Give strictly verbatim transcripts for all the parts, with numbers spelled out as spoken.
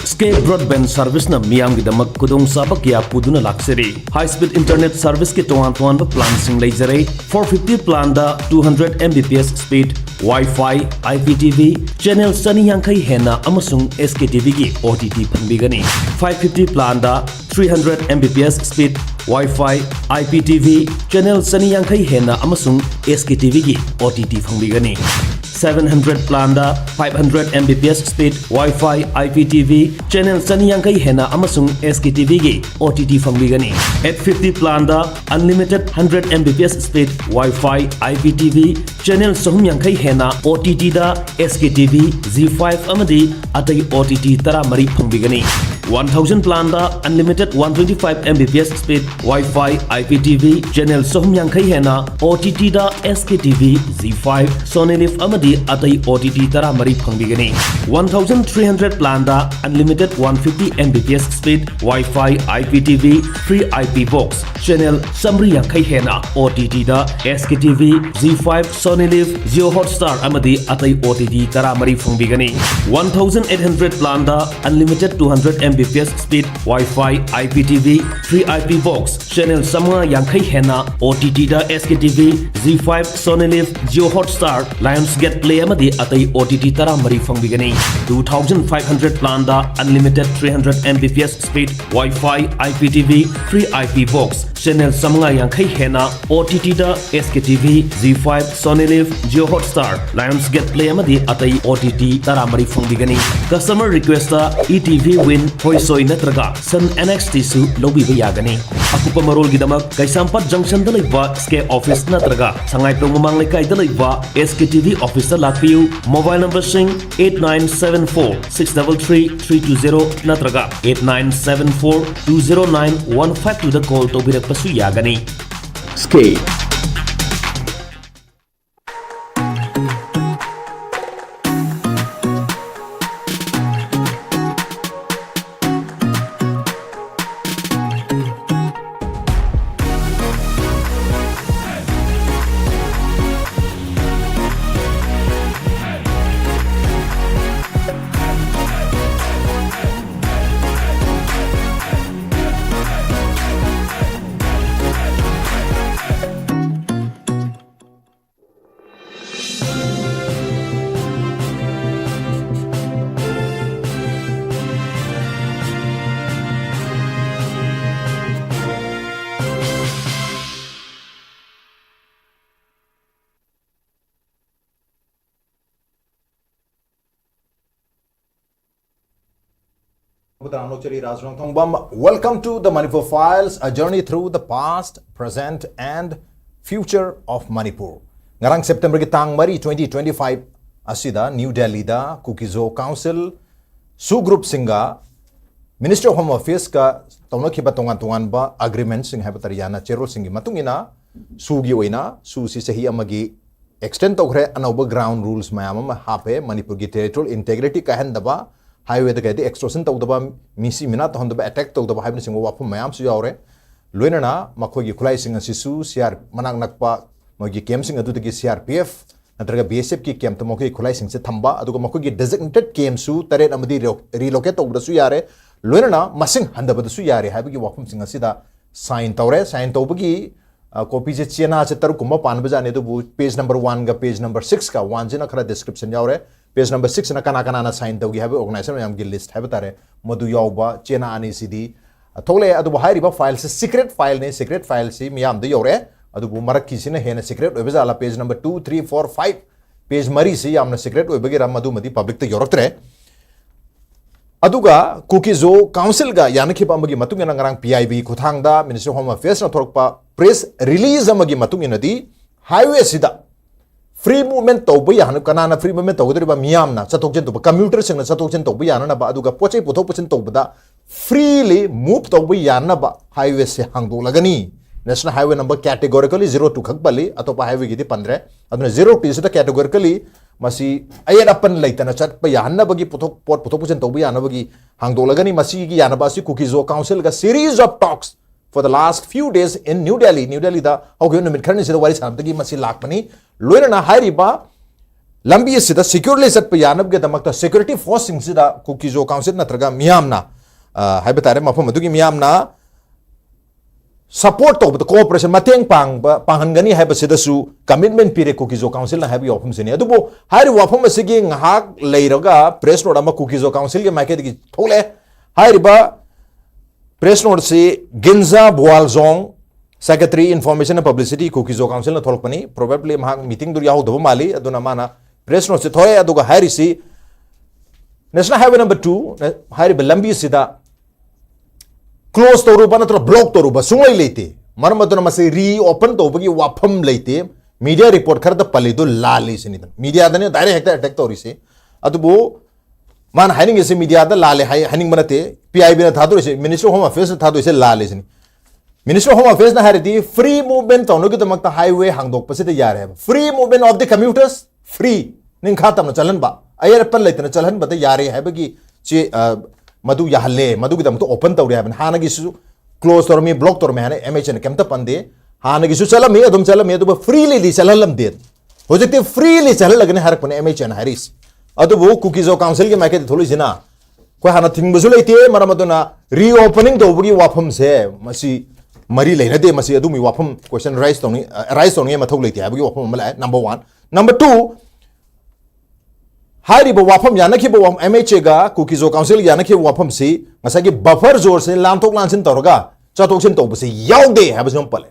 Sky Broadband Service ꯅ ꯃꯤꯌꯥꯝꯒꯤꯗꯃꯛ ꯈꯨꯗꯣꯡꯆꯥꯕ ꯀꯌꯥ ꯄꯨꯗꯨꯅ ꯂꯥꯛꯆꯔꯤ꯫ High speed internet service ꯀꯤ ꯇꯣꯉꯥꯟ ꯇꯣꯉꯥꯟꯕ plan ꯁꯤꯡ ꯂꯩꯖꯔꯦ꯫ Four fifty plan the two hundred M B P S speed, Wi-Fi, I P T V, channel ꯆꯅꯤ ꯌꯥꯡꯈꯩ ꯍꯦꯟꯅ ꯑꯃꯁꯨꯡ S K T V ꯒꯤ O T T ꯐꯪꯕꯤꯒꯅꯤ꯫ Five fifty plan the three hundred M B P S speed, Wi-Fi, I P T V, channel ꯆꯅꯤ ꯌꯥꯡꯈꯩ ꯍꯦꯟꯅ ꯑꯃꯁꯨꯡ S K T V ꯒꯤ O T T ꯐꯪꯕꯤꯒꯅꯤ꯫ Seven hundred plan the five hundred M B P S speed, Wi-Fi, I P T V, channel ꯆꯅꯤ ꯌꯥꯡꯈꯩ ꯍꯦꯟꯅ ꯑꯃꯁꯨꯡ S K T V ꯒꯤ O T T ꯐꯪꯕꯤꯒꯅꯤ꯫ Eight fifty plan the unlimited hundred M B P S speed, Wi-Fi, I P T V, channel ꯆꯍꯨꯝ ꯌꯥꯡꯈꯩ ꯍꯦꯟꯅ O T T ꯗ S K T V, Zee five ꯑꯃꯗꯤ ꯑꯇꯩ O T T ꯇꯔꯥꯃꯔꯤ ꯐꯪꯕꯤꯒꯅꯤ꯫ One thousand plan the unlimited one twenty five M B P S speed, Wi-Fi, I P T V, channel ꯆꯍꯨꯝ ꯌꯥꯡꯈꯩ ꯍꯦꯟꯅ O T T ꯗ S K T V, Zee five, Sony Liv ꯑꯃꯗꯤ ꯑꯇꯩ O T T ꯇꯔꯥꯃꯔꯤ ꯐꯪꯕꯤꯒꯅꯤ꯫ One thousand three hundred plan the unlimited one fifty M B P S speed, Wi-Fi, I P T V, free I P box, channel ꯆꯥꯃꯔꯤ ꯌꯥꯡꯈꯩ ꯍꯦꯟꯅ O T T ꯗ S K T V, Zee five, Sony Liv, Jio Hotstar ꯑꯃꯗꯤ ꯑꯇꯩ O T T ꯇꯔꯥꯃꯔꯤ ꯐꯪꯕꯤꯒꯅꯤ꯫ One thousand eight hundred plan the unlimited two hundred M B P S speed, Wi-Fi, I P T V, free I P box, channel ꯆꯥꯃꯉꯥ ꯌꯥꯡꯈꯩ ꯍꯦꯟꯅ O T T ꯗ S K T V, Zee five, Sony Liv, Jio Hotstar, Lionsgate Play ꯑꯃꯗꯤ ꯑꯇꯩ O T T ꯇꯔꯥꯃꯔꯤ ꯐꯪꯕꯤꯒꯅꯤ꯫ Two thousand five hundred plan the unlimited three hundred M B P S speed, Wi-Fi, I P T V, free I P box, channel ꯆꯥꯃꯉꯥ ꯌꯥꯡꯈꯩ ꯍꯦꯟꯅ O T T ꯗ S K T V, Zee five, Sony Liv, Jio Hotstar, Lionsgate Play ꯑꯃꯗꯤ ꯑꯇꯩ O T T ꯇꯔꯥꯃꯔꯤ ꯐꯪꯕꯤꯒꯅꯤ꯫ Customer request ꯇ E T V Win, ꯍꯣꯏꯁꯣꯏ ꯅꯠꯇ꯭ꯔꯒ Sun N X T ꯁꯨ ꯂꯧꯕꯤꯕ ꯌꯥꯒꯅꯤ꯫ ꯑꯀꯨꯞꯄ ꯃꯔꯣꯜꯒꯤꯗꯃꯛ ꯀꯩꯁꯥꯝꯄꯥꯠ junction ꯗ ꯂꯩꯕ Sky office ꯅꯠꯇ꯭ꯔꯒ ꯁꯉꯥꯏꯄ꯭ꯔꯧ ꯃꯃꯥꯡ ꯂꯩꯀꯥꯏꯗ ꯂꯩꯕ S K T V office ꯇ ꯂꯥꯛꯄꯤꯌꯨ꯫ Mobile number ꯁꯤꯡ eight nine seven four six double three three two zero ꯅꯠꯇ꯭ꯔꯒ eight nine seven four two zero nine one five two ꯗ call ꯇꯧꯕꯤꯔꯛꯄꯁꯨ ꯌꯥꯒꯅꯤ꯫ Sky꯫ ꯇꯔꯥꯝꯅ ꯑꯣꯛꯆꯔꯤ, ꯔꯥꯖ ꯔꯣꯡꯊꯣꯡꯕꯝ꯫ Welcome to the Manipur Files, a journey through the past, present and future of Manipur. ꯉꯔꯥꯡ September ꯒꯤ ꯇꯥꯡ ꯃꯔꯤ, twenty twenty-five ꯑꯁꯤꯗ New Delhi ꯗ Kuki-Zo Council, SoO group ꯁꯤꯡꯒ Ministry of Home Affairs ꯀ ꯇꯧꯅꯈꯤꯕ ꯇꯣꯉꯥꯟ ꯇꯣꯉꯥꯟꯕ agreement ꯁꯤꯡ ꯍꯥꯏꯕ ꯇꯥꯔꯦ, ꯌꯥꯅ ꯆꯦꯔꯣꯜꯁꯤꯡꯒꯤ ꯃꯇꯨꯡ ꯏꯟꯅ SoO ꯒꯤ ꯑꯣꯏꯅ SoO ꯁꯤ ꯆꯍꯤ ꯑꯃꯒꯤ extend ꯇꯧꯈ꯭ꯔꯦ꯫ ꯑꯅꯧꯕ ground rules ꯃꯌꯥꯝ ꯑꯃ ꯍꯥꯞꯄꯦ꯫ ꯃꯅꯤꯄꯨꯔꯒꯤ territorial integrity ꯀꯥꯏꯍꯟꯗꯕ, highway ꯗ ꯀꯩꯗ extortion ꯇꯧꯗꯕ, ꯃꯤꯁꯤ ꯃꯤꯅꯥ ꯇꯧꯍꯟꯗꯕ, attack ꯇꯧꯗꯕ ꯍꯥꯏꯕꯅꯆꯤꯡꯕ ꯋꯥꯐꯝ ꯃꯌꯥꯝꯁꯨ ꯌꯥꯎꯔꯦ꯫ ꯂꯣꯏꯅꯅ ꯃꯈꯣꯏꯒꯤ ꯈꯨꯠꯂꯥꯏꯁꯤꯡ ꯑꯁꯤꯁꯨ C R, ꯃꯅꯥꯛ ꯅꯛꯄ ꯃꯣꯏꯒꯤ camp ꯁꯤꯡ ꯑꯗꯨꯗꯒꯤ C R P F ꯅꯠꯇ꯭ꯔꯒ B S F ꯀꯤ camp ꯇ ꯃꯈꯣꯏꯒꯤ ꯈꯨꯠꯂꯥꯏꯁꯤꯡꯁꯦ ꯊꯝꯕ, ꯑꯗꯨꯒ ꯃꯈꯣꯏꯒꯤ designated camp ꯁꯨ ꯇꯔꯦꯠ ꯑꯃꯗꯤ relo-, relocate ꯇꯧꯕꯗꯁꯨ ꯌꯥꯔꯦ, ꯂꯣꯏꯅꯅ ꯃꯁꯤꯡ ꯍꯟꯊꯕꯗꯁꯨ ꯌꯥꯔꯦ ꯍꯥꯏꯕꯒꯤ ꯋꯥꯐꯝꯁꯤꯡ ꯑꯁꯤꯗ sign ꯇꯧꯔꯦ꯫ Sign ꯇꯧꯕꯒꯤ, ꯑ, copy ꯁꯦ ꯆꯦꯅꯥꯁꯦ ꯇꯔꯨꯛ ꯀꯨꯝꯕ ꯄꯥꯟꯕꯖꯥꯠꯅꯤ, ꯑꯗꯨꯕꯨ page number one ꯒ page number six ꯀ, one ꯁꯤꯅ ꯈꯔ description ꯌꯥꯎꯔꯦ, page number six ꯁꯤꯅ ꯀꯅꯥ ꯀꯅꯥꯅ sign ꯇꯧꯈꯤ ꯍꯥꯏꯕ organization ꯃꯌꯥꯝꯒꯤ list ꯍꯥꯏꯕ ꯇꯥꯔꯦ, ꯃꯗꯨ ꯌꯥꯎꯕ ꯆꯦꯅꯥ ꯑꯅꯤꯁꯤꯗꯤ, ꯑ, ꯊꯣꯛꯂꯛꯑꯦ꯫ ꯑꯗꯨꯕꯨ ꯍꯥꯏꯔꯤꯕ file ꯁꯤ secret file ꯅꯤ, secret file ꯁꯤ ꯃꯤꯌꯥꯝꯗ ꯌꯧꯔꯦ, ꯑꯗꯨꯕꯨ ꯃꯔꯛꯀꯤꯁꯤꯅ ꯍꯦꯟꯅ secret ꯑꯣꯏꯕ ꯖꯥꯠꯂꯥ? Page number two, three, four, five, page ꯃꯔꯤꯁꯤ ꯌꯥꯝꯅ secret ꯑꯣꯏꯕꯒꯤꯔ ꯃꯗꯨꯃꯗꯤ public ꯇ ꯌꯧꯔꯛꯇ꯭ꯔꯦ꯫ ꯑꯗꯨꯒ Kuki-Zo Council ꯒ ꯌꯥꯅꯈꯤꯕ ꯑꯃꯒꯤ ꯃꯇꯨꯡ ꯏꯟꯅ ꯉꯔꯥꯡ P I B ꯈꯨꯠꯊꯥꯡꯗ Ministry of Home Affairs ꯅ ꯊꯣꯔꯛꯄ press release ꯑꯃꯒꯤ ꯃꯇꯨꯡ ꯏꯟꯅꯗꯤ highway ꯁꯤꯗ free movement ꯇꯧꯕ ꯌꯥꯍꯟ-, ꯀꯅꯥꯅ free movement ꯇꯧꯒꯗꯧꯔꯤꯕ? ꯃꯤꯌꯥꯝꯅ ꯆꯠꯊꯣꯛ ꯆꯠꯁꯤꯟ ꯇꯧꯕ, commuter ꯁꯤꯡꯅ ꯆꯠꯊꯣꯛ ꯆꯠꯁꯤꯟ ꯇꯧꯕ ꯌꯥꯅꯅꯕ, ꯑꯗꯨꯒ ꯄꯣꯠ ꯆꯩ ꯄꯨꯊꯣꯛ ꯄꯨꯁꯤꯟ ꯇꯧꯕꯗ freely move ꯇꯧꯕ ꯌꯥꯅꯕ highway ꯁꯦ ꯍꯥꯡꯗꯣꯛꯂꯒꯅꯤ꯫ National Highway number categorically zero two ꯈꯛ ꯄꯜꯂꯤ, ꯑꯇꯣꯞꯄ highway ꯒꯤꯗꯤ ꯄꯟꯗ꯭ꯔꯦ꯫ ꯑꯗꯨꯅ zero two ꯁꯤꯗ categorically ꯃꯁꯤ ꯑꯌꯦꯠ ꯑꯄꯟ ꯂꯩꯇꯅ ꯆꯠꯄ ꯌꯥꯍꯟꯅꯕꯒꯤ ꯄꯨꯊꯣꯛ-, ꯄꯣꯠ ꯄꯨꯊꯣꯛ ꯄꯨꯁꯤꯟ ꯇꯧꯕ ꯌꯥꯅꯕꯒꯤ ꯍꯥꯡꯗꯣꯛꯂꯒꯅꯤ꯫ ꯃꯁꯤꯒꯤ ꯌꯥꯅꯕ ꯑꯁꯤ Kuki-Zo Council ꯒ series of talks for the last few days in New Delhi, New Delhi ꯗ ꯍꯧꯈꯤꯕ ꯅꯨꯃꯤꯠ ꯈꯔꯅꯤꯁꯤꯗ ꯋꯥꯔꯤ ꯁꯥꯟꯅꯕꯗꯒꯤ ꯃꯁꯤ ꯂꯥꯛꯄꯅꯤ꯫ ꯂꯣꯏꯅꯅ ꯍꯥꯏꯔꯤꯕ ꯂꯝꯕꯤ ꯑꯁꯤꯗ securely ꯆꯠꯄ ꯌꯥꯅꯕꯒꯤꯗꯃꯛꯇ security force ꯁꯤꯡꯁꯤꯗ Kuki-Zo Council ꯅꯠꯇ꯭ꯔꯒ ꯃꯤꯌꯥꯝꯅ, ꯑ, ꯍꯥꯏꯕ ꯇꯥꯔꯦ, ꯃꯐꯝ ꯑꯗꯨꯒꯤ ꯃꯤꯌꯥꯝꯅ support ꯇꯧꯕꯗ, cooperation, ꯃꯇꯦꯡ ꯄꯥꯡꯕ, ꯄꯥꯡꯍꯟꯒꯅꯤ ꯍꯥꯏꯕꯁꯤꯗꯁꯨ commitment ꯄꯤꯔꯦ Kuki-Zo Council ꯅ ꯍꯥꯏꯕꯒꯤ ꯋꯥꯐꯝꯁꯤꯅꯤ꯫ ꯑꯗꯨꯕꯨ ꯍꯥꯏꯔꯤꯕ ꯋꯥꯐꯝ ꯑꯁꯤꯒꯤ ꯉꯥꯏꯍꯥꯛ ꯂꯩꯔꯒ press note ꯑꯃ Kuki-Zo Council ꯒꯤ ꯃꯥꯏꯀꯩꯗꯒꯤ ꯊꯣꯛꯂꯛꯑꯦ꯫ ꯍꯥꯏꯔꯤꯕ press note ꯁꯤ Ginza Bualzong, Secretary Information and Publicity, Kuki-Zo Council ꯅ ꯊꯣꯛꯂꯛꯄꯅꯤ꯫ Probably ꯃꯍꯥꯛ meeting ꯗꯨ ꯌꯥꯎꯍꯧꯗꯕ ꯃꯥꯜꯂꯤ, ꯑꯗꯨꯅ ꯃꯥꯅ press note ꯁꯤ ꯊꯣꯛꯑꯦ꯫ ꯑꯗꯨꯒ ꯍꯥꯏꯔꯤꯁꯤ National Highway number two ꯍꯥꯏꯔꯤꯕ ꯂꯝꯕꯤꯁꯤꯗ ꯀ꯭ꯂꯣꯖ ꯇꯧꯔꯨꯕ ꯅꯠꯇ꯭ꯔꯒ ꯕ꯭ꯂꯣꯛ ꯇꯧꯔꯨꯕ ꯁꯨꯡꯂꯩ ꯂꯩꯇꯦ꯫ ꯃꯔꯝ ꯑꯗꯨꯅ ꯃꯁꯤ ꯔꯤꯑꯣꯄꯟ ꯇꯧꯕꯒꯤ ꯋꯥꯐꯝ ꯂꯩꯇꯦ꯫ ꯃꯤꯗꯤꯌꯥ ꯔꯤꯄꯣꯔꯠ ꯈꯔꯗ ꯄꯜꯂꯤꯗꯨ ꯂꯥꯜꯂꯤ ꯁꯤꯅꯤꯗꯅ, ꯃꯤꯗꯤꯌꯥꯗꯅꯦ ꯗꯥꯏꯔꯦꯛ ꯍꯦꯛꯇ ꯑꯦꯇꯦꯛ ꯇꯧꯔꯤꯁꯦ꯫ ꯑꯗꯨꯕꯨ ꯃꯥꯅ ꯍꯥꯏꯅꯤꯡꯉꯤꯁꯦ ꯃꯤꯗꯤꯌꯥꯗ ꯂꯥꯜꯂꯦ ꯍꯥꯏ ꯍꯥꯏꯅꯤꯡꯕ ꯅꯠꯇꯦ꯫ ꯄꯤ ꯑꯥꯏ ꯕꯤꯅ ꯊꯥꯗꯣꯔꯤꯁꯦ, ꯃꯤꯅꯤꯁꯇ꯭ꯔꯤ ꯑꯣꯐ ꯍꯣꯝ ꯑꯦꯐꯤꯌꯔꯁꯅ ꯊꯥꯗꯣꯔꯤꯁꯦ ꯂꯥꯜꯂꯦ ꯁꯤꯅꯤ꯫ ꯃꯤꯅꯤꯁꯇ꯭ꯔꯤ ꯑꯣꯐ ꯍꯣꯝ ꯑꯦꯐꯤꯌꯔꯁꯅ ꯍꯥꯏꯔꯗꯤ ꯐ꯭ꯔꯤ ꯃꯨꯚꯃꯦꯟ ꯇꯧꯅꯕꯒꯤꯗꯃꯛꯇ ꯍꯥꯏꯋꯦ ꯍꯥꯡꯗꯣꯛꯄꯁꯤꯗ ꯌꯥꯔꯦ ꯍꯥꯏꯕ꯫ Free movement of the commuters, free, ꯅꯤꯡꯈꯥ ꯇꯝꯅ ꯆꯠꯍꯟꯕ, ꯑꯌꯦꯠ ꯑꯄꯟ ꯂꯩꯇꯅ ꯆꯠꯍꯟꯕꯗ ꯌꯥꯔꯦ ꯍꯥꯏꯕꯒꯤ ꯆꯦ, ꯑ, ꯃꯗꯨ ꯌꯥꯍꯜꯂꯦ, ꯃꯗꯨꯒꯤꯗꯃꯛꯇ ꯑꯣꯄꯟ ꯇꯧꯔꯦ ꯍꯥꯏꯕꯅꯤ꯫ ꯍꯥꯟꯅꯒꯤꯁꯨ ꯀ꯭ꯂꯣꯖ ꯇꯧꯔꯝꯃꯤ, ꯕ꯭ꯂꯣꯛ ꯇꯧꯔꯝꯃꯤ ꯍꯥꯏꯅ ꯑꯦꯝ ꯑꯩꯆ ꯑꯦꯅ ꯀꯩꯝꯇ ꯄꯟꯗꯦ꯫ ꯍꯥꯟꯅꯒꯤꯁꯨ ꯆꯠꯂꯝꯃꯤ, ꯑꯗꯨꯝ ꯆꯠꯂꯝꯃꯤ, ꯑꯗꯨꯕꯨ ꯐ꯭ꯔꯤꯂꯤꯗꯤ ꯆꯠꯍꯜꯂꯝꯗꯦ꯫ ꯍꯧꯖꯤꯛꯇꯤ ꯐ꯭ꯔꯤꯂꯤ ꯆꯠꯍꯜꯂꯒꯅꯤ ꯍꯥꯏꯔꯛꯄꯅꯦ ꯑꯦꯝ ꯑꯩꯆ ꯑꯦꯅ ꯍꯥꯏꯔꯤꯁꯤ꯫ ꯑꯗꯨꯕꯨ ꯀꯨꯀꯤ ꯖꯣ ꯀꯥꯎꯟꯁꯤꯜꯒꯤ ꯃꯥꯏꯀꯩꯗ ꯊꯣꯛꯂꯛꯏꯁꯤꯅ ꯑꯩꯈꯣꯏ ꯍꯥꯟꯅ ꯊꯤꯡꯕꯁꯨ ꯂꯩꯇꯦ, ꯃꯔꯝ ꯑꯗꯨꯅ ꯔꯤꯑꯣꯄꯅꯤꯡ ꯇꯧꯕꯒꯤ ꯋꯥꯐꯝꯁꯦ ꯃꯁꯤ ꯃꯔꯤ ꯂꯩꯅꯗꯦ꯫ ꯃꯁꯤ ꯑꯗꯨꯒꯤ ꯋꯥꯐꯝ ꯀꯣꯏꯁꯟ ꯔꯥꯏꯁ ꯇꯧꯅꯤ, ꯑ, ꯔꯥꯏꯁ ꯇꯧꯅꯤꯡꯉꯥꯏ ꯃꯊꯧ ꯂꯩꯇꯦ ꯍꯥꯏꯕꯒꯤ ꯋꯥꯐꯝ ꯑꯃ ꯂꯥꯛꯑꯦ, ꯅꯝꯕꯔ ꯋꯥꯟ꯫ ꯅꯝꯕꯔ ꯇꯨ, ꯍꯥꯏꯔꯤꯕ ꯋꯥꯐꯝ ꯌꯥꯅꯈꯤꯕ ꯋꯥꯐꯝ, ꯑꯦꯝ ꯑꯩꯆ ꯑꯦꯒ ꯀꯨꯀꯤ ꯖꯣ ꯀꯥꯎꯟꯁꯤꯜꯒ ꯌꯥꯅꯈꯤꯕ ꯋꯥꯐꯝꯁꯤ ꯉꯁꯥꯏꯒꯤ ꯕꯐꯔ ꯖꯣꯟꯁꯤ ꯂꯥꯟꯊꯣꯛ ꯂꯥꯟꯁꯤꯟ ꯇꯧꯔꯒ ꯆꯠꯊꯣꯛ ꯆꯠꯁꯤꯟ ꯇꯧꯕꯁꯤ ꯌꯥꯎꯗꯦ ꯍꯥꯏꯕꯁꯤ ꯑꯃ ꯄꯜꯂꯦ꯫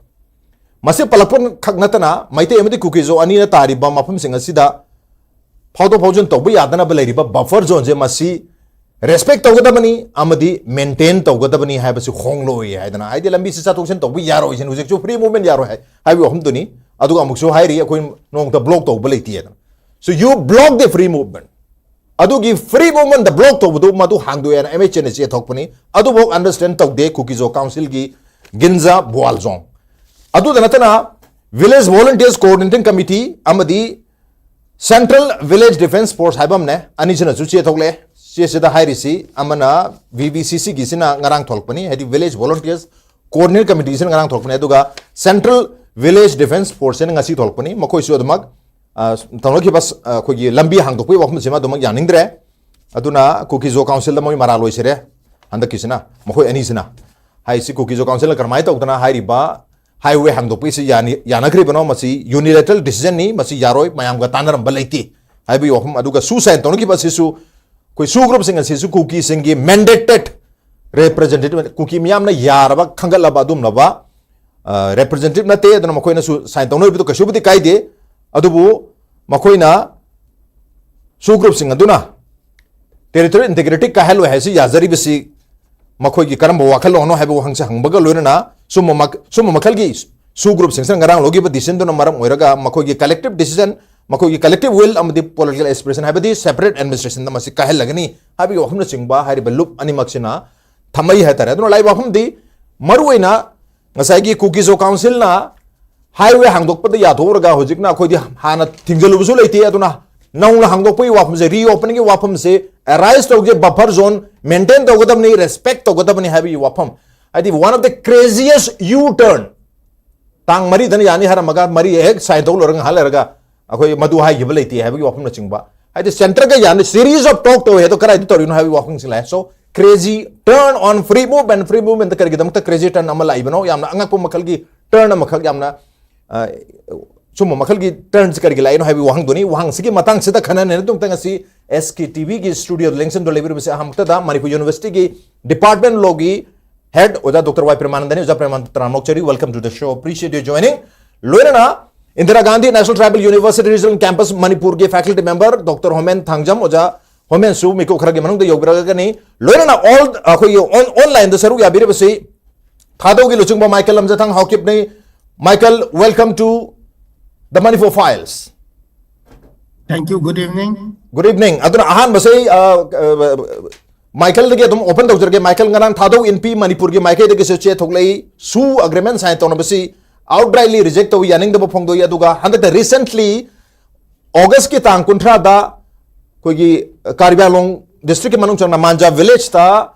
ꯃꯁꯤ ꯄꯜꯂꯛꯄ ꯈꯛ ꯅꯠꯇꯅ ꯃꯩꯇꯩ ꯑꯃꯗꯤ ꯀꯨꯀꯤ ꯖꯣ ꯑꯅꯤꯅ ꯇꯥꯔꯤꯕ ꯃꯐꯝꯁꯤꯡ ꯑꯁꯤꯗ ꯐꯥꯎꯗꯣꯛ ꯐꯥꯎꯖꯤꯟ ꯇꯧꯕ ꯌꯥꯗꯅꯕ ꯂꯩꯔꯤꯕ ꯕꯐꯔ ꯖꯣꯟꯁꯦ ꯃꯁꯤ ꯔꯦꯁꯄꯦꯛ ꯇꯧꯒꯗꯕꯅꯤ ꯑꯃꯗꯤ ꯃꯦꯟꯇꯦꯟ ꯇꯧꯒꯗꯕꯅꯤ ꯍꯥꯏꯕꯁꯤ ꯍꯣꯡꯂꯣꯏ ꯍꯥꯏꯗꯅ, ꯍꯥꯏꯗꯤ ꯂꯝꯕꯤꯁꯤ ꯆꯠꯊꯣꯛ ꯆꯠꯁꯤꯟ ꯇꯧꯕ ꯌꯥꯔꯣꯏ ꯁꯤꯅ ꯍꯧꯖꯤꯛꯁꯨ ꯐ꯭ꯔꯤ ꯃꯨꯚꯃꯦꯟ ꯌꯥꯔꯣꯏ ꯍꯥꯏ, ꯍꯥꯏꯕ ꯋꯥꯐꯝꯗꯨꯅꯤ꯫ ꯑꯗꯨꯒ ꯑꯃꯨꯛꯁꯨ ꯍꯥꯏꯔꯤ ꯑꯩꯈꯣꯏ ꯅꯣꯡꯃꯇ ꯕ꯭ꯂꯣꯛ ꯇꯧꯕ ꯂꯩꯇꯦ ꯍꯥꯏꯗꯅ꯫ So you block the free movement. ꯑꯗꯨꯒꯤ ꯐ꯭ꯔꯤ ꯃꯨꯚꯃꯦꯟꯗ ꯕ꯭ꯂꯣꯛ ꯇꯧꯕꯗꯨ ꯃꯗꯨ ꯍꯥꯡꯗꯣꯛꯑꯦꯅ ꯑꯦꯝ ꯑꯩꯆ ꯑꯦꯅ ꯆꯦ ꯊꯣꯛꯄꯅꯤ꯫ ꯑꯗꯨꯐꯥꯎ ꯑꯟꯗꯔꯁꯇꯦꯟ ꯇꯧꯗꯦ ꯀꯨꯀꯤ ꯖꯣ ꯀꯥꯎꯟꯁꯤꯜꯒꯤ ꯒꯤꯟꯖꯥ ꯕꯨꯋꯥꯜꯖꯣꯡ꯫ ꯑꯗꯨꯗ ꯅꯠꯇꯅ Village Volunteers Coordinating Committee ꯑꯃꯗꯤ Central Village Defence Force ꯍꯥꯏꯕ ꯑꯃꯅꯦ, ꯑꯅꯤꯁꯤꯅꯁꯨ ꯆꯦ ꯊꯣꯛꯂꯛꯑꯦ꯫ ꯆꯦꯁꯤꯗ ꯍꯥꯏꯔꯤꯁꯤ ꯑꯃꯅ ꯚꯤ ꯚꯤ ꯁꯤ ꯁꯤꯒꯤꯁꯤꯅ ꯉꯔꯥꯡ ꯊꯣꯛꯂꯛꯄꯅꯤ, ꯍꯥꯏꯗꯤ Village Volunteers Coordinating Committeeꯁꯤꯅ ꯉꯔꯥꯡ ꯊꯣꯛꯂꯛꯄꯅꯤ, ꯑꯗꯨꯒ Central Village Defence Forceꯁꯤꯅ ꯉꯁꯤ ꯊꯣꯛꯂꯛꯄꯅꯤ꯫ ꯃꯈꯣꯏꯁꯨ ꯑꯗꯨꯃꯛ ꯑ, ꯇꯧꯅꯈꯤꯕ ꯁ-, ꯑ, ꯑꯩꯈꯣꯏꯒꯤ ꯂꯝꯕꯤ ꯍꯥꯡꯗꯣꯛꯄꯒꯤ ꯋꯥꯐꯝꯁꯤꯃ ꯑꯗꯨꯃꯛ ꯌꯥꯅꯤꯡꯗ꯭ꯔꯦ꯫ ꯑꯗꯨꯅ ꯀꯨꯀꯤ ꯖꯣ ꯀꯥꯎꯟꯁꯤꯜꯗ ꯃꯣꯏ ꯃꯔꯥꯜ ꯑꯣꯏꯁꯤꯔꯦ ꯍꯟꯗꯛꯀꯤꯁꯤꯅ, ꯃꯈꯣꯏ ꯑꯅꯤꯁꯤꯅ꯫ ꯍꯥꯏꯁꯤ ꯀꯨꯀꯤ ꯖꯣ ꯀꯥꯎꯟꯁꯤꯜꯅ ꯀꯔꯝꯍꯥꯏꯅ ꯇꯧꯗꯅ ꯍꯥꯏꯔꯤꯕ ꯍꯥꯏꯋꯦ ꯍꯥꯡꯗꯣꯛꯄꯒꯤꯁꯤ ꯌꯥꯅꯤ-, ꯌꯥꯅꯈ꯭ꯔꯤꯕꯅꯣ? ꯃꯁꯤ ꯌꯨꯅꯤꯂꯦꯇꯔꯦꯜ ꯗꯤꯁꯤꯖꯟꯅꯤ, ꯃꯁꯤ ꯌꯥꯔꯣꯏ, ꯃꯌꯥꯝꯒ ꯇꯥꯟꯅꯔꯝꯕ ꯂꯩꯇꯦ ꯍꯥꯏꯕꯒꯤ ꯋꯥꯐꯝ꯫ ꯑꯗꯨꯒ ꯁꯨ ꯁꯥꯏꯟ ꯇꯧꯅꯈꯤꯕ ꯑꯁꯤꯁꯨ ꯑꯩꯈꯣꯏ ꯁꯨ ꯒ꯭ꯔꯨꯞꯁꯤꯡ ꯑꯁꯤꯁꯨ ꯀꯨꯀꯤꯁꯤꯡꯒꯤ ꯃꯦꯟꯗꯦꯇꯦꯠ ꯔꯦꯄ꯭ꯔꯖꯦꯟꯇꯦꯇꯤꯚ, ꯀꯨꯀꯤ ꯃꯤꯌꯥꯝꯅ ꯌꯥꯔꯕ, ꯈꯟꯒꯠꯂꯕ ꯑꯗꯨꯝꯂꯕ, ꯑ, ꯔꯦꯄ꯭ꯔꯖꯦꯟꯇꯦꯇꯤꯚ ꯅꯠꯇꯦ꯫ ꯑꯗꯨꯅ ꯃꯈꯣꯏꯅꯁꯨ ꯁꯥꯏꯟ ꯇꯧꯅꯔꯤꯕꯗꯨ ꯀꯩꯁꯨꯕꯨꯗꯤ ꯀꯥꯏꯗꯦ꯫ ꯑꯗꯨꯕꯨ ꯃꯈꯣꯏꯅ, ꯁꯨ ꯒ꯭ꯔꯨꯞꯁꯤꯡ ꯑꯗꯨꯅ territorial integrity ꯀꯥꯏꯍꯜꯂꯣꯏ ꯍꯥꯏꯁꯤ ꯌꯥꯖꯔꯤꯕꯁꯤ ꯃꯈꯣꯏꯒꯤ ꯀꯔꯝꯕ ꯋꯥꯈꯜꯂꯣꯟꯅꯣ ꯍꯥꯏꯕ ꯋꯥꯍꯪꯁꯦ ꯍꯪꯕꯒ ꯂꯣꯏꯅꯅ ꯁꯨꯝꯕ ꯃꯛ-, ꯁꯨꯝꯕ ꯃꯈꯜꯒꯤ SoO group ꯁꯤꯡꯁꯤꯅ ꯉꯔꯥꯡ ꯂꯧꯈꯤꯕ decision ꯗꯨꯅ ꯃꯔꯝ ꯑꯣꯏꯔꯒ ꯃꯈꯣꯏꯒꯤ collective decision, ꯃꯈꯣꯏꯒꯤ collective will ꯑꯃꯗꯤ political aspiration ꯍꯥꯏꯕꯗꯤ separate administration ꯗ ꯃꯁꯤ ꯀꯥꯏꯍꯜꯂꯒꯅꯤ ꯍꯥꯏꯕꯒꯤ ꯋꯥꯐꯝꯅꯆꯤꯡꯕ ꯍꯥꯏꯔꯤꯕ ꯂꯨꯞ ꯑꯅꯤꯃꯛꯁꯤꯅ ꯊꯝꯃꯛꯏ ꯍꯥꯏꯇꯥꯔꯦ꯫ ꯑꯗꯨꯅ ꯂꯥꯛꯏ ꯋꯥꯐꯝꯗꯤ ꯃꯔꯨꯑꯣꯏꯅ ꯉꯁꯥꯏꯒꯤ ꯀꯨꯀꯤ ꯖꯣ ꯀꯥꯎꯟꯁꯤꯜꯅ highway ꯍꯥꯡꯗꯣꯛꯄꯗ ꯌꯥꯊꯣꯛꯎꯔꯒ ꯍꯧꯖꯤꯛꯅ ꯑꯩꯈꯣꯏꯗꯤ ꯍꯥꯟꯅ ꯊꯤꯡꯖꯤꯜꯂꯨꯕꯁꯨ ꯂꯩꯇꯦ꯫ ꯑꯗꯨꯅ ꯅꯧꯅ ꯍꯥꯡꯗꯣꯛꯄꯒꯤ ꯋꯥꯐꯝꯁꯦ, reopening ꯒꯤ ꯋꯥꯐꯝꯁꯦ arise ꯇꯧꯒꯦ, buffer zone maintain ꯇꯧꯒꯗꯕꯅꯤ, respect ꯇꯧꯒꯗꯕꯅꯤ ꯍꯥꯏꯕꯒꯤ ꯋꯥꯐꯝ, ꯍꯥꯏꯗꯤ one of the craziest U turn꯫ ꯇꯥꯡ ꯃꯔꯤꯗꯅ ꯌꯥꯅꯤ ꯍꯥꯏꯔꯝꯃꯒ ꯃꯔꯤ ꯍꯦꯛ sign ꯇꯧ ꯂꯣꯏꯔꯒ ꯉꯥꯏꯍꯥꯛ ꯂꯩꯔꯒ ꯑꯩꯈꯣꯏ ꯃꯗꯨ ꯍꯥꯏꯈꯤꯕ ꯂꯩꯇꯦ ꯍꯥꯏꯕꯒꯤ ꯋꯥꯐꯝꯅꯆꯤꯡꯕ, ꯍꯥꯏꯗꯤ centre ꯒ ꯌꯥꯅꯤ, series of talk ꯇꯧꯋꯦ, ꯑꯗꯣ ꯀꯗꯥꯏꯗ ꯇꯧꯔꯤꯅꯣ ꯍꯥꯏꯕꯒꯤ ꯋꯥꯐꯝꯁꯤ ꯂꯥꯛꯑꯦ꯫ So crazy turn on free move and free movement ꯀꯔꯤꯒꯤꯗꯃꯛꯇ crazy turn ꯑꯃ ꯂꯥꯛꯏꯕꯅꯣ? ꯌꯥꯝꯅ ꯑꯉꯛꯄ ꯃꯈꯜꯒꯤ turn ꯑꯃꯈꯛ, ꯌꯥꯝꯅ, ꯑ, ꯁꯨꯝꯕ ꯃꯈꯜꯒꯤ turn ꯁꯤ ꯀꯔꯤꯒꯤ ꯂꯥꯛꯏꯅꯣ ꯍꯥꯏꯕꯒꯤ ꯋꯥꯍꯪꯗꯨꯅꯤ꯫ ꯋꯥꯍꯪꯁꯤꯒꯤ ꯃꯇꯥꯡꯁꯤꯗ ꯈꯟꯅꯅꯦꯅ ꯑꯗꯨꯝꯇꯪ ꯉꯁꯤ S K T V ꯒꯤ studio ꯗ ꯂꯦꯡꯁꯤꯟꯗꯨꯅ ꯂꯩꯕꯤꯔꯤꯕꯁꯤ ꯑꯍꯥꯟꯕꯗ ꯃꯅꯤꯄꯨꯔ University ꯒꯤ Department Law ꯒꯤ head ꯑꯣꯖꯥ Doctor ꯋꯥꯏ ꯄ꯭ꯔꯦꯃꯥꯅꯟꯗꯅꯤ꯫ ꯑꯣꯖꯥ ꯄ꯭ꯔꯦꯃꯥꯅꯟꯗ, ꯇꯔꯥꯝꯅ ꯑꯣꯛꯆꯔꯤ, welcome to the show, appreciate your joining꯫ ꯂꯣꯏꯅꯅ Indira Gandhi National Tribal University Regional Campus ꯃꯅꯤꯄꯨꯔꯒꯤ faculty member Doctor ꯍꯣꯃꯦꯟ ꯊꯥꯡꯖꯝ, ꯑꯣꯖꯥ ꯍꯣꯃꯦꯟꯁꯨ ꯃꯤꯀꯨꯞ ꯈꯔꯒꯤ ꯃꯅꯨꯡꯗ ꯌꯧꯕꯤꯔꯛꯀꯅꯤ꯫ ꯂꯣꯏꯅꯅ all ꯑꯩꯈꯣꯏꯒꯤ on-, online ꯗ ꯁꯔꯨꯛ ꯌꯥꯕꯤꯔꯤꯕꯁꯤ ꯊꯥꯗꯧꯒꯤ ꯂꯨꯆꯤꯡꯕ Michael ꯂꯝꯖꯊꯥꯡ ꯍꯥꯎꯀꯤꯞꯅꯤ꯫ Michael, welcome to the Manipur Files꯫ Thank you. Good evening. Good evening꯫ ꯑꯗꯨꯅ ꯑꯍꯥꯟꯕꯁꯦ, ꯑ, ꯑ, ꯃꯥꯏꯀꯦꯜꯗꯒꯤ ꯑꯗꯨꯝ open ꯇꯧꯖꯔꯒꯦ꯫ ꯃꯥꯏꯀꯦꯜ, ꯉꯔꯥꯡ ꯊꯥꯗꯧ ꯏꯟꯄꯤ ꯃꯅꯤꯄꯨꯔꯒꯤ ꯃꯥꯏꯀꯩꯗꯒꯤꯁꯨ ꯆꯦ ꯊꯣꯛꯂꯛꯏ꯫ SoO agreement sign ꯇꯧꯅꯕꯁꯤ outrightly reject ꯇꯧꯏ, ꯌꯥꯅꯤꯡꯗꯕ ꯐꯣꯡꯗꯣꯛꯏ꯫ ꯑꯗꯨꯒ ꯍꯟꯗꯛꯇ recently August ꯀꯤ ꯇꯥꯡ ꯀꯨꯟꯊ꯭ꯔꯥꯗ ꯑꯩꯈꯣꯏꯒꯤ ꯀꯥꯔꯕꯤ ꯑꯪꯂꯣꯡ district ꯀꯤ ꯃꯅꯨꯡ ꯆꯟꯅ ꯃꯥꯟꯖꯥ village ꯇ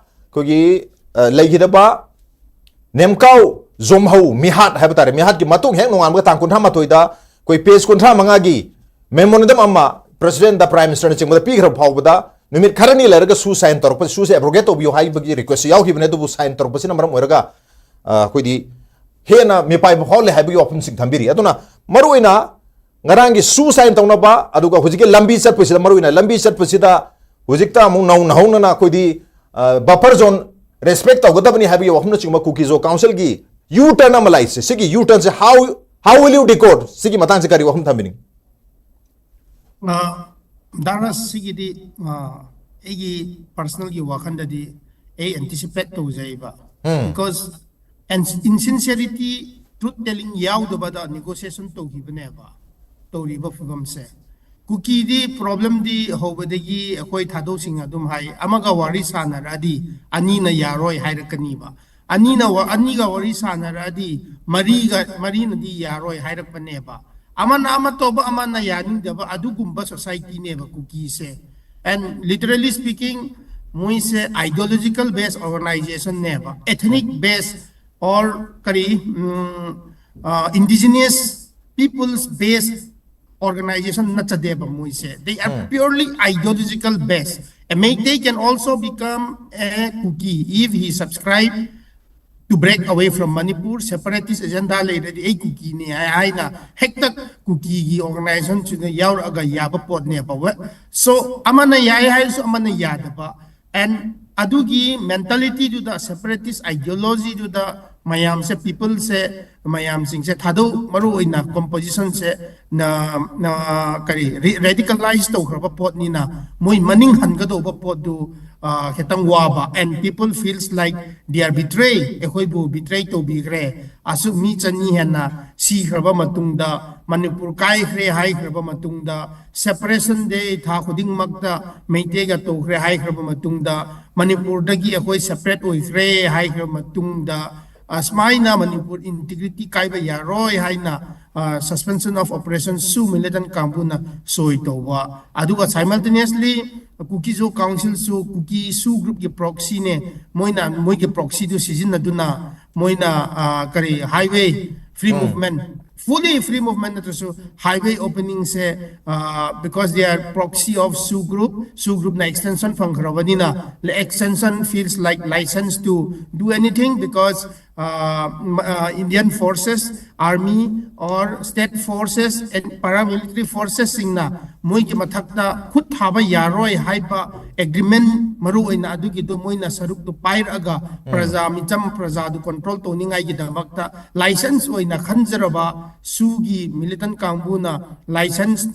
ꯑꯩꯈꯣꯏꯒꯤ, ꯑ, ꯂꯩꯈꯤꯗꯕ ꯅꯦꯝꯀꯥꯎ ꯖꯣꯝꯍꯧ ꯃꯤꯍꯥꯠ ꯍꯥꯏꯕ ꯇꯥꯔꯦ, ꯃꯤꯍꯥꯠꯀꯤ ꯃꯇꯨꯡ ꯍꯦꯛ ꯅꯣꯡꯉꯥꯟꯕꯒ ꯇꯥꯡ ꯀꯨꯟꯊ꯭ꯔꯥ ꯃꯥꯊꯣꯏꯗ ꯑꯩꯈꯣꯏ page ꯀꯨꯟꯊ꯭ꯔꯥ ꯃꯉꯥꯒꯤ memorandum ꯑꯃ President ꯗ Prime Minister ꯅꯆꯤꯡꯕꯗ ꯄꯤꯈ꯭ꯔꯕ ꯐꯥꯎꯕꯗ ꯅꯨꯃꯤꯠ ꯈꯔꯅꯤ ꯂꯩꯔꯒ SoO sign ꯇꯧꯔꯛꯄ, SoO ꯁꯦ abrogate ꯇꯧꯕꯤꯌꯨ ꯍꯥꯏꯕꯒꯤ request ꯁꯨ ꯌꯥꯎꯈꯤꯕꯅꯦ꯫ ꯑꯗꯨꯕꯨ sign ꯇꯧꯔꯛꯄꯁꯤꯅ ꯃꯔꯝ ꯑꯣꯏꯔꯒ, ꯑ, ꯑꯩꯈꯣꯏꯗꯤ ꯍꯦꯟꯅ ꯃꯤꯄꯥꯏꯕ ꯐꯥꯎꯍꯜꯂꯦ ꯍꯥꯏꯕꯒꯤ ꯋꯥꯐꯝꯁꯤꯡ ꯊꯝꯕꯤꯔꯤ꯫ ꯑꯗꯨꯅ ꯃꯔꯨꯑꯣꯏꯅ ꯉꯔꯥꯡꯒꯤ SoO sign ꯇꯧꯅꯕ, ꯑꯗꯨꯒ ꯍꯧꯖꯤꯛꯀꯤ ꯂꯝꯕꯤ ꯆꯠꯄꯁꯤꯗ, ꯃꯔꯨꯑꯣꯏꯅ ꯂꯝꯕꯤ ꯆꯠꯄꯁꯤꯗ ꯍꯧꯖꯤꯛꯇ ꯑꯃꯨꯛ ꯅꯧꯅ ꯍꯧꯅꯅ ꯑꯩꯈꯣꯏꯗꯤ, ꯑ, buffer zone respect ꯇꯧꯒꯗꯕꯅꯤ ꯍꯥꯏꯕꯒꯤ ꯋꯥꯐꯝꯅꯆꯤꯡꯕ ꯀꯨꯀꯤ ꯖꯣ ꯀꯥꯎꯟꯁꯤꯜꯒꯤ U turn ꯑꯃ ꯂꯥꯛꯏꯁꯦ, ꯁꯤꯒꯤ U turn say how, how will you decode? ꯁꯤꯒꯤ ꯃꯇꯥꯡꯁꯦ ꯀꯔꯤ ꯋꯥꯐꯝ ꯊꯝꯕꯤꯅꯤꯡ? ꯑ, ꯗꯥꯔꯥ, ꯁꯤꯒꯤꯗꯤ, ꯑ, ꯑꯩꯒꯤ personalꯒꯤ ꯋꯥꯈꯜꯗꯗꯤ ꯑꯩ anticipate ꯇꯧꯖꯩꯕ꯫ Because insincerity, truth telling ꯌꯥꯎꯗꯕꯗ negotiation ꯇꯧꯈꯤꯕꯅꯦꯕ ꯇꯧꯔꯤꯕ ꯐꯤꯕꯝꯁꯦ꯫ ꯀꯨꯀꯤꯗꯤ problemꯗꯤ ꯍꯧꯕꯗꯒꯤ ꯑꯩꯈꯣꯏ ꯊꯥꯗꯧꯁꯤꯡ ꯑꯗꯨꯝ ꯍꯥꯏ, ꯑꯃꯒ ꯋꯥꯔꯤ ꯁꯥꯟꯅꯔꯛꯑꯗꯤ ꯑꯅꯤꯅ ꯌꯥꯔꯣꯏ ꯍꯥꯏꯔꯛꯀꯅꯤꯕ꯫ ꯑꯅꯤꯅ ꯋꯥ-, ꯑꯅꯤꯒ ꯋꯥꯔꯤ ꯁꯥꯟꯅꯔꯛꯑꯗꯤ ꯃꯔꯤꯒ, ꯃꯔꯤꯅꯗꯤ ꯌꯥꯔꯣꯏ ꯍꯥꯏꯔꯛꯄꯅꯦꯕ꯫ ꯑꯃꯅ ꯑꯃ ꯇꯧꯕ, ꯑꯃꯅ ꯌꯥꯅꯤꯡꯗꯕ, ꯑꯗꯨꯒꯨꯝꯕ societyꯅꯦꯕ ꯀꯨꯀꯤꯁꯦ꯫ And literally speaking, ꯃꯣꯏꯁꯦ ideological based organizationꯅꯦꯕ, ethnic based or ꯀꯔꯤ, ꯎꯝ, ꯑ, indigenous peoples based organization ꯅꯠꯆꯗꯦꯕ ꯃꯣꯏꯁꯦ꯫ They are purely ideological based. A Meitei can also become a Kuki if he subscribe to break away from Manipur, separatist agenda ꯂꯩꯔꯗꯤ ꯑꯩ ꯀꯨꯀꯤꯅꯤ ꯍꯥꯏ ꯍꯥꯏꯅ ꯍꯦꯛꯇ ꯀꯨꯀꯤꯒꯤ organizationꯁꯤꯗ ꯌꯥꯎꯔꯛꯑꯒ ꯌꯥꯕ ꯄꯣꯠꯅꯦꯕ꯫ We-, so ꯑꯃꯅ ꯌꯥꯏ ꯍꯥꯏꯔꯁꯨ ꯑꯃꯅ ꯌꯥꯗꯕ꯫ And ꯑꯗꯨꯒꯤ mentalityꯗꯨꯗ, separatist ideologyꯗꯨꯗ ꯃꯌꯥꯝꯁꯦ, peopleꯁꯦ, ꯃꯌꯥꯝꯁꯤꯡꯁꯦ ꯊꯥꯗꯧ, ꯃꯔꯨ ꯑꯣꯏꯅ compositionꯁꯦ ꯅ, ꯅ, ꯀꯔꯤ, ꯔꯤ-, radicalize ꯇꯧꯈ꯭ꯔꯕ ꯄꯣꯠꯅꯤꯅ ꯃꯣꯏ ꯃꯅꯤꯡ ꯍꯟꯒꯗꯧꯕ ꯄꯣꯠꯇꯨ, ꯑ, ꯈꯤꯇꯪ ꯋꯥꯕ꯫ And people feels like they are betray, ꯑꯩꯈꯣꯏꯕꯨ betray ꯇꯧꯕꯤꯈ꯭ꯔꯦ꯫ ꯑꯁꯨꯛ ꯃꯤ ꯆꯅꯤ ꯍꯦꯟꯅ ꯁꯤꯈ꯭ꯔꯕ ꯃꯇꯨꯡꯗ, ꯃꯅꯤꯄꯨꯔ ꯀꯥꯏꯈ꯭ꯔꯦ ꯍꯥꯏꯈ꯭ꯔꯕ ꯃꯇꯨꯡꯗ, separation day ꯊꯥ ꯈꯨꯗꯤꯡꯃꯛꯇ ꯃꯩꯇꯩꯒ ꯇꯧꯈ꯭ꯔꯦ ꯍꯥꯏꯈ꯭ꯔꯕ ꯃꯇꯨꯡꯗ, ꯃꯅꯤꯄꯨꯔꯗꯒꯤ ꯑꯩꯈꯣꯏ separate ꯑꯣꯏꯈ꯭ꯔꯦ ꯍꯥꯏꯈ꯭ꯔꯕ ꯃꯇꯨꯡꯗ, ꯑꯁꯨꯃꯥꯏꯅ ꯃꯅꯤꯄꯨꯔ integrity ꯀꯥꯏꯕ ꯌꯥꯔꯣꯏ ꯍꯥꯏꯅ, ꯑ, suspension of operationꯁꯨ militant ꯀꯥꯡꯕꯨꯅ ꯁꯣꯏ ꯇꯧꯕ꯫ ꯑꯗꯨꯒ simultaneously Kuki-Zo Councilꯁꯨ Kuki-Zo groupꯀꯤ proxyꯅꯦ, ꯃꯣꯏꯅ ꯃꯣꯏꯒꯤ proxyꯗꯨ ꯁꯤꯖꯤꯟꯅꯗꯨꯅ ꯃꯣꯏꯅ, ꯑ, ꯀꯔꯤ, highway free movement, fully free movement ꯅꯠꯇ꯭ꯔꯁꯨ highway openingꯁꯦ, ꯑ, because they are proxy of Zo group, Zo groupꯅ extension ꯐꯪꯈ꯭ꯔꯕꯅꯤꯅ, extension feels like license to do anything because Indian forces, army or state forces and paramilitary forces ꯁꯤꯡꯅ ꯃꯣꯏꯒꯤ ꯃꯊꯛꯇ ꯈꯨꯠ ꯊꯥꯕ ꯌꯥꯔꯣꯏ ꯍꯥꯏꯕ agreement, ꯃꯔꯨ ꯑꯣꯏꯅ ꯑꯗꯨꯒꯤꯗꯣ ꯃꯣꯏꯅ ꯁꯔꯨꯛꯇꯨ ꯄꯥꯏꯔꯛꯑꯒ ꯄ꯭ꯔꯖꯥ, ꯃꯤꯆꯝ ꯄ꯭ꯔꯖꯥꯗꯨ ꯀꯟꯇ꯭ꯔꯣꯜ ꯇꯧꯅꯤꯡꯉꯥꯏꯒꯤꯗꯃꯛꯇ ꯂꯥꯏꯁꯦꯟꯁ ꯑꯣꯏꯅ ꯈꯟꯖꯔꯕ ꯁꯨꯒꯤ ꯃꯤꯂꯤꯇꯦꯟ ꯀꯥꯡꯕꯨꯅ ꯂꯥꯏꯁꯦꯟꯁ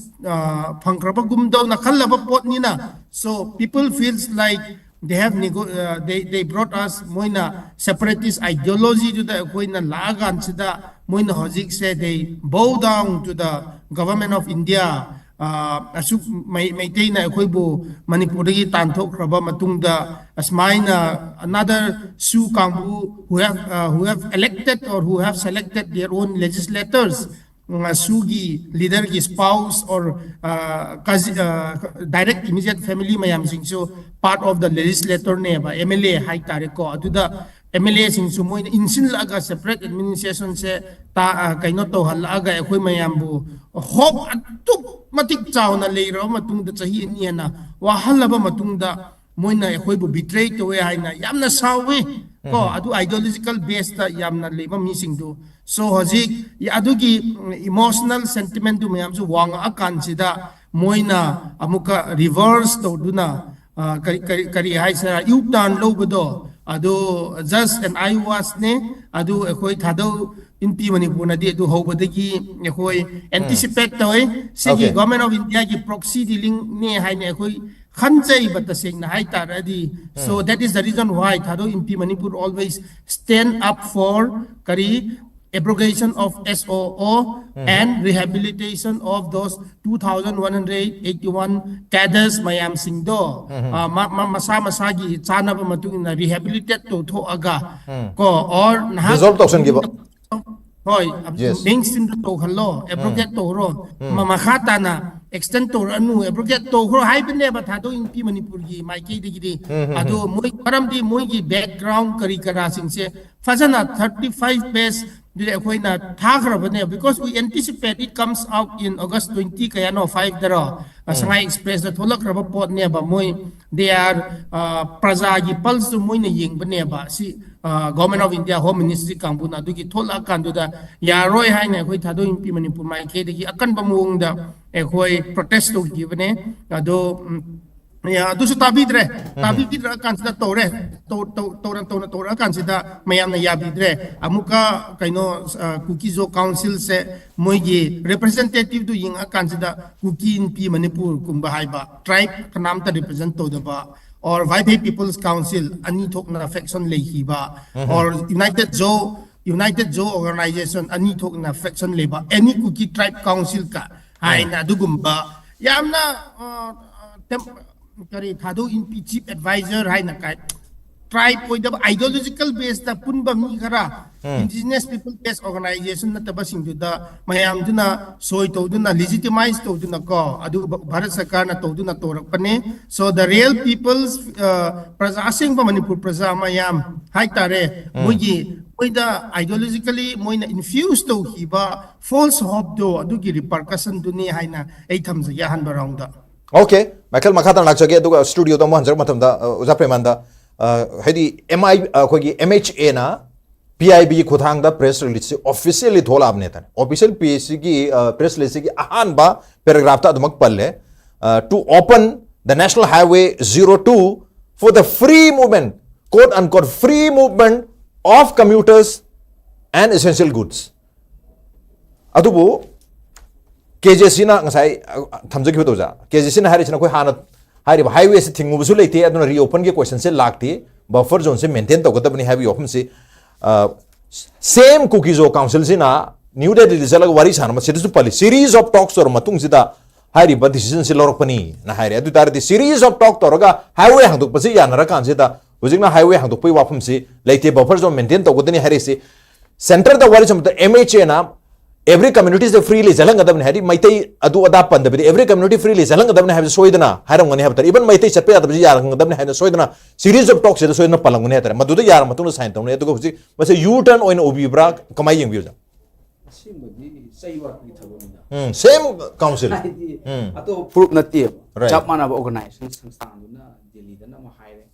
ꯐꯪꯈ꯭ꯔꯕꯒꯨꯝꯗꯧꯅ ꯈꯜꯂꯕ ꯄꯣꯠꯅꯤꯅ, so people feels like they have nego- uh, they they brought us, ꯃꯣꯏꯅ separatist ideology ꯗꯨꯗ ꯑꯩꯈꯣꯏꯅ ꯂꯥꯛꯑꯀꯥꯟꯁꯤꯗ ꯃꯣꯏꯅ ꯍꯧꯖꯤꯛꯁꯦ they bow down to the government of India. ꯑꯁꯨꯛ ꯃꯩ- ꯃꯩꯇꯩꯅ ꯑꯩꯈꯣꯏꯕꯨ ꯃꯅꯤꯄꯨꯔꯗꯒꯤ ꯇꯥꯟꯊꯣꯛꯈ꯭ꯔꯕ ꯃꯇꯨꯡꯗ ꯑꯁꯨꯃꯥꯏꯅ another Shu ꯀꯥꯡꯕꯨ who have uh, who have elected or who have selected their own legislators, ꯁꯨꯒꯤ ꯂꯤꯗꯔꯒꯤ spouse or direct immediate family ꯃꯌꯥꯝꯁꯤꯡꯁꯨ part of the legislator ꯅꯦꯕ, MLA ꯍꯥꯏꯇꯥꯔꯦꯀꯣ꯫ ꯑꯗꯨꯗ MLA ꯁꯤꯡꯁꯨ ꯃꯣꯏꯅ ꯏꯟꯁꯤꯜꯂꯛꯑꯒ separate administration ꯁꯦ ꯀꯩꯅꯣ ꯇꯧꯍꯜꯂꯛꯑꯒ ꯑꯩꯈꯣꯏ ꯃꯌꯥꯝꯕꯨ hope ꯑꯗꯨꯛ ꯃꯇꯤꯛ ꯆꯥꯎꯅ ꯂꯩꯔꯕ ꯃꯇꯨꯡꯗ, ꯆꯍꯤ ꯑꯅꯤ ꯍꯦꯟꯅ ꯋꯥꯍꯜꯂꯕ ꯃꯇꯨꯡꯗ ꯃꯣꯏꯅ ꯑꯩꯈꯣꯏꯕꯨ betray ꯇꯧꯋꯦ ꯍꯥꯏꯅ ꯌꯥꯝꯅ ꯁꯥꯎꯋꯤ ꯀꯣ꯫ ꯑꯗꯨ ideological base ꯇ ꯌꯥꯝꯅ ꯂꯩꯕ ꯃꯤꯁꯤꯡꯗꯨ꯫ So ꯍꯧꯖꯤꯛ ꯑꯗꯨꯒꯤ emotional sentiment ꯗꯨ ꯃꯌꯥꯝꯁꯨ ꯋꯥꯡꯉꯛꯑꯀꯥꯟꯁꯤꯗ ꯃꯣꯏꯅ ꯑꯃꯨꯛꯀ reverse ꯇꯧꯗꯨꯅ, ꯑ, ꯀꯔꯤ, ꯀꯔꯤ, ꯀꯔꯤ ꯍꯥꯏꯁꯤꯔꯥ, U-turn ꯂꯧꯕꯗꯣ, ꯑꯗꯨ just an eyewitness ꯅꯦ꯫ ꯑꯗꯨ ꯑꯩꯈꯣꯏ ꯊꯥꯗꯧ ꯏꯟꯄꯤ ꯃꯅꯤꯄꯨꯔꯅꯗꯤ ꯑꯗꯨ ꯍꯧꯕꯗꯒꯤ ꯑꯩꯈꯣꯏ anticipate ꯇꯧꯋꯤ꯫ ꯁꯤꯒꯤ Okay. Government of India ꯒꯤ proxy dealing ꯅꯦ ꯍꯥꯏꯅ ꯑꯩꯈꯣꯏ ꯈꯟꯖꯩꯕ, ꯇꯁꯦꯡꯅ ꯍꯥꯏꯇꯥꯔꯗꯤ꯫ So that is the reason why Thadou ꯏꯟꯄꯤ Manipur always stand up for ꯀꯔꯤ, abrogation of S O O and rehabilitation of those two thousand one hundred eighty-one cadres ꯃꯌꯥꯝꯁꯤꯡꯗꯣ, ꯑ, ꯃ- ꯃ- ꯃꯁꯥ ꯃꯁꯥꯒꯤ ꯆꯥꯅꯕ ꯃꯇꯨꯡ ꯏꯟꯅ rehabilitate ꯇꯧꯊꯣꯛꯑꯒ ꯀꯣ, or ꯅꯍꯥꯛ Dissolve ꯇꯧꯁꯟꯈꯤꯕ꯫ ꯍꯣꯏ, Yes. Mainstream ꯗ ꯇꯧꯍꯜꯂꯣ, abrogate ꯇꯧꯔꯣ, ꯃ- ꯃꯈꯥ ꯇꯥꯅ extend ꯇꯧꯔꯛꯑꯅꯨ, abrogate ꯇꯧꯈ꯭ꯔꯣ ꯍꯥꯏꯕꯅꯦꯕ ꯊꯥꯗꯣꯛ ꯏꯟꯄꯤ ꯃꯅꯤꯄꯨꯔꯒꯤ ꯃꯥꯏꯀꯩꯗꯒꯤꯗꯤ꯫ ꯑꯗꯣ ꯃꯣꯏ, ꯃꯔꯝꯗꯤ ꯃꯣꯏꯒꯤ background ꯀꯔꯤ ꯀꯔꯥꯁꯤꯡꯁꯦ ꯐꯖꯅ thirty five page ꯗꯨꯗꯤ ꯑꯩꯈꯣꯏꯅ ꯊꯥꯈ꯭ꯔꯕꯅꯦ, because we anticipate it comes out in August twenty ꯀꯌꯥꯅꯣ, five ꯗꯔꯣ, ꯑ, Sangai Express ꯇ ꯊꯣꯛꯂꯛꯈ꯭ꯔꯕ ꯄꯣꯠꯅꯦꯕ꯫ ꯃꯣꯏ, they are, ꯑ, ꯄ꯭ꯔꯖꯥꯒꯤ pulse ꯇꯨ ꯃꯣꯏꯅ ꯌꯦꯡꯕꯅꯦꯕ꯫ ꯁꯤ Government of India Home Ministry ꯀꯥꯡꯕꯨꯅ ꯑꯗꯨꯒꯤ ꯊꯣꯛꯂꯛꯑꯀꯥꯟꯗꯨꯗ ꯌꯥꯔꯣꯏ ꯍꯥꯏꯅ ꯑꯩꯈꯣꯏ ꯊꯥꯗꯣꯛ ꯏꯟꯄꯤ ꯃꯅꯤꯄꯨꯔ ꯃꯥꯏꯀꯩꯗꯒꯤ ꯑꯀꯟꯕ ꯃꯑꯣꯡꯗ ꯑꯩꯈꯣꯏ protest ꯇꯧꯈꯤꯕꯅꯦ꯫ ꯑꯗꯣ ꯎꯝ, ꯑꯗꯨꯁꯨ ꯇꯥꯕꯤꯗ꯭ꯔꯦ꯫ ꯇꯥꯕꯤꯗ꯭ꯔꯀꯥꯟꯁꯤꯗ ꯇꯧꯔꯦ꯫ ꯇꯧ- ꯇꯧ- ꯇꯧꯅ ꯇꯧꯅ ꯇꯧꯔꯛꯑꯀꯥꯟꯁꯤꯗ ꯃꯌꯥꯝꯅ ꯌꯥꯕꯤꯗ꯭ꯔꯦ꯫ ꯑꯃꯨꯛꯀ ꯀꯩꯅꯣ, ꯀꯨꯀꯤꯖꯣ ꯀꯥꯎꯟꯁꯤꯜꯁꯦ ꯃꯣꯏꯒꯤ representative ꯗꯨ ꯌꯦꯡꯉꯛꯑꯀꯥꯟꯁꯤꯗ ꯀꯨꯀꯤ ꯏꯟꯄꯤ ꯃꯅꯤꯄꯨꯔꯒꯨꯝꯕ ꯍꯥꯏꯕ tribe ꯀꯅꯥꯝꯇ represent ꯇꯧꯗꯕ, or Vaiphei People's Council ꯑꯅꯤ ꯊꯣꯛꯅ faction ꯂꯩꯈꯤꯕ, or United Zo, United Zo organization ꯑꯅꯤ ꯊꯣꯛꯅ faction ꯂꯩꯕ, any Kuki tribe council ꯀ ꯍꯥꯏꯅ ꯑꯗꯨꯒꯨꯝꯕ ꯌꯥꯝꯅ, ꯑ, ꯑ, ꯇꯦꯝ- ꯀꯔꯤ ꯊꯥꯗꯣꯛ ꯏꯟꯄꯤ chief advisor ꯍꯥꯏꯅ ꯀꯥꯏ, tribe ꯑꯣꯏꯗꯕ ideological base ꯇ ꯄꯨꯟꯕ ꯃꯤ ꯈꯔ, indigenous people based organization ꯅꯠꯇꯕꯁꯤꯡꯗꯨꯗ ꯃꯌꯥꯝꯗꯨꯅ ꯁꯣꯏ ꯇꯧꯗꯨꯅ, legitimize ꯇꯧꯗꯨꯅ ꯀꯣ, ꯑꯗꯨ ꯚꯥꯔꯠ ꯁꯔꯀꯥꯔꯅ ꯇꯧꯗꯨꯅ ꯇꯧꯔꯛꯄꯅꯦ꯫ So the real people's, ꯑ, ꯄ꯭ꯔꯖꯥ, ꯑꯁꯦꯡꯕ ꯃꯅꯤꯄꯨꯔ ꯄ꯭ꯔꯖꯥ ꯃꯌꯥꯝ ꯍꯥꯏꯇꯥꯔꯦ, ꯃꯣꯏꯒꯤ, ꯃꯣꯏꯗ ideologically ꯃꯣꯏꯅ infuse ꯇꯧꯈꯤꯕ false hope ꯗꯣ ꯑꯗꯨꯒꯤ repercussion ꯗꯨꯅꯤ ꯍꯥꯏꯅ ꯑꯩ ꯊꯝꯖꯒꯦ ꯑꯍꯥꯟꯕ round ꯗ꯫ Okay, ꯃꯥꯏꯀꯦꯜ, ꯃꯈꯥ ꯇꯥꯅ ꯂꯥꯛꯆꯒꯦ, ꯑꯗꯨꯒ studio ꯗ ꯑꯃꯨꯛ ꯍꯟꯖꯔꯛꯄ ꯃꯇꯝꯗ, ꯑ, ꯑꯣꯖꯥ ꯄ꯭ꯔꯦꯃꯥꯟꯗ, ꯑ, ꯍꯥꯏꯗꯤ, M I, ꯑꯩꯈꯣꯏꯒꯤ M H A ꯅ P I B ꯒꯤ ꯈꯨꯠꯊꯥꯡꯗ press release ꯁꯤ officially ꯊꯣꯛꯂꯛꯑꯕꯅꯦ ꯍꯥꯏꯇꯥꯔꯦ꯫ Official P I C ꯒꯤ, ꯑ, press release ꯁꯤꯒꯤ ꯑꯍꯥꯟꯕ paragraph ꯇ ꯑꯗꯨꯃꯛ ꯄꯜꯂꯦ, ꯑ, "To open the National Highway zero two for the free movement, quote unquote, free movement of commuters and essential goods." ꯑꯗꯨꯕꯨ K J C ꯅ ꯉꯁꯥꯏ, ꯑ, ꯊꯝꯖꯈꯤꯕꯗꯣ ꯑꯣꯖꯥ, K J C ꯅ ꯍꯥꯏꯔꯤꯁꯤꯅ ꯑꯩꯈꯣꯏ ꯍꯥꯟꯅ ꯍꯥꯏꯔꯤꯕ highway ꯁꯤ ꯊꯤꯡꯉꯨꯕꯁꯨ ꯂꯩꯇꯦ, ꯑꯗꯨꯅ reopen ꯒꯤ question ꯁꯦ ꯂꯥꯛꯇꯦ, buffer zone ꯁꯦ maintain ꯇꯧꯒꯗꯕꯅꯤ ꯍꯥꯏꯕꯒꯤ ꯋꯥꯐꯝꯁꯤ, ꯑ, same ꯀꯨꯀꯤꯖꯣ ꯀꯥꯎꯟꯁꯤꯜꯁꯤꯅ ꯅ꯭ꯌꯨ ꯗꯦꯜꯂꯤꯗ ꯆꯠꯂꯒ ꯋꯥꯔꯤ ꯁꯥꯟꯅꯕ, ꯃꯁꯤꯗꯁꯨ ꯄꯜꯂꯤ, "Series of talks ꯇꯧꯔꯕ ꯃꯇꯨꯡꯁꯤꯗ ꯍꯥꯏꯔꯤꯕ decision ꯁꯤ ꯂꯧꯔꯛꯄꯅꯤꯅ" ꯍꯥꯏꯔꯦ꯫ ꯑꯗꯨ ꯑꯣꯏ ꯇꯥꯔꯗꯤ series of talk ꯇꯧꯔꯒ highway ꯍꯥꯡꯗꯣꯛꯄꯁꯤ ꯌꯥꯅꯔꯀꯥꯟꯁꯤꯗ ꯍꯧꯖꯤꯛꯅ highway ꯍꯥꯡꯗꯣꯛꯄꯒꯤ ꯋꯥꯐꯝꯁꯤ ꯂꯩꯇꯦ, buffer zone maintain ꯇꯧꯒꯗꯅꯤ ꯍꯥꯏꯔꯤꯁꯤ꯫ Centre ꯗ ꯋꯥꯔꯤ ꯁꯥꯟꯅꯕꯗ M H A ꯅ every community ꯁꯦ freely ꯆꯠꯍꯟꯒꯗꯕꯅꯤ ꯍꯥꯏꯗꯤ, ꯃꯩꯇꯩ ꯑꯗꯨ ꯑꯗꯥ ꯄꯟꯗꯕꯤꯗ every community freely ꯆꯠꯍꯟꯒꯗꯕꯅꯤ ꯍꯥꯏꯕꯁꯤ ꯁꯣꯏꯗꯅ ꯍꯥꯏꯔꯝꯒꯅꯤ ꯍꯥꯏꯕ ꯇꯥꯔꯦ꯫ Even ꯃꯩꯇꯩ ꯆꯠꯄ ꯌꯥꯗꯕꯁꯤ ꯌꯥꯔꯝꯒꯗꯕꯅꯤ ꯍꯥꯏꯅ ꯁꯣꯏꯗꯅ series of talks ꯁꯤꯗ ꯁꯣꯏꯗꯅ ꯄꯜꯂꯝꯒꯅꯤ ꯍꯥꯏ ꯇꯥꯔꯦ꯫ ꯃꯗꯨꯗ ꯌꯥꯔꯕ ꯃꯇꯨꯡꯗ sign ꯇꯧꯅꯤ꯫ ꯑꯗꯨꯒ ꯍꯧꯖꯤꯛ ꯃꯁꯤ U turn ꯑꯣꯏꯅ ꯎꯕꯤꯕ꯭ꯔꯥ, ꯀꯃꯥꯏꯅ ꯌꯦꯡꯕꯤꯕꯖꯥ? ꯑꯁꯦꯡꯕꯗꯤ ꯆꯩ ꯋꯥꯠꯄꯒꯤ ꯊꯕꯛꯅꯤꯗ꯫ ꯎꯝ, same council. ꯍꯥꯏꯗꯤ ꯎꯝ꯫ ꯑꯇꯣꯞꯄ ꯐꯨꯔꯨꯞ ꯅꯠꯇꯦꯕ꯫ Right. ꯆꯞ ꯃꯥꯟꯅꯕ organization ꯁꯪꯁꯊꯥꯟꯗꯨꯅ ꯗꯦꯜꯂꯤꯗꯅ ꯑꯃ ꯍꯥꯏꯔꯦ,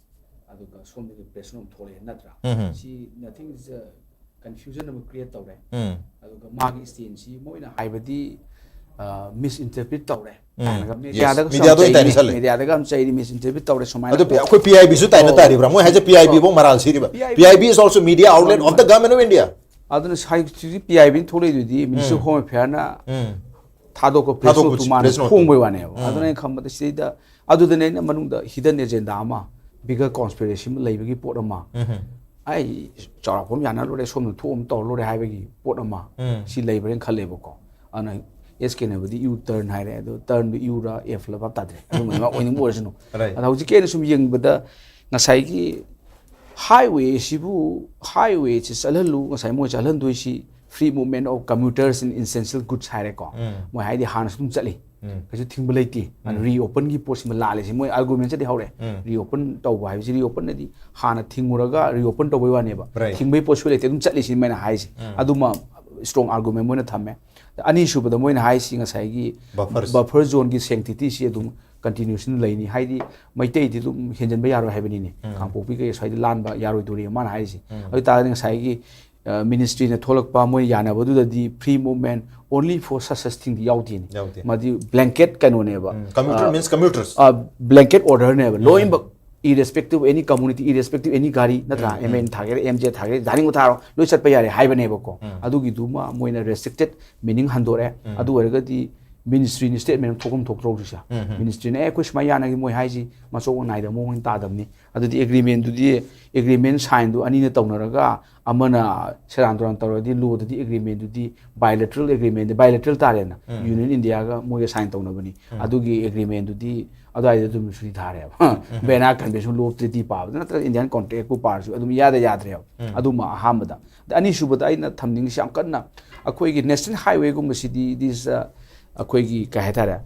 ꯑꯗ ꯑꯗꯨꯒ ꯁꯣꯝꯗꯒꯤ ꯄ꯭ꯔꯦꯁ ꯅꯣꯠ ꯑꯃ ꯊꯣꯛꯂꯛꯑꯦ ꯅꯠꯇ꯭ꯔꯥ? ꯎꯝ. ꯁꯤ nothing is confusion ꯑꯃ ꯀ꯭ꯔꯤꯌꯦꯠ ꯇꯧꯔꯦ꯫ ꯎꯝ. ꯑꯗꯨꯒ ꯃꯥꯒꯤ ꯁ꯭ꯇꯦꯟꯁꯤ ꯃꯣꯏꯅ ꯍꯥꯏꯕꯗꯤ ꯃꯤꯁ ꯏꯟꯇꯔꯄ꯭ꯔꯤꯠ ꯇꯧꯔꯦ ꯎꯝ. ꯀꯥꯏꯅꯒ Yes. ꯃꯦꯗꯤꯌꯥꯗꯒꯁꯨ ꯃꯦꯗꯤꯌꯥꯗ ꯌꯥꯝ ꯑꯣꯏꯅ ꯆꯩꯔꯤ, ꯇꯥꯏꯅꯁꯜꯂꯦ꯫ ꯃꯦꯗꯤꯌꯥꯗꯒ ꯌꯥꯝ ꯆꯩꯔꯤ, ꯃꯤꯁ ꯏꯟꯇꯔꯄ꯭ꯔꯤꯠ ꯇꯧꯔꯦ ꯁꯨꯃꯥꯏꯅ꯫ ꯑꯗꯨ ꯄꯤ- ꯑꯩꯈꯣꯏ ꯄꯤ ꯑꯥꯏ ꯕꯤꯁꯨ ꯇꯥꯏꯅ ꯑꯣ. ꯇꯥꯔꯤꯕ꯭ꯔꯥ? ꯃꯣꯏ ꯍꯥꯏꯁꯦ ꯄꯤ ꯑꯥꯏ ꯕꯤ ꯐꯧ ꯃꯔꯥꯜ ꯁꯤꯔꯤꯕ? P I B P I B is also media outlet of the government of India. ꯑꯗꯨꯅ ꯍꯧꯖꯤꯛ ꯄꯤ ꯑꯥꯏ ꯕꯤꯅ ꯊꯣꯛꯂꯛꯏꯗꯨꯗꯤ ꯃꯤꯅꯤꯁꯇ꯭ꯔꯤ ꯑꯣꯐ ꯍꯣꯝ ꯑꯦꯐꯤꯌꯔꯅ ꯎꯝ. ꯊꯥꯗꯣꯛꯄ ꯄ꯭ꯔꯦꯁ ꯊꯥꯗꯣꯛꯄ ꯅꯣꯠꯇꯨ ꯃꯥꯅ ꯄ꯭ꯔꯦꯁ ꯅꯣꯠꯇꯨ. ꯐꯣꯡꯕꯩ ꯋꯥꯅꯦꯕ꯫ ꯎꯝ. ꯑꯗꯨꯅ ꯑꯩꯅ ꯈꯟꯕꯗ ꯁꯤꯗꯩꯗ ꯑꯗꯨꯗꯅꯦ ꯑꯩꯅ ꯃꯅꯨꯡꯗ ꯍꯤꯗꯟ ꯑꯦꯖꯦꯟꯗꯥ ꯑꯃ, ꯕꯤꯒꯔ ꯀꯣꯟꯁꯄꯤꯔꯦꯁꯤ ꯑꯃ ꯂꯩꯕꯒꯤ ꯄꯣꯠ ꯑꯃ, ꯎꯝ. ꯑꯩ ꯆꯥꯎꯔꯥꯛꯄ ꯑꯃ ꯌꯥꯅ ꯂꯣꯏꯔꯦ, ꯁꯣꯝꯗ ꯊꯣꯛ ꯑꯃ ꯇꯧꯔ ꯂꯣꯏꯔꯦ ꯍꯥꯏꯕꯒꯤ ꯄꯣꯠ ꯑꯃ ꯎꯝ. ꯁꯤ ꯂꯩꯕ꯭ꯔꯥꯅ ꯈꯜꯂꯦꯕꯀꯣ꯫ ꯑꯗꯨꯅ ꯑꯦꯁ ꯀꯦꯅꯕꯨꯗꯤ ꯌꯨ ꯇꯔꯟ ꯍꯥꯏꯔꯦ, ꯑꯗꯣ ꯇꯔꯟꯗꯨ ꯌꯨꯔ ꯑꯦꯐꯂ ꯚꯥꯞ ꯇꯥꯗ꯭ꯔꯦ, ꯑꯗꯨꯝꯕ ꯑꯣꯏꯅꯤꯡꯕ ꯑꯣꯏꯔꯁꯅꯨ꯫ Right. ꯑꯗꯣ ꯍꯧꯖꯤꯛꯀꯤ ꯑꯩꯅ ꯁꯨꯝ ꯌꯦꯡꯕꯗ ꯉꯁꯥꯏꯒꯤ ꯍꯥꯏꯋꯦꯁꯤꯕꯨ, ꯍꯥꯏꯋꯦꯁꯤ ꯆꯠꯍꯜꯂꯨ, ꯉꯁꯥꯏ ꯃꯣꯏ ꯆꯠꯍꯟꯗꯣꯏꯁꯤ free movement of commuters and essential goods ꯍꯥꯏꯔꯦꯀꯣ꯫ ꯎꯝ. ꯃꯣꯏ ꯍꯥꯏꯗꯤ ꯍꯥꯟꯅꯁꯨ ꯑꯗꯨꯝ ꯆꯠꯂꯤ, ꯎꯝ. ꯀꯩꯁꯨ ꯊꯤꯡꯕ ꯂꯩꯇꯦ꯫ ꯑꯗꯨꯅ ꯎꯝ. ꯔꯤꯑꯣꯄꯟꯒꯤ ꯄꯣꯠꯁꯤꯃ ꯂꯥꯜꯂꯦ ꯁꯤ ꯃꯣꯏ ꯑꯥꯔꯒꯨꯃꯦꯟꯁꯤꯗꯤ ꯍꯧꯔꯦ꯫ ꯎꯝ. ꯔꯤꯑꯣꯄꯟ ꯇꯧꯕ ꯍꯥꯏꯕꯁꯤ, ꯔꯤꯑꯣꯄꯟꯗꯗꯤ ꯍꯥꯟꯅ ꯊꯤꯡꯉꯨꯔꯒ ꯔꯤꯑꯣꯄꯟ ꯇꯧꯕꯩ ꯋꯥꯅꯦꯕ, Right. ꯊꯤꯡꯕꯩ ꯄꯣꯠꯁꯨ ꯂꯩꯇꯦ, ꯑꯗꯨꯝ ꯆꯠꯂꯤ ꯁꯤ ꯃꯣꯏꯅ ꯍꯥꯏꯁꯦ꯫ ꯎꯝ. ꯑꯗꯨꯃ ꯏꯁꯇ꯭ꯔꯣꯡ ꯑꯥꯔꯒꯨꯃꯦꯟ ꯃꯣꯏꯅ ꯊꯝꯃꯦ꯫ ꯑꯅꯤꯁꯨꯕꯗ ꯃꯣꯏꯅ ꯍꯥꯏꯁꯤ ꯉꯁꯥꯏꯒꯤ Buffers. ꯕꯐꯔ ꯖꯣꯟꯒꯤ ꯁꯦꯡꯇꯤꯇꯤꯁꯤ ꯑꯗꯨꯝ ꯀꯟꯇꯤꯅ꯭ꯌꯨꯁꯟ ꯂꯩꯅꯤ, ꯍꯥꯏꯗꯤ ꯃꯩꯇꯩꯗꯤ ꯑꯗꯨꯝ ꯍꯦꯟꯖꯟꯕ ꯌꯥꯔꯣꯏ ꯍꯥꯏꯕꯅꯤꯅꯦ꯫ ꯎꯝ. ꯀꯥꯡꯄꯣꯛꯄꯤ ꯀꯩ ꯁ꯭ꯋꯥꯏꯗ ꯂꯥꯟꯕ ꯌꯥꯔꯣꯏꯗꯣꯔꯤ ꯃꯥꯅ ꯍꯥꯏꯔꯤꯁꯦ꯫ ꯎꯝ. ꯑꯗꯨ ꯑꯣꯏꯇꯥꯔꯗꯤ ꯉꯁꯥꯏꯒꯤ ꯃꯤꯅꯤꯁꯇ꯭ꯔꯤꯅ ꯊꯣꯛꯂꯛꯄ ꯃꯣꯏ ꯌꯥꯅꯕꯗꯨꯗꯗꯤ free movement only for such such thingꯗꯤ ꯌꯥꯎꯗꯦꯅꯦ꯫ ꯌꯥꯎꯗꯦ. ꯃꯗꯤ blanket ꯀꯩꯅꯣꯅꯦꯕ꯫ ꯎꯝ. Commuter means commuters. Blanket orderꯅꯦꯕ꯫ ꯂꯣꯏꯅꯃꯛ irrespective of any community, irrespective any ꯒꯥꯔꯤ ꯅꯠꯇ꯭ꯔꯥ, ꯎꯝ, ꯑꯦꯝ ꯑꯦꯟ ꯊꯥꯒꯦꯔꯥ, ꯑꯦꯝ ꯖꯦ ꯊꯥꯒꯦꯔꯥ, ꯙꯥꯅꯤꯡꯕ ꯊꯥꯔꯣ, ꯂꯣꯏ ꯆꯠꯄ ꯌꯥꯔꯦ ꯍꯥꯏꯕꯅꯦꯕꯀꯣ꯫ ꯎꯝ. ꯑꯗꯨꯒꯤꯗꯨꯃ ꯃꯣꯏꯅ restricted meaning ꯍꯟꯗꯣꯔꯛꯑꯦ꯫ ꯎꯝ. ꯑꯗꯨ ꯑꯣꯏꯔꯒꯗꯤ ꯃꯤꯅꯤꯁꯇ꯭ꯔꯤꯅ ꯁ꯭ꯇꯦꯠꯃꯦꯟ ꯑꯃ ꯊꯣꯛꯐꯝ ꯊꯣꯛꯇ꯭ꯔꯣ ꯍꯧꯖꯤꯛꯁꯦ? ꯎꯝ, ꯎꯝ. ꯃꯤꯅꯤꯁꯇ꯭ꯔꯤꯅ "ꯑꯦ, ꯑꯩꯈꯣꯏ ꯁꯨꯃꯥꯏꯅ ꯌꯥꯅꯒꯤ", ꯃꯣꯏ ꯍꯥꯏꯁꯤ ꯃꯆꯣꯛ ꯅꯥꯏꯗꯕ ꯃꯑꯣꯡ ꯑꯣꯏꯅ ꯇꯥꯗꯕꯅꯤ꯫ ꯑꯗꯨꯗꯤ ꯑꯦꯒ꯭ꯔꯤꯃꯦꯟꯗꯨꯗꯤ, ꯑꯦꯒ꯭ꯔꯤꯃꯦꯟ ꯁꯥꯏꯟꯗꯨ ꯑꯅꯤꯅ ꯇꯧꯅꯔꯒ ꯑꯃꯅ ꯁꯦꯔꯥꯟ ꯇꯨꯔꯥꯟ ꯇꯧꯔꯗꯤ ꯂꯣꯗꯗꯤ ꯑꯦꯒ꯭ꯔꯤꯃꯦꯟꯗꯨꯗꯤ bilateral agreement, bilateral ꯇꯥꯔꯦꯅ꯫ ꯎꯝ. ꯌꯨꯅꯤꯌꯟ ꯏꯟꯗꯤꯌꯥꯒ ꯃꯣꯏꯒ ꯁꯥꯏꯟ ꯇꯧꯅꯕꯅꯤ꯫ ꯎꯝ. ꯑꯗꯨꯒꯤ ꯑꯦꯒ꯭ꯔꯤꯃꯦꯟꯗꯨꯗꯤ ꯑꯗꯨꯋꯥꯏꯗ ꯑꯗꯨꯝ ꯁꯨꯇꯤ ꯊꯥꯔꯦꯕ꯫ ꯕꯦꯅꯥ ꯀꯟꯚꯦꯟꯁꯟ ꯂꯣ ꯇ꯭ꯔꯤꯇꯤ ꯄꯥꯕꯗ ꯅꯠꯇ꯭ꯔꯒ ꯏꯟꯗꯤꯌꯥꯟ ꯀꯣꯟꯇ꯭ꯔꯦꯛꯄꯨ ꯄꯥꯔꯁꯨ ꯑꯗꯨꯝ ꯏꯌꯥꯗ ꯌꯥꯗ꯭ꯔꯦꯕ꯫ ꯎꯝ. ꯑꯗꯨꯃ ꯑꯍꯥꯟꯕꯗ꯫ ꯑꯗ ꯑꯅꯤꯁꯨꯕꯗ ꯑꯩꯅ ꯊꯝꯅꯤꯡꯉꯤꯁꯤ ꯌꯥꯝ ꯀꯟꯅ ꯑꯩꯈꯣꯏꯒꯤ ꯅꯦꯁꯅꯦꯜ ꯍꯥꯏꯋꯦꯒꯨꯝꯕꯁꯤꯗꯤ this, ꯑ, ꯑꯩꯈꯣꯏꯒꯤ ꯀꯩ ꯍꯥꯏꯇꯥꯔꯦ,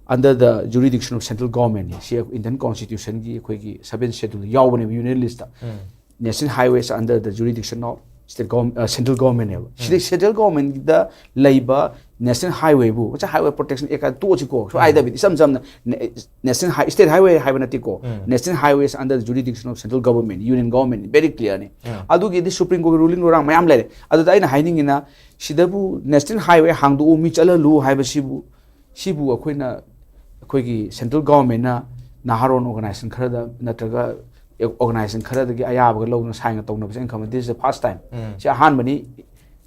under the jurisdiction of central governmentꯅꯤ꯫ ꯁꯤ ꯏꯟꯗꯤꯌꯟ ꯀꯣꯟꯁꯇꯤꯇ꯭ꯌꯨꯁꯟꯒꯤ ꯑꯩꯈꯣꯏꯒꯤ seventh schedule ꯌꯥꯎꯕꯅꯦꯕ, union list. Um. National highways under the jurisdiction of state government, central governmentꯅꯦꯕ꯫ ꯁꯤꯗꯩ central governmentꯗ ꯂꯩꯕ National Highwayꯕꯨ, ꯉꯁꯥꯏ Highway Protection Act ꯇꯣꯛꯑꯁꯤꯀꯣ, ꯁ꯭ꯋꯥꯏꯗꯕꯤꯗ ꯏꯆꯝ ꯆꯝꯅ national high, state highway ꯍꯥꯏꯕ ꯅꯠꯇꯦꯀꯣ, national highways under the jurisdiction of central government, union government, very clearꯅꯤ꯫ ꯑꯗꯨꯒꯤꯗꯤ Supreme Court ruling ꯂꯣꯏꯔꯥꯡ ꯃꯌꯥꯝ ꯂꯩꯔꯦ꯫ ꯑꯗꯨꯗ ꯑꯩꯅ ꯍꯥꯏꯅꯤꯡꯉꯤꯅ, ꯁꯤꯗꯕꯨ National Highway ꯍꯥꯡꯗꯣꯛꯎ, ꯃꯤ ꯆꯠꯍꯜꯂꯨ ꯍꯥꯏꯕꯁꯤꯕꯨ, ꯁꯤꯕꯨ ꯑꯩꯈꯣꯏꯅ, ꯑꯩꯈꯣꯏꯒꯤ central governmentꯅ ꯅꯍꯥꯔꯣꯟ organization ꯈꯔꯗ ꯅꯠꯇ꯭ꯔꯒ organization ꯈꯔꯗꯒꯤ ꯑꯌꯥꯕꯒ ꯂꯧꯗꯨꯅ signꯒ ꯇꯧꯅꯕꯁꯦ ꯑꯩꯅ ꯈꯟꯕꯗ this is the first time꯫ ꯁꯤ ꯑꯍꯥꯟꯕꯅꯤ꯫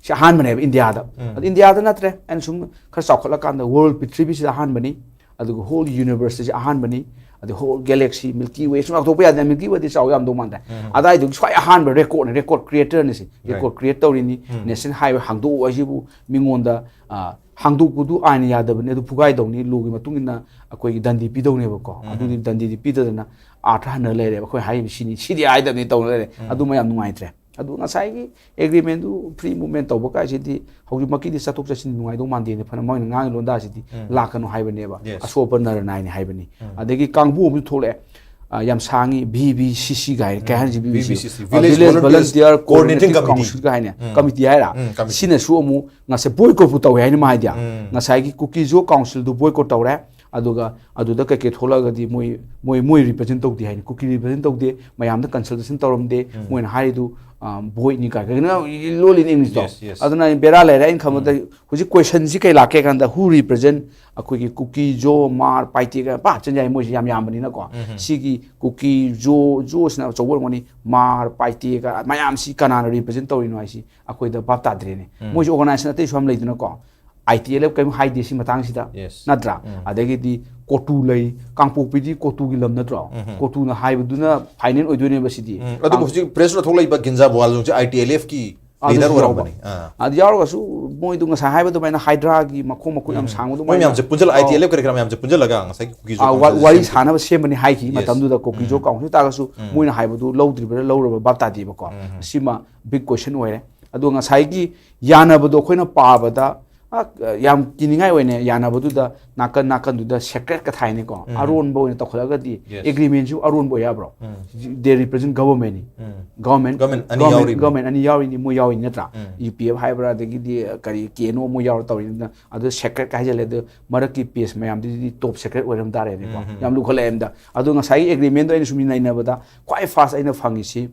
ꯁꯤ ꯑꯍꯥꯟꯕꯅꯦꯕ ꯏꯟꯗꯤꯌꯥꯗ꯫ ꯑꯗꯨ ꯏꯟꯗꯤꯌꯥꯗ ꯅꯠꯇ꯭ꯔꯦ, ꯑꯩꯅ ꯁꯨꯝ ꯈꯔ ꯆꯥꯎꯈꯠꯂꯀꯥꯟꯗ world ꯄ꯭ꯔꯤꯊꯤꯕꯤꯁꯤꯗ ꯑꯍꯥꯟꯕꯅꯤ꯫ ꯑꯗꯨꯒ whole universeꯁꯤ ꯑꯍꯥꯟꯕꯅꯤ꯫ ꯑꯗꯩ whole galaxy, Milky Way, ꯁꯨꯝ ꯂꯥꯎꯊꯣꯛꯄ ꯌꯥꯗꯦ꯫ Milky Wayꯗꯤ ꯆꯥꯎ ꯌꯥꯝꯗꯧ ꯃꯥꯟꯗꯦ꯫ ꯑꯗꯥꯏꯗꯨꯒꯤ ꯈ꯭ꯋꯥꯏ ꯑꯍꯥꯟꯕ recordꯅꯤ, record creatorꯅꯤ ꯁꯤ꯫ Record create ꯇꯧꯔꯤꯅꯤ꯫ National Highway ꯍꯥꯡꯗꯣꯛꯎ ꯍꯥꯏꯁꯤꯕꯨ ꯃꯤꯉꯣꯟꯗ, ꯑ, ꯍꯥꯡꯗꯣꯛꯄꯗꯨ ꯑꯥꯏꯟ ꯌꯥꯗꯕꯅꯤ, ꯑꯗꯨ ꯐꯨꯒꯥꯏꯗꯧꯅꯤ, ꯂꯣꯒꯤ ꯃꯇꯨꯡ ꯏꯟꯅ ꯑꯩꯈꯣꯏꯒꯤ ꯗꯟꯗꯤ ꯄꯤꯗꯧꯅꯦꯕꯀꯣ꯫ ꯑꯗꯨꯗꯤ ꯗꯟꯗꯤꯗꯤ ꯄꯤꯗꯗꯅ ꯑꯥꯔꯊ ꯍꯟꯅ ꯂꯩꯔꯦꯕ꯫ ꯑꯩꯈꯣꯏ ꯍꯥꯏꯔꯤꯕ ꯁꯤꯅꯤ, ꯁꯤꯗꯤ ꯍꯥꯏꯗꯕꯅꯤ ꯇꯧꯅ ꯂꯩꯔꯦ꯫ ꯑꯗꯨꯃ ꯌꯥꯝ ꯅꯨꯡꯉꯥꯏꯇ꯭ꯔꯦ꯫ ꯑꯗꯨ ꯉꯁꯥꯏꯒꯤ agreementꯗꯨ free movement ꯇꯧꯕ ꯀꯥꯏꯁꯤꯗꯤ ꯍꯧꯖꯤꯛꯃꯛꯀꯤꯗꯤ ꯆꯠꯊꯣꯛ ꯆꯠꯁꯤꯟ ꯅꯨꯡꯉꯥꯏꯗꯧ ꯃꯥꯟꯗꯦꯅ ꯐꯅ ꯃꯣꯏꯅ ꯉꯥꯡꯉꯤ ꯂꯣꯟꯗꯥꯁꯤꯗꯤ ꯂꯥꯛꯀꯅꯨ ꯍꯥꯏꯕꯅꯦꯕ꯫ Yes. ꯑꯁꯣꯛꯄ ꯅꯔ ꯅꯥꯏꯅꯤ ꯍꯥꯏꯕꯅꯤ꯫ ꯑꯗꯒꯤ ꯀꯥꯡꯕꯨ ꯑꯃꯁꯨ ꯊꯣꯛꯂꯛꯑꯦ꯫ ꯑ, ꯌꯥꯝ ꯁꯥꯡꯉꯤ, ꯚꯤ ꯚꯤ ꯁꯤ ꯁꯤ ꯀꯥꯏꯅ꯫ ꯀꯩ ꯍꯥꯏꯅ ꯚꯤ ꯚꯤ ꯁꯤ ꯁꯤ? ꯚꯤ ꯚꯤ ꯁꯤ ꯁꯤ, ꯑ, Village Village Volunteers Volunteer Coordinating Coordinating Committee꯫ Council ꯀꯥꯏꯅ꯫ ꯎꯝ꯫ Committee ꯍꯥꯏꯔ? ꯎꯝ, committee꯫ ꯁꯤꯅꯁꯨ ꯑꯃꯨꯛ ꯉꯁꯥꯏ boycottꯄꯨ ꯇꯧꯋꯦ ꯍꯥꯏꯅ ꯃꯥ ꯍꯥꯏꯗꯤ꯫ ꯎꯝ꯫ ꯉꯁꯥꯏꯒꯤ ꯀꯨꯀꯤꯖꯣ councilꯗꯨ boycott ꯇꯧꯔꯦ꯫ ꯑꯗꯨꯒ ꯑꯗꯨꯗ ꯀꯩꯀꯩ ꯊꯣꯛꯂꯛꯑꯒꯗꯤ ꯃꯣꯏ, ꯃꯣꯏ, ꯃꯣꯏ represent ꯇꯧꯗꯦ ꯍꯥꯏꯅꯤ꯫ ꯀꯨꯀꯤ represent ꯇꯧꯗꯦ, ꯃꯌꯥꯝꯗ consultation ꯇꯧꯔꯝꯗꯦ꯫ ꯎꯝ꯫ ꯃꯣꯏꯅ ꯍꯥꯏꯔꯤꯗꯨ, ꯑ, voidꯅꯤ ꯀꯥꯏ꯫ ꯀꯩꯒꯤꯅꯣ, all in Englishꯇꯣ꯫ Yes, yes꯫ ꯑꯗꯨꯅ ꯑꯩ ꯕꯦꯔꯥ ꯂꯩꯔꯦ꯫ ꯑꯩꯅ ꯈꯟꯕꯗ ꯎꯝ꯫ ꯍꯧꯖꯤꯛ questionꯁꯤ ꯀꯩ ꯂꯥꯛꯀꯦ ꯀꯥꯟꯗ, who represent ꯑꯩꯈꯣꯏꯒꯤ ꯀꯨꯀꯤ, ꯖꯣ, ꯃꯥꯔ, ꯄꯥꯏꯇꯦꯒ ꯄꯥꯛ ꯍꯥꯞꯆꯤꯟ ꯌꯥꯏ, ꯃꯣꯏꯁꯦ ꯌꯥꯝ ꯌꯥꯝꯕꯅꯤꯅꯀꯣ꯫ ꯎꯝ꯫ ꯁꯤꯒꯤ ꯀꯨꯀꯤ, ꯖꯣ, ꯖꯣꯁꯤꯅ ꯑꯆꯧꯕ ꯑꯣꯏꯔꯝꯒꯅꯤ, ꯃꯥꯔ, ꯄꯥꯏꯇꯦꯒ ꯃꯌꯥꯝꯁꯤ ꯀꯅꯥꯅ represent ꯇꯧꯔꯤꯅꯣ ꯍꯥꯏꯁꯤ ꯑꯩꯈꯣꯏꯗ ꯚꯥꯞ ꯇꯥꯗ꯭ꯔꯦꯅꯦ꯫ ꯎꯝ꯫ ꯃꯣꯏꯁꯨ organization ꯑꯇꯩꯁꯨ ꯌꯥꯝ ꯂꯩꯗꯅꯀꯣ꯫ ꯑꯥꯏ ꯇꯤ ꯑꯦꯜ ꯑꯦꯐ ꯀꯔꯤꯝ ꯍꯥꯏꯗꯦ ꯁꯤ ꯃꯇꯥꯡꯁꯤꯗ꯫ Yes꯫ ꯅꯠꯇ꯭ꯔꯥ? ꯎꯝ꯫ ꯑꯗꯒꯤꯗꯤ ꯀꯣꯇꯨ ꯂꯩ, ꯀꯥꯡꯄꯣꯛꯄꯤꯗꯤ ꯀꯣꯇꯨꯒꯤ ꯂꯝ ꯅꯠꯇ꯭ꯔꯣ? ꯎꯝ꯫ ꯀꯣꯇꯨꯅ ꯍꯥꯏꯕꯗꯨꯅ final ꯑꯣꯏꯗꯣꯏꯅꯦꯕ ꯁꯤꯗꯤ꯫ ꯎꯝ꯫ ꯑꯗꯨꯕꯨ ꯀꯥꯡ- ꯍꯧꯖꯤꯛ pressꯇ ꯊꯣꯛꯂꯛꯏꯕ ꯒꯤꯟꯖꯥ ꯕꯣꯋꯥꯜꯁꯤꯡꯁꯦ ꯑꯥꯏ ꯇꯤ ꯑꯦꯜ ꯑꯦꯐꯀꯤ ꯑꯗꯨꯁꯨ leader ꯌꯥꯎꯕ꯫ ꯑꯣꯏꯔꯝꯕꯅꯤ꯫ ꯑꯥ꯫ ꯑꯗꯨ ꯌꯥꯎꯔꯒꯁꯨ ꯃꯣꯏꯗꯣ ꯉꯁꯥꯏ ꯍꯥꯏꯕ ꯑꯗꯨꯃꯥꯏꯅ ꯍꯥꯏꯗ꯭ꯔꯥꯒꯤ ꯃꯈꯣꯡ ꯃꯈꯨꯠ ꯌꯥꯝ ꯎꯝ꯫ ꯁꯥꯡꯕ ꯃꯣꯏ ꯑꯗꯨꯃꯥꯏꯅ꯫ ꯃꯌꯥꯝꯁꯦ ꯄꯨꯟꯁꯤꯜꯂ-, ꯑꯥꯎ꯫ ꯑꯥꯏ ꯇꯤ ꯑꯦꯜ ꯑꯦꯐ ꯀꯔꯤ ꯀꯔꯥ ꯃꯌꯥꯝꯁꯦ ꯄꯨꯟꯁꯤꯜꯂꯒ ꯉꯁꯥꯏꯒꯤ ꯀꯨꯀꯤꯁꯨ ꯑꯥ, ꯋꯥ-, councilꯁꯦ ꯋꯥꯔꯤ ꯁꯦꯝꯈꯤꯕ꯫ ꯁꯥꯟꯅꯕ ꯁꯦꯝꯕꯅꯤ ꯍꯥꯏꯈꯤ꯫ Yes꯫ ꯃꯇꯝꯗꯨꯗ ꯀꯨꯀꯤꯁꯨ ꯎꯝ꯫ Council ꯇꯥꯔꯒꯁꯨ ꯎꯝ꯫ ꯃꯣꯏꯅ ꯍꯥꯏꯕꯗꯨ ꯂꯧꯗ꯭ꯔꯤꯕ꯭ꯔꯥ ꯂꯧꯔꯕ ꯚꯥꯞ ꯇꯥꯗꯦꯕꯀꯣ꯫ ꯎꯝ꯫ ꯁꯤꯃ big question ꯑꯣꯏꯔꯦ꯫ ꯑꯗꯨꯒ ꯉꯁꯥꯏꯒꯤ ꯌꯥꯅꯕꯗꯣ ꯑꯩꯈꯣꯏꯅ ꯄꯥꯕꯗ ꯑ, ꯌꯥꯝ ꯀꯤꯅꯤꯡꯉꯥꯏ ꯑꯣꯏꯅ ꯌꯥꯅꯕꯗꯨꯗ ꯅꯥꯀꯟ ꯅꯥꯀꯟꯗꯨꯗ ꯁꯦꯀ꯭ꯔꯦꯠꯀ ꯊꯥꯏꯅꯤꯀꯣ꯫ ꯎꯝ꯫ ꯑꯔꯣꯟꯕ ꯑꯣꯏꯅ ꯇꯧꯈꯠꯂꯒꯗꯤ Yes. ꯑꯦꯒ꯭ꯔꯤꯃꯦꯟꯁꯨ ꯑꯔꯣꯟꯕ ꯑꯣꯏ ꯌꯥꯕ꯭ꯔꯣ? ꯎꯝ. They represent government ꯅꯤ꯫ ꯎꯝ. Government Government ꯑꯅꯤ ꯌꯥꯎꯔꯤꯕꯅꯤ꯫ Government ꯑꯅꯤ ꯌꯥꯎꯔꯤꯅꯤ, ꯃꯣꯏ ꯌꯥꯎꯔꯤ ꯅꯠꯇ꯭ꯔꯥ? ꯎꯝ. ꯌꯨ ꯄꯤ ꯑꯦꯐ ꯍꯥꯏꯕ꯭ꯔꯥ, ꯑꯗꯒꯤꯗꯤ ꯀꯔꯤ ꯀꯦ ꯑꯦꯟ ꯑꯣ ꯃꯣꯏ ꯌꯥꯎꯔ ꯇꯧꯔꯤꯅꯤꯅ꯫ ꯑꯗꯨ ꯁꯦꯀ꯭ꯔꯦꯠꯀ ꯍꯥꯏꯖꯜꯂꯦ, ꯑꯗꯨ ꯃꯔꯛꯀꯤ ꯄꯦꯖ ꯃꯌꯥꯝꯗꯨꯗꯤ ꯇꯣꯞ ꯁꯦꯀ꯭ꯔꯦꯠ ꯑꯣꯏꯔꯝ ꯇꯥꯔꯦꯅꯦꯀꯣ꯫ ꯎꯝ. ꯌꯥꯝ ꯂꯨꯈꯠꯂꯛꯑꯦ ꯑꯝꯗ꯫ ꯑꯗꯣ ꯉꯁꯥꯏꯒꯤ ꯑꯦꯒ꯭ꯔꯤꯃꯦꯟꯗꯣ ꯑꯩꯅ ꯁꯨꯝ ꯅꯩꯅꯕꯗ ꯈ꯭ꯋꯥꯏ ꯐꯥꯁ ꯑꯩꯅ ꯐꯪꯉꯤꯁꯤ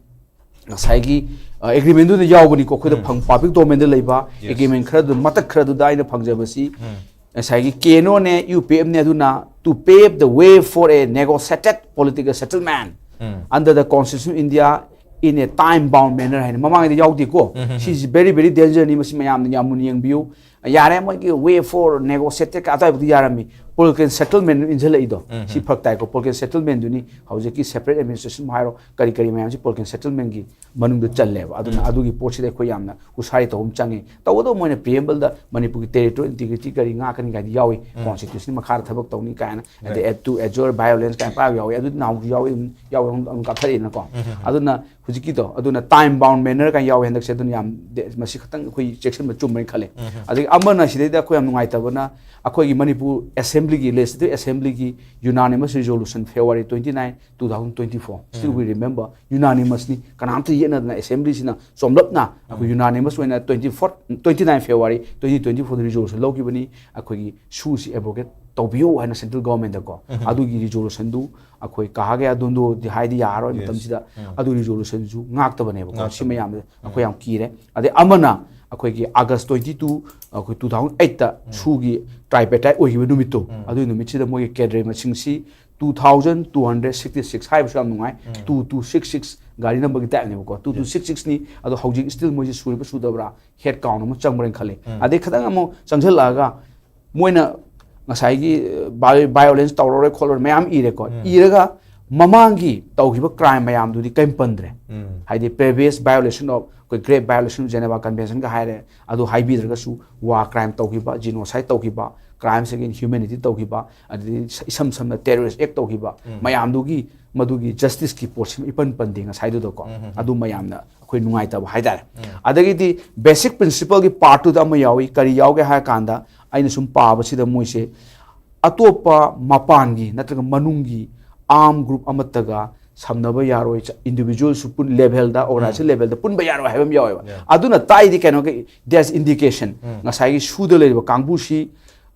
ꯉꯁꯥꯏꯒꯤ ꯑꯦꯒ꯭ꯔꯤꯃꯦꯟꯗꯨꯗ ꯌꯥꯎꯕꯅꯤꯀꯣ꯫ ꯑꯩꯈꯣꯏꯗ ꯎꯝ. ꯐꯪ ꯄꯥꯕ꯭ꯂꯤꯛ ꯗꯣꯃꯦꯟꯗ ꯂꯩꯕ Yes. ꯑꯦꯒ꯭ꯔꯤꯃꯦꯟ ꯈꯔꯗꯨ ꯃꯇꯛ ꯈꯔꯗꯨꯗ ꯑꯩꯅ ꯐꯪꯖꯕꯁꯤ ꯎꯝ. ꯉꯁꯥꯏꯒꯤ ꯀꯦ ꯑꯦꯟ ꯑꯣꯅꯦ ꯌꯨ ꯄꯤ ꯑꯦꯐꯅꯦ ꯑꯗꯨꯅ to pave the way for a negotiated political settlement um. under the constitution of India in a time bound manner ꯍꯥꯏꯅ ꯃꯃꯥꯡꯉꯩꯗ ꯌꯥꯎꯗꯦꯀꯣ꯫ ꯎꯝ, ꯎꯝ, ꯁꯤꯁꯤ very very danger ꯅꯤ, ꯃꯁꯤ ꯃꯌꯥꯝꯅ ꯌꯥꯝ ꯃꯨꯟꯅ ꯌꯦꯡꯕꯤꯌꯨ꯫ ꯌꯥꯔꯦ, ꯃꯣꯏꯒꯤ way for negotiated ꯑꯗꯨꯋꯥꯏꯕꯨꯗꯤ ꯌꯥꯔꯝꯃꯤ, political settlement ꯏꯟꯁꯤꯜꯂꯛꯏꯗꯣ꯫ ꯎꯝ, ꯁꯤ ꯎꯝ. ꯐꯔꯛ ꯇꯥꯏꯀꯣ꯫ Political settlement ꯗꯨꯅꯤ ꯍꯧꯖꯤꯛꯀꯤ separate administration ꯍꯥꯏꯔꯣ, ꯀꯔꯤ ꯀꯔꯤ ꯃꯌꯥꯝꯁꯤ political settlement ꯒꯤ ꯃꯅꯨꯡꯗ ꯆꯜꯂꯦꯕ꯫ ꯑꯗꯨꯅ ꯎꯝ. ꯑꯗꯨꯒꯤ ꯄꯣꯠꯁꯤꯗ ꯑꯩꯈꯣꯏ ꯌꯥꯝꯅ ꯎꯁꯥꯔꯤ ꯇꯧꯕ ꯑꯃ ꯆꯪꯉꯤ꯫ ꯇꯧꯕꯇꯕꯨ ꯃꯣꯏꯅ preamble ꯗ ꯃꯅꯤꯄꯨꯔꯒꯤ territorial integrity ꯀꯔꯤ ꯉꯥꯛꯀꯅꯤ ꯀꯥꯏꯗꯤ ꯌꯥꯎꯏ, ꯎꯝ. Constitution ꯃꯈꯥꯗ ꯊꯕꯛ ꯇꯧꯅꯤ ꯀꯥꯏꯅ, ꯑꯗꯩ Right. to assure violence ꯀꯥꯏꯅ ꯄꯥꯏꯕ ꯌꯥꯎꯏ꯫ ꯑꯗꯨ ꯅꯍꯥꯟꯃꯨꯛꯁꯨ ꯌꯥꯎꯏ, ꯑꯗꯨꯝ ꯌꯥꯎꯏ, ꯑꯗꯨꯝ ꯑꯗꯨꯝ ꯀꯥꯞꯊꯔꯛꯏꯅꯀꯣ꯫ ꯎꯝ, ꯎꯝ, ꯎꯝ. ꯑꯗꯨꯅ ꯍꯧꯖꯤꯛꯀꯤꯗꯣ ꯑꯗꯨꯅ time bound manner ꯀꯥꯏꯅ ꯌꯥꯎꯋꯦ ꯍꯟꯗꯛꯁꯦ꯫ ꯑꯗꯨꯅ ꯌꯥꯝ ꯗꯦ-, ꯃꯁꯤ ꯈꯛꯇꯪ ꯑꯩꯈꯣꯏ ꯆꯦꯛꯁꯤꯟꯕ ꯆꯨꯝꯕꯅꯤ ꯈꯜꯂꯦ꯫ ꯎꯝ, ꯎꯝ. ꯑꯗꯒꯤ ꯑꯃꯅ ꯁꯤꯗꯩꯗ ꯑꯩꯈꯣꯏ ꯌꯥꯝ ꯅꯨꯡꯉꯥꯏꯇꯕꯅ ꯑꯩꯈꯣꯏꯒꯤ ꯃꯅꯤꯄꯨꯔ assembly ꯒꯤ, legislative assembly ꯒꯤ unanimous resolution February twenty nine, two thousand twenty four, still um. we remember, unanimous ꯅꯤ, ꯀꯅꯥꯝꯇ ꯌꯦꯠꯅꯗꯅ assembly ꯁꯤꯅ ꯆꯣꯝꯂꯞꯅ ꯑꯩꯈꯣꯏ ꯎꯝ. unanimous ꯑꯣꯏꯅ twenty four, twenty nine February twenty twenty four ꯗ resolution ꯂꯧꯈꯤꯕꯅꯤ, ꯑꯩꯈꯣꯏꯒꯤ ꯁꯨꯁꯤ abrogate ꯇꯧꯕꯤꯌꯨ ꯍꯥꯏꯅ central government ꯗꯀꯣ꯫ ꯎꯝ. ꯑꯗꯨꯒꯤ resolution ꯗꯨ ꯑꯩꯈꯣꯏ ꯀꯥꯒꯦ ꯑꯗꯣꯟꯗꯣꯗꯤ ꯍꯥꯏꯗꯤ ꯌꯥꯔꯔꯣꯏ Yes. ꯃꯇꯝꯁꯤꯗ꯫ ꯎꯝ. ꯑꯗꯨ resolution ꯁꯨ ꯉꯥꯛꯇꯕꯅꯦꯕꯀꯣ꯫ ꯁꯤ ꯉꯥꯛꯇꯕꯅꯦ. ꯃꯌꯥꯝꯁꯦ ꯎꯝ. ꯑꯩꯈꯣꯏ ꯌꯥꯝ ꯀꯤꯔꯦ꯫ ꯑꯗꯩ ꯑꯃꯅ ꯑꯩꯈꯣꯏꯒꯤ August twenty two, ꯑꯩꯈꯣꯏ two thousand eight ꯇ ꯎꯝ. ꯁꯨꯒꯤ tripartite ꯑꯣꯏꯈꯤꯕ ꯅꯨꯃꯤꯠꯇꯣ, ꯎꯝ. ꯑꯗꯨꯒꯤ ꯅꯨꯃꯤꯠꯁꯤꯗ ꯃꯣꯏꯒꯤ cadre ꯃꯁꯤꯡꯁꯤ two thousand two hundred sixty six ꯍꯥꯏꯕꯁꯨ ꯌꯥꯝ ꯅꯨꯡꯉꯥꯏ꯫ ꯎꯝ. Two two six six ꯒꯥꯔꯤ number ꯒꯤ type ꯅꯦꯕꯀꯣ꯫ Two two six six ꯅꯤ, ꯑꯗꯣ ꯍꯧꯖꯤꯛ still ꯃꯣꯏꯁꯤ ꯁꯨꯔꯤꯕ ꯁꯨꯗꯕ꯭ꯔꯥ, head count ꯑꯃ ꯆꯪꯕ꯭ꯔꯥꯅ ꯈꯜꯂꯤ꯫ ꯎꯝ. ꯑꯗꯩ ꯈꯤꯇꯪ ꯑꯃꯨꯛ ꯆꯪꯁꯤꯜꯂꯛꯑꯒ ꯃꯣꯏꯅ ꯉꯁꯥꯏꯒꯤ, ꯑ, vi-, violence ꯇꯧꯔꯔꯣꯏ ꯈꯣꯠꯂꯔꯣꯏ ꯃꯌꯥꯝ ꯏꯔꯦꯀꯣ꯫ ꯎꯝ. ꯏꯔꯒ ꯃꯃꯥꯡꯒꯤ ꯇꯧꯈꯤꯕ ꯀ꯭ꯔꯥꯏꯝ ꯃꯌꯥꯝꯗꯨꯗꯤ ꯀꯔꯤꯝ ꯄꯟꯗ꯭ꯔꯦ꯫ ꯎꯝ. ꯍꯥꯏꯗꯤ previous violation of ꯑꯩꯈꯣꯏ grave violation of Geneva Convention ꯒ ꯍꯥꯏꯔꯦ, ꯑꯗꯨ ꯍꯥꯏꯕꯤꯗ꯭ꯔꯒꯁꯨ war crime ꯇꯧꯈꯤꯕ, genocide ꯇꯧꯈꯤꯕ, crimes against humanity ꯇꯧꯈꯤꯕ, ꯑꯗꯩ ꯏꯁꯝ ꯁꯝꯅ terrorist act ꯇꯧꯈꯤꯕ ꯃꯌꯥꯝꯗꯨꯒꯤ ꯃꯗꯨꯒꯤ justice ꯀꯤ ꯄꯣꯠꯁꯤꯃ ꯏꯄꯟ ꯄꯟꯗꯦ ꯉꯁꯥꯏꯗꯨꯗꯀꯣ꯫ ꯑꯗꯨ ꯃꯌꯥꯝꯅ ꯑꯩꯈꯣꯏ ꯅꯨꯡꯉꯥꯏꯇꯕ ꯍꯥꯏꯇꯥꯔꯦ꯫ ꯑꯗꯒꯤꯗꯤ basic principle ꯒꯤ part ꯇꯨꯗ ꯑꯃ ꯌꯥꯎꯏ꯫ ꯀꯔꯤ ꯌꯥꯎꯒꯦ ꯍꯥꯏꯔ ꯀꯥꯟꯗ, ꯑꯩꯅ ꯁꯨꯝ ꯄꯥꯕꯁꯤꯗ ꯃꯣꯏꯁꯦ ꯑꯇꯣꯞꯄ ꯃꯄꯥꯟꯒꯤ ꯅꯠꯇ꯭ꯔꯒ ꯃꯅꯨꯡꯒꯤ arm group ꯑꯃꯠꯇꯒ ꯁꯝꯅꯕ ꯌꯥꯔꯣꯏ, individual ꯁꯨ ꯄꯨꯟ level ꯗ, organization level ꯗ ꯄꯨꯟꯕ ꯌꯥꯔꯣꯏ ꯍꯥꯏꯕ ꯑꯃ ꯌꯥꯎꯋꯦꯕ꯫ Yeah. ꯑꯗꯨꯅ ꯇꯥꯛꯏꯗꯤ ꯀꯩꯅꯣꯒꯤ, there's indication, ꯉꯁꯥꯏꯒꯤ ꯁꯨꯗ ꯂꯩꯔꯤꯕ ꯀꯥꯡꯕꯨꯁꯤ,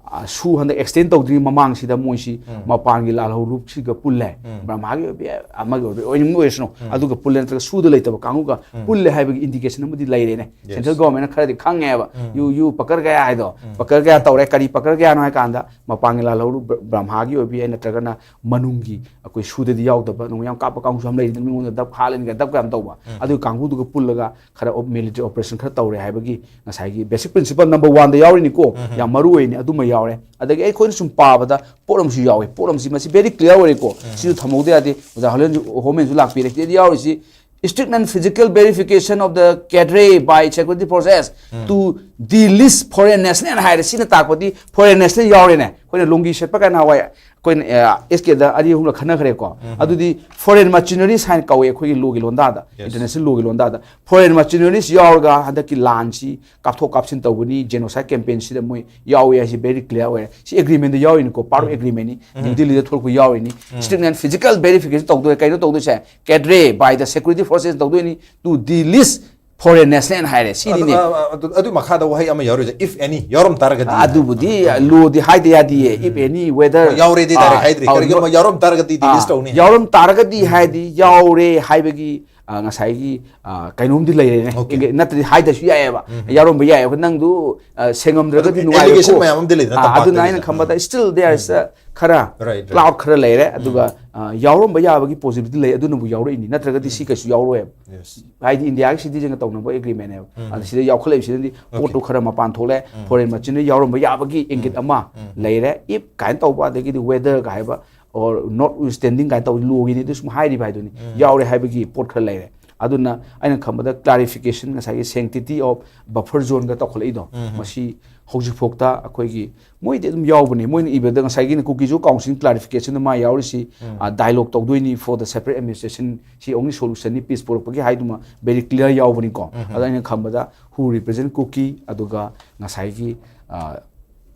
ꯑ, ꯁꯨ ꯍꯟꯗꯛ extend ꯇꯧꯗ꯭ꯔꯤꯉꯩ ꯃꯃꯥꯡꯁꯤꯗ ꯃꯣꯏꯁꯤ ꯃꯄꯥꯟꯒꯤ ꯂꯥꯜꯍꯧꯂꯨꯞꯁꯤꯒ ꯄꯨꯜꯂꯦ, ꯕ꯭ꯔꯍꯃꯥꯒꯤ ꯑꯣꯏꯕ ꯌꯥꯏ, ꯑꯃꯒꯤ ꯑꯣꯏꯕ ꯌꯥꯏ, ꯑꯣꯏꯅꯤꯡꯕ ꯑꯣꯏꯔꯁꯅꯨ, ꯑꯗꯨꯒ ꯄꯨꯜꯂꯦ, ꯅꯠꯇ꯭ꯔꯒ ꯁꯨꯗ ꯂꯩꯇꯕ ꯀꯥꯡꯕꯨꯒ ꯄꯨꯜꯂꯦ ꯍꯥꯏꯕꯒꯤ indication ꯑꯃꯗꯤ ꯂꯩꯔꯦꯅꯦ꯫ Yes. Central government ꯅ ꯈꯔꯗꯤ ꯈꯪꯉꯦꯕ, ꯌꯨ ꯌꯨ ꯄꯀꯔ ꯒꯌꯥ ꯍꯥꯏꯗꯣ, ꯄꯀꯔ ꯒꯌꯥ ꯇꯧꯔꯦ꯫ ꯀꯔꯤ ꯄꯀꯔ ꯒꯌꯥꯅꯣ ꯍꯥꯏ ꯀꯥꯟꯗ, ꯃꯄꯥꯟꯒꯤ ꯂꯥꯜꯍꯧꯂꯨꯞ ꯕ꯭ꯔ-, ꯕ꯭ꯔꯍꯃꯥꯒꯤ ꯑꯣꯏꯕ ꯌꯥꯏ, ꯅꯠꯇ꯭ꯔꯒꯅ ꯃꯅꯨꯡꯒꯤ ꯑꯩꯈꯣꯏ ꯁꯨꯗꯗꯤ ꯌꯥꯎꯗꯕ, ꯅꯣꯡꯃꯩ ꯌꯥꯝ ꯀꯥꯞꯄ ꯀꯥꯡꯕꯨꯁꯨ ꯌꯥꯝ ꯂꯩꯔꯤꯗꯅ, ꯃꯤꯉꯣꯟꯗ ꯗꯞ ꯍꯥꯠꯂꯅꯤꯒ ꯗꯞ ꯌꯥꯝ ꯇꯧꯕ, ꯑꯗꯨꯒꯤ ꯀꯥꯡꯕꯨꯗꯨꯒ ꯄꯨꯜꯂꯒ ꯈꯔ military operation ꯈꯔ ꯇꯧꯔꯦ ꯍꯥꯏꯕꯒꯤ ꯉꯁꯥꯏꯒꯤ basic principle number one ꯗ ꯌꯥꯎꯔꯤꯅꯤꯀꯣ, ꯌꯥꯝ ꯃꯔꯨ ꯑꯣꯏꯅꯤ, ꯑꯗꯨꯃ ꯌꯥꯎꯔꯦ꯫ ꯑꯗꯒꯤ ꯑꯩꯈꯣꯏꯅ ꯁꯨꯝ ꯄꯥꯕꯗ ꯄꯣꯠ ꯑꯃꯁꯨ ꯌꯥꯎꯋꯦ, ꯄꯣꯠ ꯑꯃꯁꯤ ꯃꯁꯤ very clear ꯑꯣꯏꯔꯦꯀꯣ, ꯁꯤꯁꯨ ꯊꯝꯍꯧꯗ ꯌꯥꯗꯦ꯫ ꯑꯣꯖꯥ ꯍꯣꯂꯦꯟꯁꯨ, ꯍꯣꯃꯦꯟꯁꯨ ꯂꯥꯛꯄꯤꯔꯦ꯫ ꯁꯤꯗ ꯌꯥꯎꯔꯤꯁꯤ, strict and physical verification of the cadre by security forces to delist foreign national ꯍꯥꯏꯔꯦ꯫ ꯁꯤꯅ ꯇꯥꯛꯄꯗꯤ foreign national ꯌꯥꯎꯔꯦꯅꯦ꯫ ꯑꯩꯈꯣꯏꯅ ꯂꯣꯡꯒꯤ ꯁꯦꯠꯄ ꯀꯥꯏꯅ ꯍꯋꯥꯏ ꯑꯩꯈꯣꯏꯅ ꯑꯦꯁ ꯀꯦꯗ ꯑꯅꯤ ꯑꯍꯨꯝꯂꯛ ꯈꯟꯅꯈ꯭ꯔꯦꯀꯣ꯫ ꯑꯗꯨꯗꯤ foreign mercenaries ꯍꯥꯏꯅ ꯀꯧꯋꯦ ꯑꯩꯈꯣꯏꯒꯤ ꯂꯣꯒꯤ ꯂꯣꯟꯗꯥꯗ, Yes. International ꯂꯣꯒꯤ ꯂꯣꯟꯗꯥꯗ꯫ Foreign mercenaries ꯌꯥꯎꯔꯒ ꯍꯟꯗꯛꯀꯤ ꯂꯥꯟꯁꯤ ꯀꯥꯞꯊꯣꯛ ꯀꯥꯞꯁꯤꯟ ꯇꯧꯒꯅꯤ, genocide campaign ꯁꯤꯗ ꯃꯣꯏ ꯌꯥꯎꯋꯦ ꯍꯥꯏꯁꯤ very clear ꯑꯣꯏꯔꯦ꯫ ꯁꯤ agreement the ꯌꯥꯎꯔꯤꯅꯤꯀꯣ, part of agreement ꯅꯤ, New Delhi ꯗ ꯊꯣꯛꯂꯛꯄ ꯌꯥꯎꯔꯤꯅꯤ꯫ Strict and physical verification ꯇꯧꯗꯣꯏ, ꯀꯩꯅꯣ ꯇꯧꯗꯣꯏꯁꯦ, cadre by the security forces ꯇꯧꯗꯣꯏꯅꯤ, to delist foreign national ꯍꯥꯏꯔꯦ꯫ ꯁꯤꯅꯤꯅꯦ꯫ ꯑꯗꯨ, ꯑꯗꯨ, ꯑꯗꯨ ꯃꯈꯥꯗ ꯋꯥꯍꯩ ꯑꯃ ꯌꯥꯎꯔꯤꯁꯦ, if any, ꯌꯥꯎꯔꯝ ꯇꯥꯔꯒꯗꯤ꯫ ꯑꯗꯨꯕꯨꯗꯤ ꯂꯣꯗꯤ ꯍꯥꯏꯗ ꯌꯥꯗꯤꯌꯦ, if any, whether, ꯌꯥꯎꯔꯦꯗꯤ direct ꯑꯥ, ꯍꯥꯏꯗ꯭ꯔꯤ, ꯑꯥ, ꯀꯔꯤꯒꯨꯝꯕ ꯌꯥꯎꯔꯝ ꯇꯥꯔꯒꯗꯤ delist ꯑꯥ, ꯇꯧꯅꯤ꯫ ꯌꯥꯎꯔꯝ ꯇꯥꯔꯒꯗꯤ ꯍꯥꯏꯗꯤ ꯌꯥꯎꯔꯦ ꯍꯥꯏꯕꯒꯤ, ꯑꯥ, ꯉꯁꯥꯏꯒꯤ, ꯑꯥ, ꯀꯩꯅꯣꯝꯗꯤ ꯂꯩꯔꯦꯅꯦ꯫ Okay. ꯅꯠꯇ꯭ꯔꯗꯤ ꯍꯥꯏꯗꯁꯨ ꯌꯥꯏꯑꯕ, ꯌꯥꯎꯔꯝꯕ ꯌꯥꯏꯑꯕ, ꯅꯪꯗꯨ, ꯑꯥ, ꯁꯦꯡꯉꯝꯗ꯭ꯔꯒꯗꯤ ꯑꯗꯨ ꯅꯨꯡꯉꯥꯏꯔꯣꯏꯀꯣ꯫ allegation ꯃꯌꯥꯝ ꯑꯃꯗꯤ ꯂꯩꯗꯅ, ꯑꯥ, ꯇꯝꯄꯥꯛꯇ ꯑꯗꯨꯅ ꯑꯩꯅ ꯂꯩꯗꯅ꯫ ꯈꯟꯕꯗ still there's a ꯈꯔ Right, right. cloud ꯈꯔ ꯂꯩꯔꯦ꯫ ꯑꯗꯨꯒ, ꯑꯥ, ꯌꯥꯎꯔꯝꯕ ꯌꯥꯕꯒꯤ possibility ꯂꯩ, ꯑꯗꯨꯅꯕꯨ ꯌꯥꯎꯔꯛꯏꯅꯤ, ꯅꯠꯇ꯭ꯔꯒꯗꯤ ꯁꯤ ꯀꯩꯁꯨ ꯌꯥꯎꯔꯣꯏꯕ꯫ Yes. ꯍꯥꯏꯗꯤ ꯏꯟꯗꯤꯌꯥꯒꯤ citizen ꯒ ꯇꯧꯅꯕ agreement ꯅꯦꯕ꯫ ꯑꯗ ꯁꯤꯗ ꯌꯥꯎꯈꯠꯂꯛꯏꯕꯁꯤꯅꯗꯤ ꯄꯣꯠꯇꯣ ꯈꯔ ꯃꯄꯥꯟ ꯊꯣꯛꯂꯛꯑꯦ, foreign mercenary ꯌꯥꯎꯔꯝꯕ ꯌꯥꯕꯒꯤ ꯏꯪꯒꯤꯠ ꯑꯃ ꯂꯩꯔꯦ꯫ If ꯀꯥꯏꯅ ꯇꯧꯕ, ꯑꯗꯒꯤꯗꯤ whether ꯒ ꯍꯥꯏꯕ or notwithstanding ꯀꯥꯏꯅ ꯇꯧ ꯂꯣꯒꯤꯅꯤ ꯑꯗꯨ ꯁꯨꯝ ꯍꯥꯏꯔꯤꯕ ꯍꯥꯏꯗꯨꯅꯤ꯫ ꯌꯥꯎꯔꯦ ꯍꯥꯏꯕꯒꯤ ꯄꯣꯠ ꯈꯔ ꯂꯩꯔꯦ꯫ ꯑꯗꯨꯅ ꯑꯩꯅ ꯈꯟꯕꯗ clarification ꯉꯁꯥꯏꯒꯤ sanctity of buffer zoneꯒ ꯇꯧꯈꯠꯂꯛꯏꯗꯣ, ꯃꯁꯤ ꯍꯧꯖꯤꯛꯐꯥꯎꯗ ꯑꯩꯈꯣꯏꯒꯤ ꯃꯣꯏꯗꯤ ꯑꯗꯨꯝ ꯌꯥꯎꯕꯅꯦ꯫ ꯃꯣꯏꯅ ꯏꯕꯗ ꯉꯁꯥꯏꯒꯤꯅ ꯀꯨꯀꯤꯁꯨ council clarificationꯗ ꯃꯥ ꯌꯥꯎꯔꯤꯁꯤ, dialogue ꯇꯧꯗꯣꯏꯅꯤ for the separate administration, ꯁꯤ only solutionꯅꯤ peace ꯄꯨꯔꯛꯄꯒꯤ ꯍꯥꯏꯗꯨꯃ very clear ꯌꯥꯎꯕꯅꯤꯀꯣ꯫ ꯑꯗꯣ ꯑꯩꯅ ꯈꯟꯕꯗ who represent Kuki, ꯑꯗꯨꯒ ꯉꯁꯥꯏꯒꯤ, ꯑ,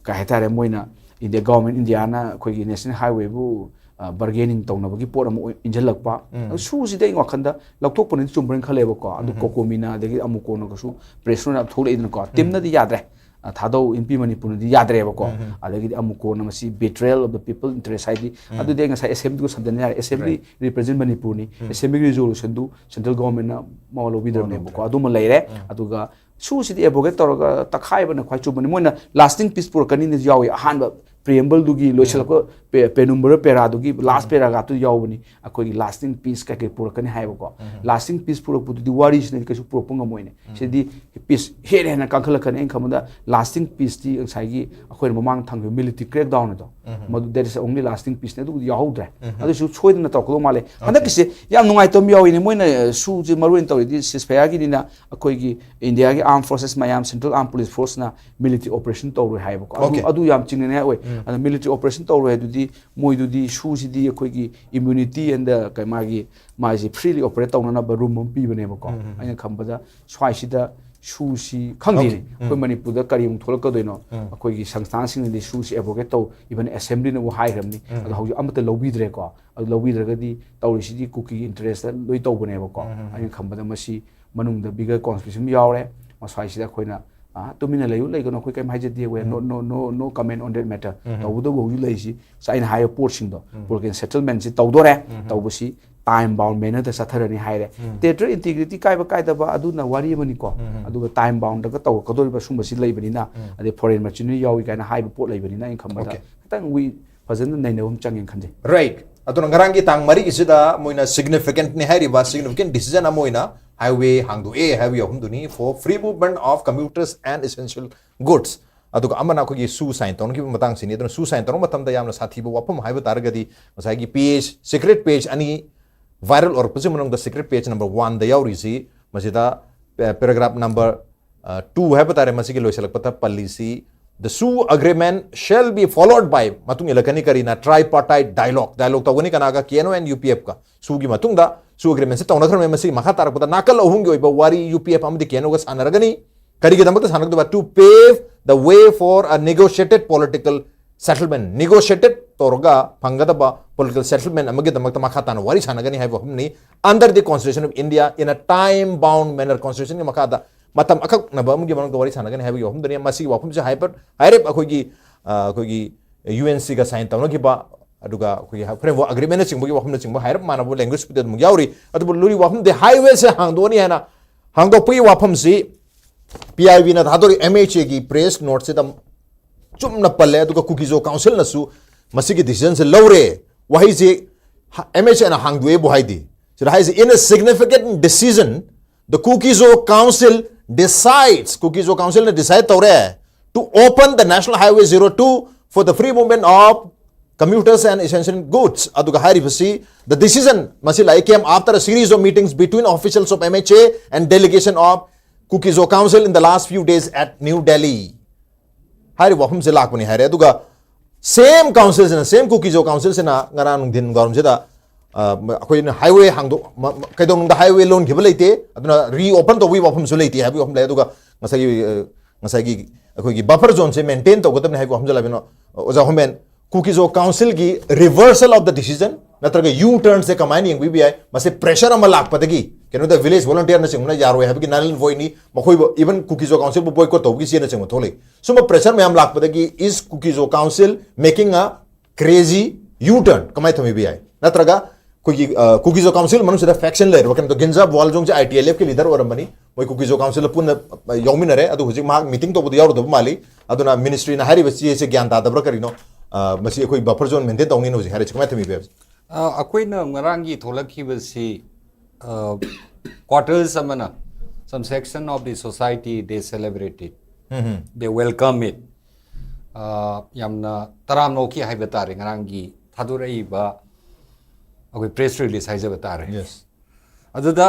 ꯀꯩ ꯍꯥꯏꯇꯥꯔꯦ, ꯃꯣꯏꯅ India, government Indiaꯅ ꯑꯩꯈꯣꯏꯒꯤ national highwayꯕꯨ, ꯑ, bargaining ꯇꯧꯅꯕꯒꯤ ꯄꯣꯠ ꯑꯃ ꯑꯣꯏ-, ꯏꯟꯁꯤꯜꯂꯛꯄ꯫ ꯑꯗꯨ ꯁꯨꯁꯤꯗꯤ ꯑꯩ ꯋꯥꯈꯜꯗ ꯂꯧꯊꯣꯛꯄꯅꯗꯤ ꯆꯨꯝꯕ꯭ꯔꯅ ꯈꯜꯂꯦꯕꯀꯣ꯫ ꯑꯗꯨ COCOMIꯅ ꯑꯗꯒꯤ ꯑꯃꯨꯛ ꯀꯣꯟꯅꯒꯁꯨ press ꯅꯣꯠ ꯌꯥꯝ ꯊꯣꯛꯂꯛꯏꯗꯅꯀꯣ꯫ Teamꯅꯗꯤ ꯌꯥꯗ꯭ꯔꯦ꯫ ꯑ, ꯊꯥꯗꯧ ꯏꯟꯄꯤ ꯃꯅꯤꯄꯨꯔꯅꯗꯤ ꯌꯥꯗ꯭ꯔꯦꯕꯀꯣ꯫ ꯑꯗꯒꯤꯗꯤ ꯑꯃꯨꯛ ꯀꯣꯟꯅ ꯃꯁꯤ betrayal of the people interest ꯍꯥꯏꯗꯤ, ꯑꯗꯨꯗꯤ ꯑꯩ ꯉꯁꯥꯏ assemblyꯗꯨꯒ ꯁꯝꯖꯟ ꯌꯥꯔꯦ꯫ Assembly represent ꯃꯅꯤꯄꯨꯔꯅꯤ꯫ Assemblyꯒꯤ resolutionꯗꯨ central governmentꯅ ꯃꯋꯥ ꯂꯧꯕꯤꯗ꯭ꯔꯕꯅꯦꯕꯀꯣ꯫ ꯑꯗꯨꯃ ꯂꯩꯔꯦ꯫ ꯑꯗꯨꯒ ꯁꯨꯁꯤꯗꯤ abrogate ꯇꯧꯔꯒ ꯇꯛꯈꯥꯏꯕꯅ ꯈ꯭ꯋꯥꯏ ꯆꯨꯝꯕꯅꯤ꯫ ꯃꯣꯏꯅ lasting peace ꯄꯨꯔꯛꯀꯅꯤꯅ ꯌꯥꯎꯏ꯫ ꯑꯍꯥꯟꯕ preambleꯗꯨꯒꯤ ꯂꯣꯏꯁꯤꯜꯂꯛꯄ pe-, penumbra paraꯗꯨꯒꯤ last paragraphꯇꯨ ꯌꯥꯎꯕꯅꯤ꯫ ꯑꯩꯈꯣꯏꯒꯤ lasting peace ꯀꯩꯀꯩ ꯄꯨꯔꯛꯀꯅꯤ ꯍꯥꯏꯕꯀꯣ꯫ Lasting peace ꯄꯨꯔꯛꯄꯗꯨꯗꯤ ꯋꯥꯔꯤꯁꯤꯅꯗꯤ ꯀꯩꯁꯨ ꯄꯨꯔꯛꯄ ꯉꯝꯃꯣꯏꯅꯦ꯫ ꯁꯤꯗꯤ peace ꯍꯦꯟꯅ ꯍꯦꯟꯅ ꯀꯟꯈꯠꯂꯛꯀꯅꯤ꯫ ꯑꯩꯅ ꯈꯟꯕꯗ lasting peaceꯇꯤ ꯉꯁꯥꯏꯒꯤ ꯑꯩꯈꯣꯏꯅ ꯃꯃꯥꯡ ꯊꯝꯈꯤꯕ military crackdown ꯑꯗꯣ, ꯃꯗꯨ that is only lasting peaceꯅꯤ꯫ ꯑꯗꯨꯕꯨꯗꯤ ꯌꯥꯎꯍꯧꯗ꯭ꯔꯦ꯫ ꯑꯗꯨꯁꯨ ꯁꯣꯏꯗꯅ ꯇꯧꯔꯛꯀꯗꯧ ꯃꯥꯜꯂꯦ꯫ ꯍꯟꯗꯛꯀꯤꯁꯦ ꯌꯥꯝ ꯅꯨꯡꯉꯥꯏꯇꯕ ꯑꯃ ꯌꯥꯎꯏꯅꯦ꯫ ꯃꯣꯏꯅ, ꯑ, ꯁꯨꯁꯦ ꯃꯔꯨ ꯑꯣꯏꯅ ꯇꯧꯔꯤꯗꯤ ceasefireꯒꯤꯅꯤꯅ ꯑꯩꯈꯣꯏꯒꯤ Indiaꯒꯤ armed forces ꯃꯌꯥꯝ, central armed police forceꯅ military operation ꯇꯧꯔꯣꯏ ꯍꯥꯏꯕꯀꯣ꯫ ꯑꯗꯨ, Okay. ꯑꯗꯨ ꯌꯥꯝ ꯆꯤꯡꯅꯅꯤꯡꯉꯥꯏ ꯑꯣꯏ꯫ ꯑꯗꯣ military operation ꯇꯧꯔꯣꯏ ꯍꯥꯏꯗꯨꯗꯤ ꯃꯣꯏꯗꯨꯗꯤ ꯁꯨꯁꯤꯗꯤ ꯑꯩꯈꯣꯏꯒꯤ immunity and the ꯀꯩ ꯃꯥꯒꯤ, ꯃꯥꯁꯤ freely operate ꯇꯧꯅꯅꯕ room ꯑꯃ ꯄꯤꯕꯅꯦꯕꯀꯣ꯫ ꯑꯩꯅ ꯈꯟꯕꯗ ꯁ꯭ꯋꯥꯏꯁꯤꯗ ꯁꯨꯁꯤ ꯈꯪꯗꯦꯅꯦ꯫ Okay. ꯑꯩꯈꯣꯏ ꯃꯅꯤꯄꯨꯔꯗ ꯀꯔꯤ ꯑꯃꯨꯛ ꯊꯣꯛꯂꯛꯀꯗꯣꯏꯅꯣ? ꯑꯩꯈꯣꯏꯒꯤ ꯁꯪꯁꯊꯥꯟꯁꯤꯡꯅꯗꯤ ꯁꯨꯁꯤ abrogate ꯇꯧ, even assemblyꯅꯕꯨ ꯍꯥꯏꯈ꯭ꯔꯕꯅꯤ꯫ ꯑꯗꯣ ꯍꯧꯖꯤꯛ ꯑꯃꯠꯇ ꯂꯧꯕꯤꯗ꯭ꯔꯦꯀꯣ꯫ ꯑꯗꯨ ꯂꯧꯕꯤꯗ꯭ꯔꯒꯗꯤ ꯇꯧꯔꯤꯁꯤꯗꯤ ꯀꯨꯀꯤꯒꯤ interestꯇ ꯂꯣꯏ ꯇꯧꯕꯅꯦꯕꯀꯣ꯫ ꯑꯩꯅ ꯈꯟꯕꯗ ꯃꯁꯤ ꯃꯅꯨꯡꯗ bigger conspiracy ꯑꯃ ꯌꯥꯎꯔꯦ꯫ ꯃꯁ꯭ꯋꯥꯏꯁꯤꯗ ꯑꯩꯈꯣꯏꯅ, ꯑ, ꯇꯨꯃꯤꯟꯅ ꯂꯩꯌꯨ, ꯂꯩꯒꯅꯨ, ꯑꯩꯈꯣꯏ ꯀꯩꯝ ꯍꯥꯏꯖꯗꯦ, we have no, no, no, no comment on that matter꯫ ꯇꯧꯕꯇꯕꯨ ꯍꯧꯖꯤꯛ ꯂꯩꯔꯤꯁꯤ, ꯉꯁꯥꯏ ꯑꯩꯅ ꯍꯥꯏꯔꯤꯕ ꯄꯣꯠꯁꯤꯡꯗꯣ, political settlementꯁꯤ ꯇꯧꯗꯣꯔꯦ꯫ ꯇꯧꯕꯁꯤ time bound mannerꯗ ꯆꯠꯊꯔꯅꯤ ꯍꯥꯏꯔꯦ꯫ Territorial integrity ꯀꯥꯏꯕ ꯀꯥꯏꯗꯕ ꯑꯗꯨꯅ ꯋꯥꯔꯤ ꯑꯃꯅꯤꯀꯣ꯫ ꯑꯗꯨꯒ time boundꯗꯒ ꯇꯧꯔꯛꯀꯗꯧꯔꯤꯕ ꯁꯨꯝꯕꯁꯤ ꯂꯩꯕꯅꯤꯅ, ꯑꯗꯩ foreign mercenary ꯌꯥꯎꯏ ꯀꯥꯏꯅ ꯍꯥꯏꯕ ꯄꯣꯠ ꯂꯩꯕꯅꯤꯅ ꯑꯩꯅ ꯈꯟꯕꯗ Okay. ꯈꯤꯇꯪ we ꯐꯖꯅ ꯅꯩꯅꯕ ꯑꯃ ꯆꯪꯉꯦꯅ ꯈꯟꯖꯩ꯫ Right. ꯑꯗꯨꯅ ꯉꯔꯥꯡꯒꯤ ꯇꯥꯡ ꯃꯔꯤꯒꯤꯁꯤꯗ ꯃꯣꯏꯅ significantꯅꯤ ꯍꯥꯏꯔꯤꯕ significant decision ꯑꯃ ꯑꯣꯏꯅ highway ꯍꯥꯡꯗꯣꯛꯑꯦ, highway ꯑꯍꯨꯝꯗꯨꯅꯤ for free movement of commuters and essential goods꯫ ꯑꯗꯨꯒ ꯑꯃꯅ ꯑꯩꯈꯣꯏꯒꯤ ꯁꯨ ꯁꯥꯏꯟ ꯇꯧꯅꯈꯤꯕ ꯃꯇꯥꯡꯁꯤꯅꯤ꯫ ꯑꯗꯨꯅ ꯁꯨ ꯁꯥꯏꯟ ꯇꯧꯔꯛꯄ ꯃꯇꯝꯗ ꯌꯥꯝꯅ ꯁꯥꯊꯤꯕ ꯋꯥꯐꯝ ꯍꯥꯏꯕ ꯇꯥꯔꯒꯗꯤ ꯉꯁꯥꯏꯒꯤ ꯄꯦꯖ, ꯁꯤꯀ꯭ꯔꯦꯠ ꯄꯦꯖ ꯑꯅꯤ ꯚꯥꯏꯔꯦꯜ ꯑꯣꯏꯔꯛꯄꯁꯤ ꯃꯅꯨꯡꯗ ꯁꯤꯀ꯭ꯔꯦꯠ ꯄꯦꯖ ꯅꯝꯕꯔ ꯋꯥꯟꯗ ꯌꯥꯎꯔꯤꯁꯤ, ꯃꯁꯤꯗ ꯄꯦꯔꯥꯒ꯭ꯔꯥꯐ ꯅꯝꯕꯔ ꯇꯨ ꯍꯥꯏꯕ ꯇꯥꯔꯦ, ꯃꯁꯤꯒꯤ ꯂꯣꯏꯁꯤꯜꯂꯛꯄꯗ ꯄꯜꯂꯤꯁꯤ, "The SoO agreement shall be followed by" ꯃꯇꯨꯡ ꯏꯜꯂꯛꯀꯅꯤ ꯀꯔꯤꯅ? "Tripartite dialogue"꯫ ꯗꯥꯏꯂꯣꯛ ꯇꯧꯒꯅꯤ ꯀꯅꯥꯒ? ꯀꯦ ꯑꯦꯟ ꯑꯣ and ꯌꯨ ꯄꯤ ꯑꯦꯐꯀ꯫ ꯁꯨꯒꯤ ꯃꯇꯨꯡꯗ ꯁꯨ ꯑꯦꯒ꯭ꯔꯤꯃꯦꯟꯁꯤ ꯇꯧꯅꯈ꯭ꯔꯕꯅꯤ꯫ ꯃꯁꯤꯒꯤ ꯃꯈꯥ ꯇꯥꯔꯛꯄꯗ ꯅꯥꯀꯜ ꯑꯍꯨꯝꯒꯤ ꯑꯣꯏꯕ ꯋꯥꯔꯤ ꯌꯨ ꯄꯤ ꯑꯦꯐ ꯑꯃꯗꯤ ꯀꯦ ꯑꯦꯟ ꯑꯣꯒ ꯁꯥꯟꯅꯔꯒꯅꯤ꯫ ꯀꯔꯤꯒꯤꯗꯃꯛꯇ ꯁꯥꯟꯅꯒꯗꯕ? "To pave the way for a negotiated political settlement", negotiated ꯇꯧꯔꯒ ꯐꯪꯒꯗꯕ political settlement ꯑꯃꯒꯤꯗꯃꯛꯇ ꯃꯈꯥ ꯇꯥꯅ ꯋꯥꯔꯤ ꯁꯥꯟꯅꯒꯅꯤ ꯍꯥꯏꯕ ꯋꯥꯐꯝꯅꯤ꯫ "Under the Constitution of India in a time bound manner", constitutionꯒꯤ ꯃꯈꯥꯗ ꯃꯇꯝ ꯑꯀꯛꯅꯕ ꯑꯃꯒꯤ ꯃꯅꯨꯡꯗ ꯋꯥꯔꯤ ꯁꯥꯟꯅꯒꯅꯤ ꯍꯥꯏꯕꯒꯤ ꯋꯥꯐꯝꯗꯨꯅꯤ꯫ ꯃꯁꯤꯒꯤ ꯋꯥꯐꯝꯁꯦ ꯍꯥꯏꯐꯦꯠ ꯍꯥꯏꯔꯞ ꯑꯩꯈꯣꯏꯒꯤ, ꯑ, ꯑꯩꯈꯣꯏꯒꯤ ꯌꯨ ꯑꯦꯟ ꯁꯤꯒ ꯁꯥꯏꯟ ꯇꯧꯅꯈꯤꯕ, ꯑꯗꯨꯒ ꯑꯩꯈꯣꯏꯒꯤ framework agreementꯅꯆꯤꯡꯕꯒꯤ ꯋꯥꯐꯝꯅꯆꯤꯡꯕ ꯍꯥꯏꯔꯞ ꯃꯥꯟꯅꯕ languageꯄꯨꯗꯤ ꯑꯗꯨꯝ ꯌꯥꯎꯔꯤ꯫ ꯑꯗꯨꯕꯨ ꯂꯨꯔꯤ ꯋꯥꯐꯝꯗꯤ highwayꯁꯦ ꯍꯥꯡꯗꯣꯛꯑꯅꯤ ꯍꯥꯏꯅ ꯍꯥꯡꯗꯣꯛꯄꯒꯤ ꯋꯥꯐꯝꯁꯤ ꯄꯤ ꯑꯥꯏ ꯕꯤꯅ ꯊꯥꯗꯣꯔꯛꯏ ꯑꯦꯝ ꯑꯩꯆ ꯑꯦꯒꯤ press noteꯁꯤꯗ ꯆꯨꯝꯅ ꯄꯜꯂꯦ꯫ ꯑꯗꯨꯒ ꯀꯨꯀꯤꯖꯣ ꯀꯥꯎꯟꯁꯤꯜꯅꯁꯨ ꯃꯁꯤꯒꯤ decisionꯁꯦ ꯂꯧꯔꯦ꯫ ꯋꯥꯍꯩꯁꯦ ꯑꯦꯝ ꯑꯩꯆ ꯑꯦꯅ ꯍꯥꯡꯗꯣꯛꯑꯦꯕꯨ ꯍꯥꯏꯗꯤ, ꯁꯤꯗ ꯍꯥꯏꯁꯦ, "In a significant decision, the Kuki-Zo Council decides", ꯀꯨꯀꯤꯖꯣ ꯀꯥꯎꯟꯁꯤꯜꯅ decide ꯇꯧꯔꯦ, "to open the National Highway zero two for the free movement of commuters and essential goods", ꯑꯗꯨꯒ ꯍꯥꯏꯔꯤꯕꯁꯤ, "The decision" ꯃꯁꯤ ꯂꯥꯛꯏ, "came after a series of meetings between officials of M H A and delegation of Kuki-Zo Council in the last few days at New Delhi"꯫ ꯍꯥꯏꯔꯤꯕ ꯋꯥꯐꯝꯁꯦ ꯂꯥꯛꯄꯅꯤ ꯍꯥꯏꯔꯦ꯫ ꯑꯗꯨꯒ same councilꯁꯤꯅ, same ꯀꯨꯀꯤꯖꯣ ꯀꯥꯎꯟꯁꯤꯜꯁꯤꯅ ꯉꯔꯥꯡ ꯅꯨꯡꯊꯤꯟ ꯋꯥꯏꯔꯝꯁꯤꯗ, ꯑ, ꯑꯩꯈꯣꯏꯅ highway ꯍꯥꯡꯗꯣꯛ-, ꯃ-, ꯃ-, ꯀꯩꯗꯧꯅꯨꯡꯗ highway ꯂꯣꯟꯈꯤꯕ ꯂꯩꯇꯦ, ꯑꯗꯨꯅ reopen ꯇꯧꯕꯒꯤ ꯋꯥꯐꯝꯁꯨ ꯂꯩꯇꯦ ꯍꯥꯏꯕꯒꯤ ꯋꯥꯐꯝ ꯂꯩ꯫ ꯑꯗꯨꯒ ꯉꯁꯥꯏꯒꯤ, ꯑ, ꯉꯁꯥꯏꯒꯤ ꯑꯩꯈꯣꯏꯒꯤ buffer zoneꯁꯦ maintain ꯇꯧꯒꯗꯕꯅꯤ ꯍꯥꯏꯕꯒꯤ ꯋꯥꯐꯝꯁꯨ ꯂꯩꯕꯅꯣ꯫ ꯑꯣꯖꯥ ꯍꯣꯃꯦꯟ, ꯀꯨꯀꯤꯖꯣ ꯀꯥꯎꯟꯁꯤꯜꯒꯤ reversal of the decision ꯅꯠꯇ꯭ꯔꯒ U turnꯁꯦ ꯀꯃꯥꯏꯅ ꯌꯦꯡꯕꯤꯕ ꯌꯥꯏ? ꯃꯁꯤ pressure ꯑꯃ ꯂꯥꯛꯄꯗꯒꯤ, ꯀꯩꯅꯣꯗ village volunteerꯅꯆꯤꯡꯕꯅ ꯌꯥꯔꯣꯏ ꯍꯥꯏꯕꯒꯤ ꯅꯥꯔꯦꯟ ꯚꯣꯏꯅꯤ, ꯃꯈꯣꯏꯕꯨ even ꯀꯨꯀꯤꯖꯣ ꯀꯥꯎꯟꯁꯤꯜꯕꯨ boycott ꯇꯧꯕꯒꯤ ꯆꯦꯅꯆꯤꯡꯕ ꯊꯣꯛꯂꯛꯏ꯫ ꯁꯨꯝꯕ pressure ꯃꯌꯥꯝ ꯂꯥꯛꯄꯗꯒꯤ is Kuki-Zo Council making a crazy U turn ꯀꯃꯥꯏꯅ ꯊꯝꯕꯤꯕ ꯌꯥꯏ? ꯅꯠꯇ꯭ꯔꯒ ꯑꯩꯈꯣꯏꯒꯤ, ꯑ, ꯀꯨꯀꯤꯖꯣ ꯀꯥꯎꯟꯁꯤꯜ ꯃꯅꯨꯡꯁꯤꯗ faction ꯂꯩꯔꯕ ꯀꯩꯅꯣꯗꯣ, ꯒꯤꯟꯖꯥ ꯕꯣꯋꯥꯜꯖꯣꯡꯁꯦ ꯑꯥꯏ ꯇꯤ ꯑꯦꯜ ꯑꯦꯐꯀꯤ leader ꯑꯣꯏꯔꯝꯕꯅꯤ, ꯃꯣꯏ ꯀꯨꯀꯤꯖꯣ ꯀꯥꯎꯟꯁꯤꯜꯗ ꯄꯨꯟꯅ, ꯑ, ꯌꯥꯎꯃꯤꯟꯅꯔꯦ꯫ ꯑꯗꯨ ꯍꯧꯖꯤꯛ ꯃꯍꯥꯛ meeting ꯇꯧꯕꯗ ꯌꯥꯎꯔꯨꯗꯕ ꯃꯥꯜꯂꯤ꯫ ꯑꯗꯨꯅ ministryꯅ ꯍꯥꯏꯔꯤꯕ ꯆꯦꯁꯦ ꯒ꯭ꯌꯥꯟ ꯇꯥꯗꯕ꯭ꯔꯥ ꯀꯔꯤꯅꯣ? ꯑ, ꯃꯁꯤ ꯑꯩꯈꯣꯏ buffer zone maintain ꯇꯧꯅꯤꯅ ꯍꯧꯖꯤꯛ ꯍꯥꯏꯔꯤꯁꯦ ꯀꯃꯥꯏꯅ ꯊꯝꯕꯤꯕ ꯌꯥꯏ? ꯑ, ꯑꯩꯈꯣꯏꯅ ꯉꯔꯥꯡꯒꯤ ꯊꯣꯛꯂꯛꯈꯤꯕꯁꯤ, ꯑ, quarters ꯑꯃꯅ, some section of the society, they celebrated꯫ Um. They welcome it. ꯑ, ꯌꯥꯝꯅ ꯇꯔꯥꯝꯅ ꯑꯣꯛꯈꯤ ꯍꯥꯏꯕ ꯇꯥꯔꯦ ꯉꯔꯥꯡꯒꯤ ꯊꯥꯗꯣꯔꯛꯏꯕ ꯑꯩꯈꯣꯏ press release ꯍꯥꯏꯖꯕ ꯇꯥꯔꯦ꯫ Yes. ꯑꯗꯨꯗ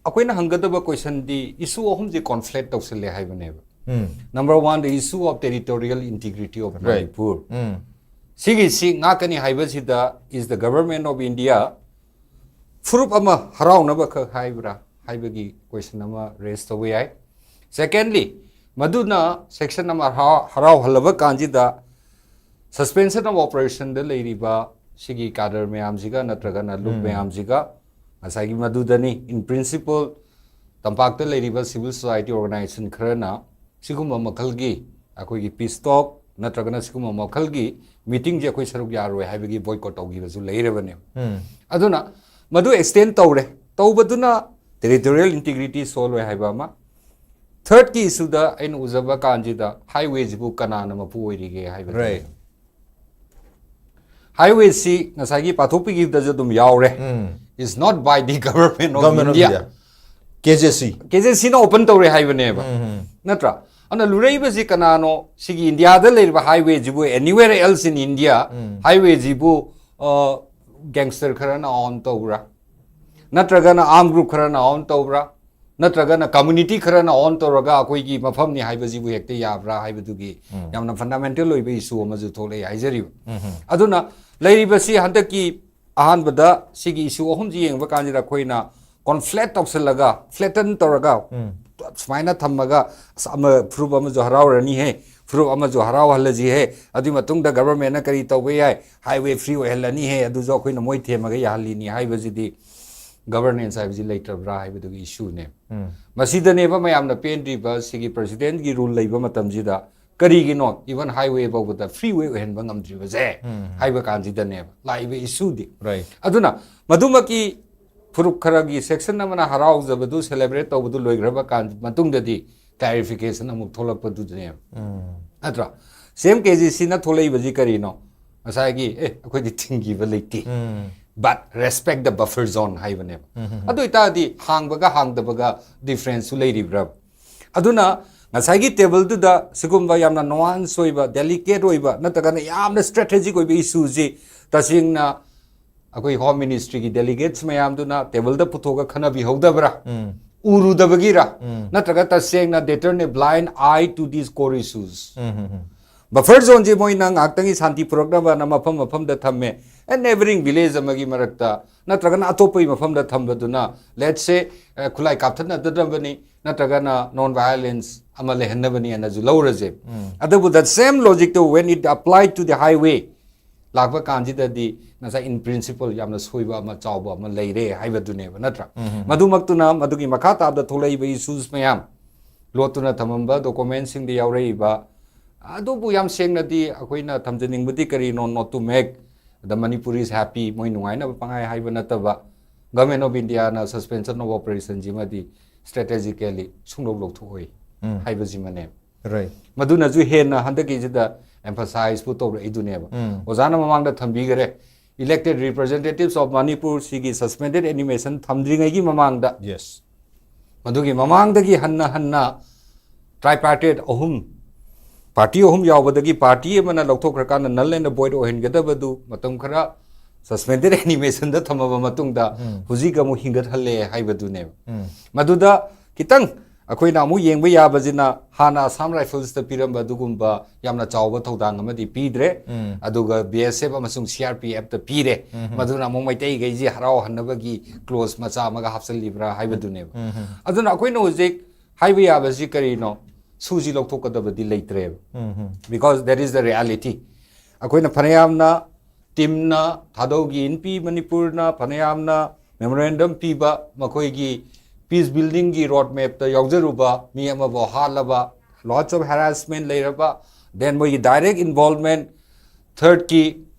ꯑꯩꯈꯣꯏꯅ ꯍꯪꯒꯗꯕ questionꯗꯤ issue ꯑꯍꯨꯝꯁꯦ conflate ꯇꯧꯁꯜꯂꯦ ꯍꯥꯏꯕꯅꯦꯕ꯫ ꯎꯝ꯫ Number one, the issue of territorial integrity of Right. Manipur. ꯎꯝ꯫ ꯁꯤꯒꯤꯁꯤ ꯉꯥꯛꯀꯅꯤ ꯍꯥꯏꯕꯁꯤꯗ is the government of India ꯐꯨꯔꯨꯞ ꯑꯃ ꯍꯔꯥꯎꯅꯕ ꯈꯛ ꯍꯥꯏꯕ꯭ꯔꯥ ꯍꯥꯏꯕꯒꯤ question ꯑꯃ raise ꯇꯧꯕ ꯌꯥꯏ꯫ Secondly, ꯃꯗꯨꯅ section ꯑꯃ ꯍꯔꯥꯎ- ꯍꯔꯥꯎꯍꯜꯂꯕ ꯀꯥꯟꯁꯤꯗ suspension of operationꯗ ꯂꯩꯔꯤꯕ ꯁꯤꯒꯤ cadre ꯃꯌꯥꯝꯁꯤꯒ ꯅꯠꯇ꯭ꯔꯒꯅ ꯂꯨꯞ ꯎꯝ꯫ ꯃꯌꯥꯝꯁꯤꯒ ꯉꯁꯥꯏꯒꯤ ꯃꯗꯨꯗꯅꯤ in principle ꯇꯝꯄꯥꯛꯇ ꯂꯩꯔꯤꯕ civil society organization ꯈꯔꯅ ꯁꯤꯒꯨꯝꯕ ꯃꯈꯜꯒꯤ ꯑꯩꯈꯣꯏꯒꯤ peace talk ꯅꯠꯇ꯭ꯔꯒꯅ ꯁꯤꯒꯨꯝꯕ ꯃꯈꯜꯒꯤ meetingꯁꯦ ꯑꯩꯈꯣꯏ ꯁꯔꯨꯛ ꯌꯥꯔꯣꯏ ꯍꯥꯏꯕꯒꯤ boycott ꯇꯧꯈꯤꯕꯁꯨ ꯂꯩꯔꯕꯅꯦꯕ꯫ ꯎꯝ꯫ ꯑꯗꯨꯅ ꯃꯗꯨ extend ꯇꯧꯔꯦ, ꯇꯧꯕꯗꯨꯅ territorial integrity ꯁꯣꯜꯂꯣꯏ ꯍꯥꯏꯕ ꯑꯃ꯫ Thirdꯀꯤ issueꯗ ꯑꯩꯅ ꯎꯖꯕ ꯀꯥꯟꯁꯤꯗ highwayꯁꯤꯕꯨ ꯀꯅꯥꯅ ꯃꯄꯨ ꯑꯣꯏꯔꯤꯒꯦ ꯍꯥꯏꯕꯗꯨ꯫ Right. Highwayꯁꯤ ꯉꯁꯥꯏꯒꯤ ꯄꯥꯊꯣꯛꯄꯤꯈꯤꯕꯗꯁꯨ ꯑꯗꯨꯝ ꯌꯥꯎꯔꯦ꯫ ꯎꯝ꯫ It's not by the government of Government of India. India. KJC. KJCꯅ open ꯇꯧꯔꯦ ꯍꯥꯏꯕꯅꯦꯕ꯫ ꯎꯝ꯫ ꯅꯠꯇ꯭ꯔꯥ? ꯑꯗꯨꯅ ꯂꯨꯔꯛꯏꯕꯁꯤ ꯀꯅꯥꯅꯣ? ꯁꯤꯒꯤ ꯏꯟꯗꯤꯌꯥꯗ ꯂꯩꯔꯤꯕ highwayꯁꯤꯕꯨ anywhere else in India um. highwayꯁꯤꯕꯨ gangster ꯈꯔꯅ own ꯇꯧꯕ꯭ꯔꯥ? ꯅꯠꯇ꯭ꯔꯒꯅ armed group ꯈꯔꯅ own ꯇꯧꯕ꯭ꯔꯥ? ꯅꯠꯇ꯭ꯔꯒꯅ community ꯈꯔꯅ own ꯇꯧꯔꯒ ꯑꯩꯈꯣꯏꯒꯤ ꯃꯐꯝꯅꯤ ꯍꯥꯏꯕꯁꯤꯕꯨ ꯍꯦꯛꯇ ꯌꯥꯕ꯭ꯔꯥ ꯍꯥꯏꯕꯗꯨꯒꯤ ꯎꯝ꯫ ꯌꯥꯝꯅ fundamental ꯑꯣꯏꯕ issue ꯑꯃꯁꯨ ꯊꯣꯛꯂꯛꯑꯦ ꯍꯥꯏꯖꯔꯤꯕ꯫ ꯎꯝ꯫ ꯑꯗꯨꯅ ꯂꯩꯔꯤꯕꯁꯤ ꯍꯟꯗꯛꯀꯤ ꯑꯍꯥꯟꯕꯗ ꯁꯤꯒꯤ issue ꯑꯍꯨꯝꯁꯤ ꯌꯦꯡꯕ ꯀꯥꯟꯁꯤꯗ ꯑꯩꯈꯣꯏꯅ conflate ꯇꯧꯁꯜꯂꯒ, flatten ꯇꯧꯔꯒ ꯎꯝ꯫ ꯁꯨꯃꯥꯏꯅ ꯊꯝꯃꯒ ꯑꯁ ꯑꯃ ꯐꯨꯔꯨꯞ ꯑꯃꯁꯨ ꯍꯔꯥꯎꯔꯅꯤꯍꯦ, ꯐꯨꯔꯨꯞ ꯑꯃꯁꯨ ꯍꯔꯥꯎꯍꯜꯂꯁꯤꯍꯦ, ꯑꯗꯨꯒꯤ ꯃꯇꯨꯡꯗ governmentꯅ ꯀꯔꯤ ꯇꯧꯕ ꯌꯥꯏ, highway free ꯑꯣꯏꯍꯜꯂꯅꯤꯍꯦ, ꯑꯗꯨꯁꯨ ꯑꯩꯈꯣꯏꯅ ꯃꯣꯏ ꯊꯦꯝꯃꯒ ꯌꯥꯍꯜꯂꯤꯅꯤ ꯍꯥꯏꯕꯁꯤꯗꯤ governance ꯍꯥꯏꯕꯁꯤ ꯂꯩꯇ꯭ꯔꯕ꯭ꯔꯥ ꯍꯥꯏꯕꯗꯨꯒꯤ issueꯅꯦ꯫ ꯎꯝ꯫ ꯃꯁꯤꯗꯅꯦꯕ ꯃꯌꯥꯝꯅ ꯄꯦꯟꯗ꯭ꯔꯤꯕ꯫ ꯁꯤꯒꯤ presidentꯀꯤ rule ꯂꯩꯕ ꯃꯇꯝꯁꯤꯗ ꯀꯔꯤꯒꯤꯅꯣ even highway ꯐꯥꯎꯕꯗ freeway ꯑꯣꯏꯍꯟꯕ ꯉꯝꯗ꯭ꯔꯤꯕꯁꯦ ꯎꯝ꯫ ꯍꯥꯏꯕ ꯀꯥꯟꯁꯤꯗꯅꯦꯕ ꯂꯥꯛꯏꯕ issueꯗꯤ꯫ Right. ꯑꯗꯨꯅ ꯃꯗꯨꯃꯛꯀꯤ ꯐꯨꯔꯨꯞ ꯈꯔꯒꯤ section ꯑꯃꯅ ꯍꯔꯥꯎꯖꯕꯗꯨ celebrate ꯇꯧꯕꯗꯨ ꯂꯣꯏꯈ꯭ꯔꯕ ꯀꯥꯟ ꯃꯇꯨꯡꯗꯗꯤ clarification ꯑꯃꯨꯛ ꯊꯣꯛꯂꯛꯄꯗꯨꯗꯅꯦꯕ꯫ ꯎꯝ꯫ ꯅꯠꯇ꯭ꯔꯥ? Same KJCꯅ ꯊꯣꯛꯂꯛꯏꯕꯁꯤ ꯀꯔꯤꯅꯣ? ꯉꯁꯥꯏꯒꯤ ꯑꯦ ꯑꯩꯈꯣꯏꯗꯤ ꯊꯤꯡꯈꯤꯕ ꯂꯩꯇꯦ, ꯎꯝ꯫ but respect the buffer zone ꯍꯥꯏꯕꯅꯦꯕ꯫ ꯎꯝ, ꯎꯝ, ꯎꯝ꯫ ꯑꯗꯨ ꯑꯣꯏꯇꯥꯔꯗꯤ ꯍꯥꯡꯕꯒ ꯍꯥꯡꯗꯕꯒ differenceꯁꯨ ꯂꯩꯔꯤꯕ꯭ꯔꯥ? ꯑꯗꯨꯅ ꯉꯁꯥꯏꯒꯤ ꯇꯦꯕꯜꯗꯨꯗ ꯁꯤꯒꯨꯝꯕ ꯌꯥꯝꯅ ꯅꯨꯋꯥꯟꯁ ꯑꯣꯏꯕ, ꯗꯦꯂꯤꯀꯦꯠ ꯑꯣꯏꯕ, ꯅꯠꯇ꯭ꯔꯒꯅ ꯌꯥꯝꯅ ꯁ꯭ꯇ꯭ꯔꯦꯇꯦꯖꯤꯛ ꯑꯣꯏꯕ ꯏꯁꯨꯁꯤ ꯇꯁꯦꯡꯅ ꯑꯩꯈꯣꯏ ꯍꯣꯝ ꯃꯤꯅꯤꯁꯇ꯭ꯔꯤꯒꯤ ꯗꯦꯂꯤꯒꯦꯠꯁ ꯃꯌꯥꯝꯗꯨꯅ ꯇꯦꯕꯜꯗ ꯄꯨꯊꯣꯛꯑꯒ ꯈꯟꯅꯕꯤꯍꯧꯗꯕ꯭ꯔꯥ? ꯎꯝ. ꯎꯔꯨꯗꯕꯒꯤꯔ? ꯎꯝ. ꯅꯠꯇ꯭ꯔꯒ ꯇꯁꯦꯡꯅ they turn a blind eye to these core issues? Um, um, um. Buffer ꯖꯣꯟꯁꯦ ꯃꯣꯏꯅ ꯉꯥꯏꯍꯥꯛꯇꯪꯒꯤ ꯁꯥꯟꯇꯤ ꯄꯨꯔꯛꯅꯕꯅ ꯃꯐꯝ ꯃꯐꯝꯗ ꯊꯝꯃꯦ, ꯑꯦꯟ ꯅꯦꯕꯔꯤꯡ ꯚꯤꯂꯦꯖ ꯑꯃꯒꯤ ꯃꯔꯛꯇ ꯅꯠꯇ꯭ꯔꯒꯅ ꯑꯇꯣꯞꯄꯒꯤ ꯃꯐꯝꯗ ꯊꯝꯕꯗꯨꯅ, ꯂꯦꯠꯁ ꯁꯦ, ꯈꯨꯠꯂꯥꯏ ꯀꯥꯞꯊꯠꯅꯗꯅꯕꯅꯤ ꯅꯠꯇ꯭ꯔꯒꯅ ꯅꯣꯟ ꯚꯥꯏꯑꯣꯂꯦꯟꯁ ꯑꯃ ꯂꯩꯍꯟꯅꯕꯅꯤ ꯍꯥꯏꯅꯁꯨ ꯂꯧꯔꯁꯦ꯫ ꯎꯝ. ꯑꯗꯨꯕꯨ that same logic two when it apply to the highway ꯂꯥꯛꯄ ꯀꯥꯟꯁꯤꯗꯗꯤ ꯉꯁꯥꯏ in principle ꯌꯥꯝꯅ ꯁꯣꯏꯕ ꯑꯃ, ꯆꯥꯎꯕ ꯑꯃ ꯂꯩꯔꯦ ꯍꯥꯏꯕꯗꯨꯅꯦꯕ, ꯅꯠꯇ꯭ꯔꯥ? ꯎꯝ. ꯃꯗꯨꯃꯛꯇꯨꯅ ꯃꯗꯨꯒꯤ ꯃꯈꯥ ꯇꯥꯕꯗ ꯊꯣꯛꯂꯛꯏꯕ ꯏꯁꯨꯁ ꯃꯌꯥꯝ, ꯂꯣꯠꯇꯨꯅ ꯊꯝꯃꯝꯕ ꯗꯣꯀꯨꯃꯦꯟꯁꯤꯡꯗ ꯌꯥꯎꯔꯛꯏꯕ, ꯑꯗꯨꯕꯨ ꯌꯥꯝ ꯁꯦꯡꯅꯗꯤ ꯑꯩꯈꯣꯏꯅ ꯊꯝꯖꯅꯤꯡꯕꯗꯤ ꯀꯔꯤꯅꯣ, not to make the Manipuris happy, ꯃꯣꯏ ꯅꯨꯡꯉꯥꯏꯅꯕ ꯄꯪꯍꯥꯏ ꯍꯥꯏꯕ ꯅꯠꯇꯕ, Government of India ꯅ suspension of operation ꯁꯤꯃꯗꯤ strategically ꯁꯨꯡꯂꯧ ꯂꯧꯊꯣꯛꯑꯣꯏ ꯎꯝ. ꯍꯥꯏꯕꯁꯤꯃꯅꯦ꯫ Right. ꯃꯗꯨꯅꯁꯨ ꯍꯦꯟꯅ ꯍꯟꯗꯛꯀꯤꯁꯤꯗ emphasize ꯄꯨ ꯇꯧꯔꯛꯏꯗꯨꯅꯦꯕ꯫ ꯎꯝ. ꯑꯣꯖꯥꯅ ꯃꯃꯥꯡꯗ ꯊꯝꯕꯤꯈꯔꯦ, elected representatives of Manipur ꯁꯤꯒꯤ suspended animation ꯊꯝꯗ꯭ꯔꯤꯉꯩꯒꯤ ꯃꯃꯥꯡꯗ, Yes. ꯃꯗꯨꯒꯤ ꯃꯃꯥꯡꯗꯒꯤ ꯍꯟꯅ ꯍꯟꯅ tripartite ꯑꯍꯨꯝ, ꯄꯥꯔꯇꯤ ꯑꯍꯨꯝ ꯌꯥꯎꯕꯗꯒꯤ ꯄꯥꯔꯇꯤ ꯑꯃꯅ ꯂꯧꯊꯣꯛꯈ꯭ꯔꯀꯥꯟꯗ null and void ꯑꯣꯏꯍꯟꯒꯗꯕꯗꯨ ꯃꯇꯝ ꯈꯔ suspended animation ꯗ ꯊꯝꯃꯕ ꯃꯇꯨꯡꯗ ꯎꯝ. ꯍꯧꯖꯤꯛ ꯑꯃꯨꯛ ꯍꯤꯡꯒꯠꯍꯜꯂꯦ ꯍꯥꯏꯕꯗꯨꯅꯦꯕ꯫ ꯎꯝ. ꯃꯗꯨꯗ ꯈꯤꯇꯪ ꯑꯩꯈꯣꯏꯅ ꯑꯃꯨꯛ ꯌꯦꯡꯕ ꯌꯥꯕꯁꯤꯅ ꯍꯥꯟꯅ ꯑꯁꯥꯝ ꯔꯥꯏꯐꯜꯁꯇ ꯄꯤꯔꯝꯕ ꯑꯗꯨꯒꯨꯝꯕ ꯌꯥꯝꯅ ꯆꯥꯎꯕ ꯊꯧꯗꯥꯡ ꯑꯃꯗꯤ ꯄꯤꯗ꯭ꯔꯦ꯫ ꯎꯝ. ꯑꯗꯨꯒ ꯕꯤ ꯑꯦꯁ ꯑꯦꯐ ꯑꯃꯁꯨꯡ ꯁꯤ ꯑꯥꯔ ꯄꯤ ꯑꯦꯐꯇ ꯄꯤꯔꯦ꯫ ꯎꯝ. ꯃꯗꯨꯅ ꯑꯃꯨꯛ ꯃꯩꯇꯩꯈꯩꯁꯤ ꯍꯔꯥꯎꯍꯟꯅꯕꯒꯤ ꯀ꯭ꯂꯣꯖ ꯃꯆꯥ ꯑꯃꯒ ꯍꯥꯞꯆꯜꯂꯤꯕ꯭ꯔꯥ ꯍꯥꯏꯕꯗꯨꯅꯦꯕ꯫ ꯎꯝ. ꯑꯗꯨꯅ ꯑꯩꯈꯣꯏꯅ ꯍꯧꯖꯤꯛ ꯍꯥꯏꯕ ꯌꯥꯕꯁꯤ ꯀꯔꯤꯅꯣ? ꯁꯨꯁꯤ ꯂꯧꯊꯣꯛꯀꯗꯕꯗꯤ ꯂꯩꯇ꯭ꯔꯦꯕ꯫ ꯎꯝ. Because that is the reality. ꯑꯩꯈꯣꯏꯅ ꯐꯅꯌꯥꯝꯅ ꯇꯤꯝꯅ, ꯊꯥꯗꯧꯒꯤ ꯏꯟꯄꯤ ꯃꯅꯤꯄꯨꯔꯅ ꯐꯅꯌꯥꯝꯅ memorandum ꯄꯤꯕ, ꯃꯈꯣꯏꯒꯤ peace building ꯒꯤ road map ꯇ ꯌꯥꯎꯖꯔꯨꯕ ꯃꯤ ꯑꯃꯕꯨ ꯍꯥꯠꯂꯕ, lots of harassment ꯂꯩꯔꯕ, then ꯃꯣꯏꯒꯤ direct involvement third ꯀꯤ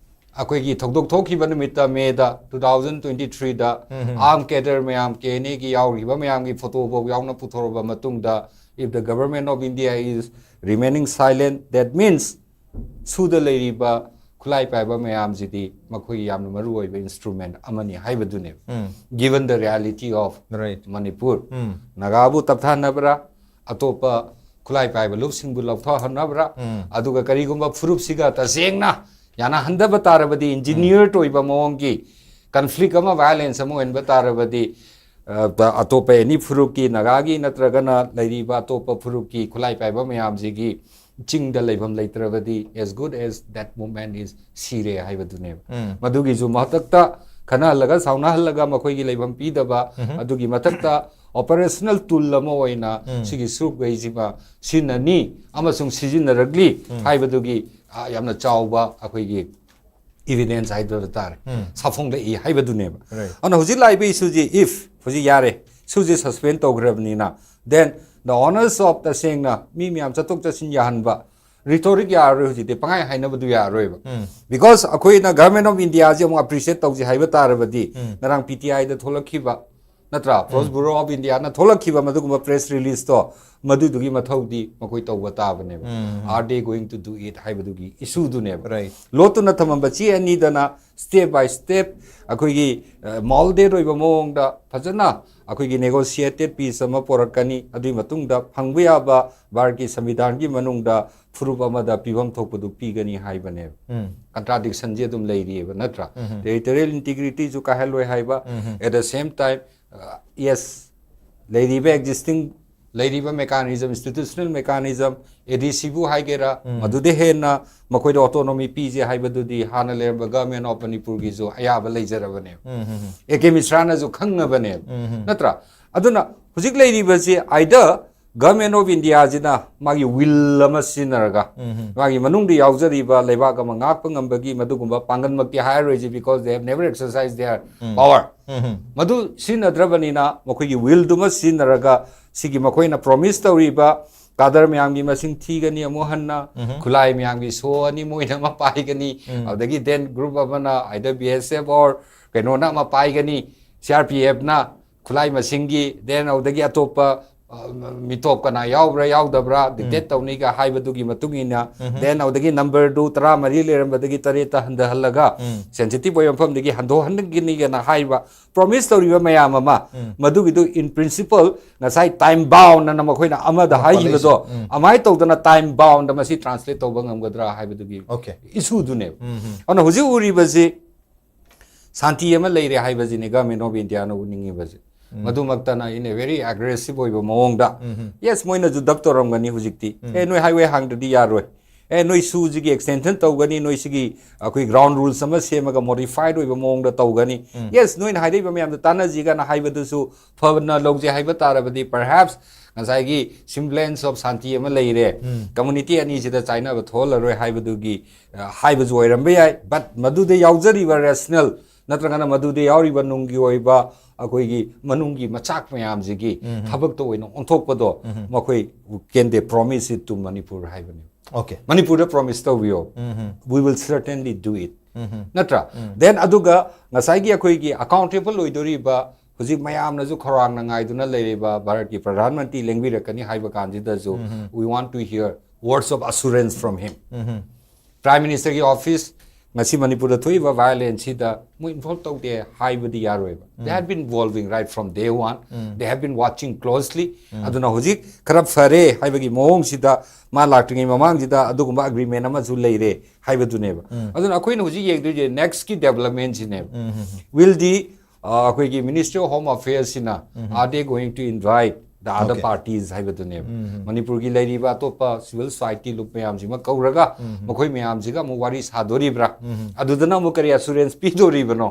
ꯑꯩꯈꯣꯏꯒꯤ ꯊꯧꯗꯣꯛ ꯊꯣꯛꯈꯤꯕ ꯅꯨꯃꯤꯠꯇ, ꯃꯦꯗ two thousand twenty three ꯗ ꯎꯝ. armed cadre ꯃꯌꯥꯝ, ꯀꯦ ꯑꯦꯟ ꯑꯦ ꯒꯤ ꯌꯥꯎꯔꯤꯕ ꯃꯌꯥꯝꯒꯤ ꯐꯣꯇꯣ ꯐꯥꯎ ꯌꯥꯎꯅ ꯄꯨꯊꯣꯔꯛꯑꯕ ꯃꯇꯨꯡꯗ, if the Government of India is remaining silent, that means ꯁꯨꯗ ꯂꯩꯔꯤꯕ ꯈꯨꯠꯂꯥꯏ ꯄꯥꯏꯕ ꯃꯌꯥꯝꯁꯤꯗꯤ ꯃꯈꯣꯏꯒꯤ ꯌꯥꯝꯅ ꯃꯔꯨ ꯑꯣꯏꯕ instrument ꯑꯃꯅꯤ ꯍꯥꯏꯕꯗꯨꯅꯦꯕ꯫ ꯎꯝ. Given the reality of Right. Manipur, ꯎꯝ. ꯅꯥꯒꯥꯕꯨ ꯇꯞꯊꯥꯅꯕ꯭ꯔꯥ, ꯑꯇꯣꯞꯄ ꯈꯨꯠꯂꯥꯏ ꯄꯥꯏꯕ ꯂꯨꯞꯁꯤꯡꯕꯨ ꯂꯧꯊꯣꯛꯍꯟꯅꯕ꯭ꯔꯥ? ꯑꯗꯨꯒ ꯀꯔꯤꯒꯨꯝꯕ ꯐꯨꯔꯨꯞꯁꯤꯒ ꯇꯁꯦꯡꯅ ꯌꯥꯅꯍꯟꯗꯕ ꯇꯥꯔꯕꯗꯤ, engineered ꯑꯣꯏꯕ ꯃꯑꯣꯡꯒꯤ conflict ꯑꯃ, violence ꯑꯃ ꯑꯣꯏꯍꯟꯕ ꯇꯥꯔꯕꯗꯤ, ꯑ, ꯑꯇꯣꯞꯄ any ꯐꯨꯔꯨꯞꯀꯤ, ꯅꯥꯒꯥꯒꯤ ꯅꯠꯇ꯭ꯔꯒꯅ ꯂꯩꯔꯤꯕ ꯑꯇꯣꯞꯄ ꯐꯨꯔꯨꯞꯀꯤ ꯈꯨꯠꯂꯥꯏ ꯄꯥꯏꯕ ꯃꯌꯥꯝꯁꯤꯒꯤ ꯆꯤꯡꯗ ꯂꯩꯐꯝ ꯂꯩꯇ꯭ꯔꯕꯗꯤ, as good as that movement is ꯁꯤꯔꯦ ꯍꯥꯏꯕꯗꯨꯅꯦꯕ꯫ ꯃꯗꯨꯒꯤꯁꯨ ꯃꯊꯛꯇ ꯈꯟꯅꯍꯜꯂꯒ ꯁꯥꯎꯅꯍꯜꯂꯒ ꯃꯈꯣꯏꯒꯤ ꯂꯩꯐꯝ ꯄꯤꯗꯕ, ꯑꯗꯨꯒꯤ ꯃꯊꯛꯇ operational tool ꯑꯃ ꯑꯣꯏꯅ ꯁꯤꯒꯤ ꯁꯨꯔꯨꯞꯈꯩꯁꯤꯃ ꯁꯤꯖꯤꯟꯅꯅꯤ ꯑꯃꯁꯨꯡ ꯁꯤꯖꯤꯟꯅꯔꯛꯂꯤ ꯍꯥꯏꯕꯗꯨꯒꯤ, ꯑ, ꯌꯥꯝꯅ ꯆꯥꯎꯕ ꯑꯩꯈꯣꯏꯒꯤ evidence ꯍꯥꯏꯗꯕ ꯇꯥꯔꯦ, ꯁꯥꯐꯣꯡꯂꯛꯏ ꯍꯥꯏꯕꯗꯨꯅꯦꯕ꯫ ꯑꯗꯨꯅ ꯍꯧꯖꯤꯛ ꯂꯥꯛꯏꯕ issue ꯁꯤ, if ꯍꯧꯖꯤꯛ ꯌꯥꯔꯦ, issue ꯁꯤ suspend ꯇꯧꯈ꯭ꯔꯕꯅꯤꯅ, then the onus of, ꯇꯁꯦꯡꯅ ꯃꯤ ꯃꯌꯥꯝ ꯆꯠꯊꯣꯛ ꯆꯠꯁꯤꯟ ꯌꯥꯍꯟꯕ, rhetoric ꯌꯥꯔꯔꯣꯏ ꯍꯧꯖꯤꯛꯇꯤ, ꯄꯪꯍꯥꯏ ꯍꯥꯏꯅꯕꯗꯨ ꯌꯥꯔꯔꯣꯏꯕ꯫ Because ꯑꯩꯈꯣꯏꯅ Government of India ꯁꯤ ꯑꯃꯨꯛ appreciate ꯇꯧꯁꯤ ꯍꯥꯏꯕ ꯇꯥꯔꯕꯗꯤ, ꯉꯔꯥꯡ P T I ꯗ ꯊꯣꯛꯂꯛꯈꯤꯕ, ꯅꯠꯇ꯭ꯔꯥ, Press Bureau of India ꯅ ꯊꯣꯛꯂꯛꯈꯤꯕ ꯃꯗꯨꯒꯨꯝꯕ press release ꯇꯣ, ꯃꯗꯨꯗꯨꯒꯤ ꯃꯊꯧꯗꯤ ꯃꯈꯣꯏ ꯇꯧꯕ ꯇꯥꯕꯅꯦꯕ꯫ Are they going to do it ꯍꯥꯏꯕꯗꯨꯒꯤ issue ꯗꯨꯅꯦꯕ꯫ Right. ꯂꯣꯠꯇꯨꯅ ꯊꯝꯃꯝꯕ ꯆꯦ ꯑꯅꯤꯗꯅ step by step ꯑꯩꯈꯣꯏꯒꯤ, ꯑ, molded ꯑꯣꯏꯕ ꯃꯑꯣꯡꯗ ꯐꯖꯅ ꯑꯩꯈꯣꯏꯒꯤ negotiated peace ꯑꯃ ꯄꯣꯔꯛꯀꯅꯤ, ꯑꯗꯨꯒꯤ ꯃꯇꯨꯡꯗ ꯐꯪꯕ ꯌꯥꯕ ꯚꯥꯔꯠꯀꯤ ꯁꯪꯕꯤꯙꯥꯟꯒꯤ ꯃꯅꯨꯡꯗ ꯐꯨꯔꯨꯞ ꯑꯃꯗ ꯄꯤꯐꯝ ꯊꯣꯛꯄꯗꯨ ꯄꯤꯒꯅꯤ ꯍꯥꯏꯕꯅꯦꯕ꯫ Contradiction ꯁꯦ ꯑꯗꯨꯝ ꯂꯩꯔꯤꯑꯕ, ꯅꯠꯇ꯭ꯔꯥ? Territorial integrity ꯁꯨ ꯀꯥꯏꯍꯜꯂꯣꯏ ꯍꯥꯏꯕ, at the same time, ꯑ, yes, ꯂꯩꯔꯤꯕ existing, ꯂꯩꯔꯤꯕ mechanism, institutional mechanism, A D C ꯕꯨ ꯍꯥꯏꯒꯦꯔꯥ, ꯃꯗꯨꯗ ꯍꯦꯟꯅ ꯃꯈꯣꯏꯗ autonomy ꯄꯤꯁꯦ ꯍꯥꯏꯕꯗꯨꯗꯤ ꯍꯥꯟꯅ ꯂꯩꯔꯝꯕ Government of ꯃꯅꯤꯄꯨꯔꯒꯤꯁꯨ ꯑꯌꯥꯕ ꯂꯩꯖꯔꯕꯅꯦꯕ꯫ A K ꯃꯤꯁ꯭ꯔꯥꯅꯁꯨ ꯈꯪꯉꯕꯅꯦꯕ, ꯅꯠꯇ꯭ꯔꯥ? ꯑꯗꯨꯅ ꯍꯧꯖꯤꯛ ꯂꯩꯔꯤꯕꯁꯤ either Government of India ꯁꯤꯅ ꯃꯥꯒꯤ will ꯑꯃ ꯁꯤꯖꯤꯟꯅꯔꯒ, ꯃꯥꯒꯤ ꯃꯅꯨꯡꯗ ꯌꯥꯎꯖꯔꯤꯕ ꯂꯩꯕꯥꯛ ꯑꯃ ꯉꯥꯛꯄ ꯉꯝꯕꯒꯤ ꯃꯗꯨꯒꯨꯝꯕ ꯄꯥꯡꯒꯜꯃꯛꯇꯤ ꯍꯥꯏꯔꯔꯣꯏꯁꯤ, because they have never exercised their power꯫ ꯃꯗꯨ ꯁꯤꯖꯤꯟꯅꯗ꯭ꯔꯕꯅꯤꯅ, ꯃꯈꯣꯏꯒꯤ will ꯗꯨꯃ ꯁꯤꯖꯤꯟꯅꯔꯒ, ꯁꯤꯒꯤ ꯃꯈꯣꯏꯅ promise ꯇꯧꯔꯤꯕ cadre ꯃꯌꯥꯝꯒꯤ ꯃꯁꯤꯡ ꯊꯤꯒꯅꯤ ꯑꯃꯨꯛ ꯍꯟꯅ, ꯈꯨꯠꯂꯥꯏ ꯃꯌꯥꯝꯒꯤ ꯁꯣ ꯑꯅꯤ ꯃꯣꯏꯅ ꯑꯃ ꯄꯥꯏꯒꯅꯤ, ꯑꯗꯨꯗꯒꯤ then group ꯑꯃꯅ either B S F or ꯀꯩꯅꯣꯅ ꯑꯃ ꯄꯥꯏꯒꯅꯤ, C R P F ꯅ ꯈꯨꯠꯂꯥꯏ ꯃꯁꯤꯡꯒꯤ, then ꯑꯗꯨꯗꯒꯤ ꯑꯇꯣꯞꯄ ꯃꯤꯇꯣꯞ ꯀꯅꯥ ꯌꯥꯎꯕ꯭ꯔꯥ ꯌꯥꯎꯗꯕ꯭ꯔꯥ ꯗꯤꯛꯇꯦꯠ ꯇꯧꯅꯤꯒ ꯍꯥꯏꯕꯗꯨꯒꯤ ꯃꯇꯨꯡ ꯏꯟꯅ, ꯗꯦꯟ ꯑꯗꯨꯗꯒꯤ ꯅꯝꯕꯔꯗꯨ ꯇꯔꯥꯃꯔꯤ ꯂꯩꯔꯝꯕꯗꯒꯤ ꯇꯔꯦꯠꯇ ꯍꯟꯊꯍꯜꯂꯒ, ꯁꯦꯟꯁꯤꯇꯤꯚ ꯑꯣꯏꯕ ꯃꯐꯝꯗꯒꯤ ꯍꯟꯗꯣꯛꯍꯟꯒꯅꯤꯒꯅ ꯍꯥꯏꯕ ꯄ꯭ꯔꯣꯃꯤꯁ ꯇꯧꯔꯤꯕ ꯃꯌꯥꯝ ꯑꯃ, ꯃꯗꯨꯒꯤꯗꯨ in principle ꯉꯁꯥꯏ ꯇꯥꯏꯝ ꯕꯥꯎꯟ ꯑꯅ ꯃꯈꯣꯏꯅ ꯑꯃꯗ ꯍꯥꯏꯈꯤꯕꯗꯣ, ꯑꯗꯨꯃꯥꯏꯅ ꯇꯧꯗꯅ ꯇꯥꯏꯝ ꯕꯥꯎꯟꯗ ꯃꯁꯤ ꯇ꯭ꯔꯥꯟꯁꯂꯦꯠ ꯇꯧꯕ ꯉꯝꯒꯗ꯭ꯔꯥ ꯍꯥꯏꯕꯗꯨꯒꯤ Okay. ꯏꯁꯨꯗꯨꯅꯦꯕ꯫ ꯑꯗꯨꯅ ꯍꯧꯖꯤꯛ ꯎꯔꯤꯕꯁꯤ ꯁꯥꯟꯇꯤ ꯑꯃ ꯂꯩꯔꯦ ꯍꯥꯏꯕꯁꯤꯅꯤ Government of Indiaꯅ ꯎꯠꯅꯤꯡꯉꯤꯕꯁꯦ꯫ ꯃꯗꯨꯃꯛꯇꯅ in a very aggressive ꯑꯣꯏꯕ ꯃꯑꯣꯡꯗ, ꯌꯦꯁ, ꯃꯣꯏꯅꯁꯨ ꯗꯕ ꯇꯧꯔꯝꯒꯅꯤ ꯍꯧꯖꯤꯛꯇꯤ, ꯑꯦ, ꯅꯣꯏ ꯍꯥꯏꯋꯦ ꯍꯥꯡꯗ꯭ꯔꯗꯤ ꯌꯥꯔꯣꯏ, ꯑꯦ, ꯅꯣꯏ ꯁꯨꯁꯤꯒꯤ ꯑꯦꯛꯁꯇꯦꯟꯁꯟ ꯇꯧꯒꯅꯤ, ꯅꯣꯏ ꯁꯤꯒꯤ ꯑꯩꯈꯣꯏ ꯒ꯭ꯔꯥꯎꯟ ꯔꯨꯜꯁ ꯑꯃ ꯁꯦꯝꯃꯒ ꯃꯣꯗꯤꯐꯥꯏꯗ ꯑꯣꯏꯕ ꯃꯑꯣꯡꯗ ꯇꯧꯒꯅꯤ꯫ ꯌꯦꯁ, ꯅꯣꯏꯅ ꯍꯥꯏꯔꯛꯏꯕ ꯃꯌꯥꯝꯗꯣ ꯇꯥꯟꯅꯁꯤꯒꯅ ꯍꯥꯏꯕꯗꯨꯁꯨ ꯐꯅ ꯂꯧꯖꯩ ꯍꯥꯏꯕ ꯇꯥꯔꯕꯗꯤ, perhaps ꯉꯁꯥꯏꯒꯤ semblance of ꯁꯥꯟꯇꯤ ꯑꯃ ꯂꯩꯔꯦ, ꯀꯝꯃꯨꯅꯤꯇꯤ ꯑꯅꯤꯁꯤꯗ ꯆꯥꯏꯅꯕ ꯊꯣꯛꯍꯜꯂꯔꯣꯏ ꯍꯥꯏꯕꯗꯨꯒꯤ, ꯑ, ꯍꯥꯏꯕꯁꯨ ꯑꯣꯏꯔꯝꯕ ꯌꯥꯏ꯫ But ꯃꯗꯨꯗ ꯌꯥꯎꯖꯔꯤꯕ ꯔꯦꯁꯅꯦꯜ ꯅꯠꯇ꯭ꯔꯒꯅ ꯃꯗꯨꯗ ꯌꯥꯎꯔꯤꯕ ꯅꯨꯡꯒꯤ ꯑꯣꯏꯕ ꯑꯩꯈꯣꯏꯒꯤ ꯃꯅꯨꯡꯒꯤ ꯃꯆꯥꯛ ꯃꯌꯥꯝꯁꯤꯒꯤ ꯊꯕꯛꯇ ꯑꯣꯏꯅ ꯑꯣꯟꯊꯣꯛꯄꯗꯣ ꯃꯈꯣꯏ, can they promise it to Manipur ꯍꯥꯏꯕꯅꯤ꯫ Okay. ꯃꯅꯤꯄꯨꯔꯗ ꯄ꯭ꯔꯣꯃꯤꯁ ꯇꯧꯕꯤꯌꯣ, we will certainly do it, ꯅꯠꯇ꯭ꯔꯥ? ꯗꯦꯟ ꯑꯗꯨꯒ ꯉꯁꯥꯏꯒꯤ ꯑꯩꯈꯣꯏꯒꯤ ꯑꯦꯀꯥꯎꯟꯇꯦꯕꯜ ꯑꯣꯏꯗꯣꯔꯤꯕ, ꯍꯧꯖꯤꯛ ꯃꯌꯥꯝꯅꯁꯨ ꯈꯧꯔꯥꯡꯅ ꯉꯥꯏꯗꯨꯅ ꯂꯩꯔꯤꯕ ꯚꯥꯔꯠꯀꯤ ꯄ꯭ꯔꯙꯥꯟ ꯃꯟꯇ꯭ꯔꯤ ꯂꯦꯡꯕꯤꯔꯛꯀꯅꯤ ꯍꯥꯏꯕ ꯀꯥꯟꯁꯤꯗꯁꯨ, we want to hear words of assurance from him. Prime Ministerꯒꯤ office ꯉꯁꯤ ꯃꯅꯤꯄꯨꯔꯗ ꯊꯣꯛꯏꯕ ꯚꯥꯏꯑꯣꯂꯦꯟꯁꯁꯤꯗ ꯃꯣꯏ ꯏꯟꯚꯣꯜꯕ ꯇꯧꯗꯦ ꯍꯥꯏꯕꯗꯤ ꯌꯥꯔꯣꯏꯕ꯫ They have been involving right from day one. They have been watching closely. ꯑꯗꯨꯅ ꯍꯧꯖꯤꯛ ꯈꯔ ꯐꯔꯦ ꯍꯥꯏꯕꯒꯤ ꯃꯑꯣꯡꯁꯤꯗ, ꯃꯥ ꯂꯥꯛꯇ꯭ꯔꯤꯉꯩ ꯃꯃꯥꯡꯁꯤꯗ ꯑꯗꯨꯒꯨꯝꯕ ꯑꯦꯒ꯭ꯔꯤꯃꯦꯟ ꯑꯃꯁꯨ ꯂꯩꯔꯦ ꯍꯥꯏꯕꯗꯨꯅꯦꯕ꯫ ꯑꯗꯨꯅ ꯑꯩꯈꯣꯏꯅ ꯍꯧꯖꯤꯛ ꯌꯦꯡꯗꯣꯏꯁꯦ ꯅꯦꯛꯁꯀꯤ ꯗꯦꯕꯂꯞꯃꯦꯟꯁꯤꯅꯦꯕ꯫ Will the, ꯑ, ꯑꯩꯈꯣꯏꯒꯤ Ministry of Home Affairsꯁꯤꯅ, are they going to invite the other Okay. parties ꯍꯥꯏꯕꯗꯨꯅꯦꯕ꯫ ꯃꯅꯤꯄꯨꯔꯒꯤ ꯂꯩꯔꯤꯕ ꯑꯇꯣꯞꯄ ꯁꯤꯚꯤꯜ ꯁꯣꯁꯥꯏꯇꯤ ꯂꯨꯞ ꯃꯌꯥꯝꯁꯤꯃ ꯀꯧꯔꯒ ꯃꯈꯣꯏ ꯃꯌꯥꯝꯁꯤꯒ ꯑꯃꯨꯛ ꯋꯥꯔꯤ ꯁꯥꯗꯣꯔꯤꯕ꯭ꯔꯥ? ꯑꯗꯨꯗꯅ ꯑꯃꯨꯛ ꯀꯔꯤ ꯑꯦꯁꯨꯔꯦꯟꯁ ꯄꯤꯗꯣꯔꯤꯕꯅꯣ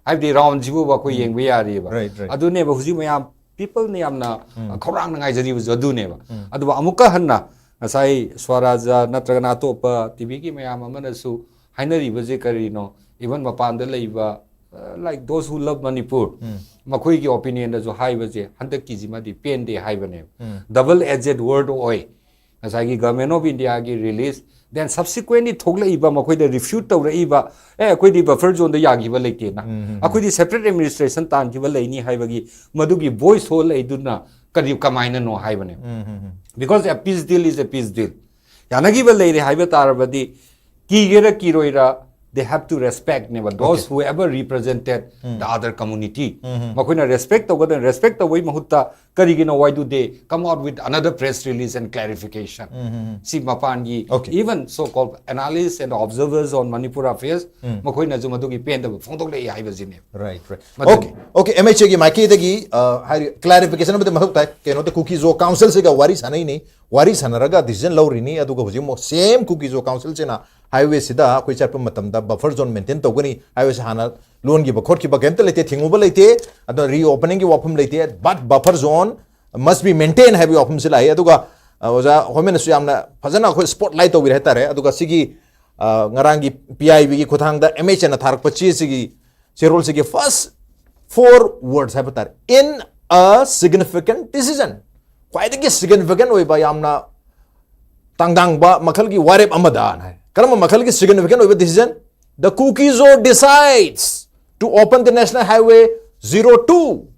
ꯍꯥꯏꯕꯗꯤ ꯔꯥꯎꯟꯁꯤꯕꯨ ꯑꯩꯈꯣꯏ ꯌꯦꯡꯕ ꯌꯥꯔꯤꯕ꯫ Right, right. ꯑꯗꯨꯅꯦꯕ ꯍꯧꯖꯤꯛ ꯃꯌꯥꯝ ꯄꯤꯄꯜꯅ ꯌꯥꯝꯅ ꯈꯧꯔꯥꯡꯅ ꯉꯥꯏꯖꯔꯤꯕꯁꯨ ꯑꯗꯨꯅꯦꯕ꯫ ꯑꯗꯨꯕꯨ ꯑꯃꯨꯛꯀ ꯍꯟꯅ ꯉꯁꯥꯏ ꯁ꯭ꯋꯥꯔꯥꯖ ꯅꯠꯇ꯭ꯔꯒꯅ ꯑꯇꯣꯞꯄ ꯇꯤꯚꯤꯒꯤ ꯃꯌꯥꯝ ꯑꯃꯅꯁꯨ ꯍꯥꯏꯅꯔꯤꯕꯁꯦ ꯀꯔꯤꯅꯣ? Even ꯃꯄꯥꯟꯗ ꯂꯩꯕ, uh, like those who love Manipur, ꯃꯈꯣꯏꯒꯤ ꯑꯣꯄꯤꯅꯤꯌꯟꯗꯁꯨ ꯍꯥꯏꯕꯁꯦ ꯍꯟꯗꯛꯀꯤꯁꯤꯃꯗꯤ ꯄꯦꯟꯗꯦ ꯍꯥꯏꯕꯅꯦꯕ꯫ Double edged word ꯑꯣꯏ꯫ ꯉꯁꯥꯏꯒꯤ Government of Indiaꯒꯤ release, then subsequently ꯊꯣꯛꯂꯛꯏꯕ ꯃꯈꯣꯏꯗ ꯔꯤꯐ꯭ꯌꯨꯠ ꯇꯧꯔꯛꯏꯕ, ꯑꯦ, ꯑꯩꯈꯣꯏꯗꯤ ꯕꯐꯔ ꯖꯣꯟꯗ ꯌꯥꯈꯤꯕ ꯂꯩꯇꯦꯅ, ꯑꯩꯈꯣꯏꯗꯤ ꯁꯦꯄꯔꯦꯠ ꯑꯦꯗꯃꯤꯅꯤꯁꯇ꯭ꯔꯦꯁꯟ ꯇꯥꯟꯈꯤꯕ ꯂꯩꯅꯤ ꯍꯥꯏꯕꯒꯤ ꯃꯗꯨꯒꯤ ꯚꯣꯏꯁ ꯍꯣꯜꯂꯛꯏꯗꯨꯅ ꯀꯔꯤ ꯀꯃꯥꯏꯅꯅꯣ ꯍꯥꯏꯕꯅꯦ꯫ Because a peace deal is a peace deal. ꯌꯥꯅꯈꯤꯕ ꯂꯩꯔꯦ ꯍꯥꯏꯕ ꯇꯥꯔꯕꯗꯤ, ꯀꯤꯒꯦꯔꯥ ꯀꯤꯔꯣꯏꯔꯥ, they have to respect ꯅꯦꯕ, those whoever represented the other community. ꯃꯈꯣꯏꯅ ꯔꯦꯁꯄꯦꯛ ꯇꯧꯒꯗꯕꯅꯤ꯫ ꯔꯦꯁꯄꯦꯛ ꯇꯧꯕꯒꯤ ꯃꯍꯨꯠꯇ ꯀꯔꯤꯒꯤꯅꯣ, why do they come out with another press release and clarification? ꯁꯤ ꯃꯄꯥꯟꯒꯤ Okay. Even so called analysts and observers on Manipur affairs, ꯃꯈꯣꯏꯅꯁꯨ ꯃꯗꯨꯒꯤ ꯄꯦꯟꯗꯕ ꯐꯣꯡꯗꯣꯛꯂꯛꯏ ꯍꯥꯏꯕꯁꯤꯅꯦ꯫ Right, right. ꯃꯗꯨꯅꯤ꯫ Okay, okay, M H A ꯒꯤ ꯃꯥꯏꯀꯩꯗꯒꯤ, ꯑ, ꯍꯥꯏꯗꯤ, clarification ꯑꯃꯗꯤ ꯃꯊꯧ ꯇꯥꯏ꯫ ꯀꯩꯅꯣꯗ Kuki-Zo Council ꯁꯤꯒ ꯋꯥꯔꯤ ꯁꯥꯟꯅꯩꯅꯤ, ꯋꯥꯔꯤ ꯁꯥꯟꯅꯔꯒ decision ꯂꯧꯔꯤꯅꯤ, ꯑꯗꯨꯒ ꯍꯧꯖꯤꯛ ꯑꯃꯨꯛ same Kuki-Zo Council ꯁꯤꯅ highway ꯁꯤꯗ ꯑꯩꯈꯣꯏ ꯆꯠꯄ ꯃꯇꯝꯗ buffer zone maintain ꯇꯧꯒꯅꯤ, highway ꯁꯤ ꯍꯥꯟꯅ ꯂꯣꯟꯈꯤꯕ ꯈꯣꯠꯈꯤꯕ ꯀꯩꯝꯇ ꯂꯩꯇꯦ, ꯊꯤꯡꯉꯨꯕ ꯂꯩꯇꯦ, ꯑꯗꯨꯅ reopening ꯒꯤ ꯋꯥꯐꯝ ꯂꯩꯇꯦ, but buffer zone must be maintained ꯍꯥꯏꯕꯒꯤ ꯋꯥꯐꯝꯁꯤ ꯂꯥꯛꯏ꯫ ꯑꯗꯨꯒ, ꯑ, ꯑꯣꯖꯥ ꯍꯣꯃꯦꯟꯅꯁꯨ ꯌꯥꯝꯅ ꯐꯖꯅ ꯑꯩꯈꯣꯏ spotlight ꯇꯧꯕꯤꯔꯦ ꯍꯥꯏꯇꯥꯔꯦ꯫ ꯑꯗꯨꯒ ꯁꯤꯒꯤ, ꯑ, ꯉꯔꯥꯡꯒꯤ P I B ꯒꯤ ꯈꯨꯊꯥꯡꯗ M H A ꯅ ꯊꯥꯔꯛꯄ ꯆꯦꯁꯤꯒꯤ, ꯆꯦꯔꯣꯜꯁꯤꯒꯤ first four words ꯍꯥꯏꯕ ꯇꯥꯔꯦ, "In a significant decision", ꯈ꯭ꯋꯥꯏꯗꯒꯤ significant ꯑꯣꯏꯕ, ꯌꯥꯝꯅ ꯇꯥꯡꯗꯥꯡꯕ ꯃꯈꯜꯒꯤ ꯋꯥꯔꯦꯞ ꯑꯃꯗ ꯍꯥꯏ꯫ ꯀꯔꯝꯕ ꯃꯈꯜꯒꯤ significant ꯑꯣꯏꯕ decision? "The Kuki-Zo decides to open the National Highway zero two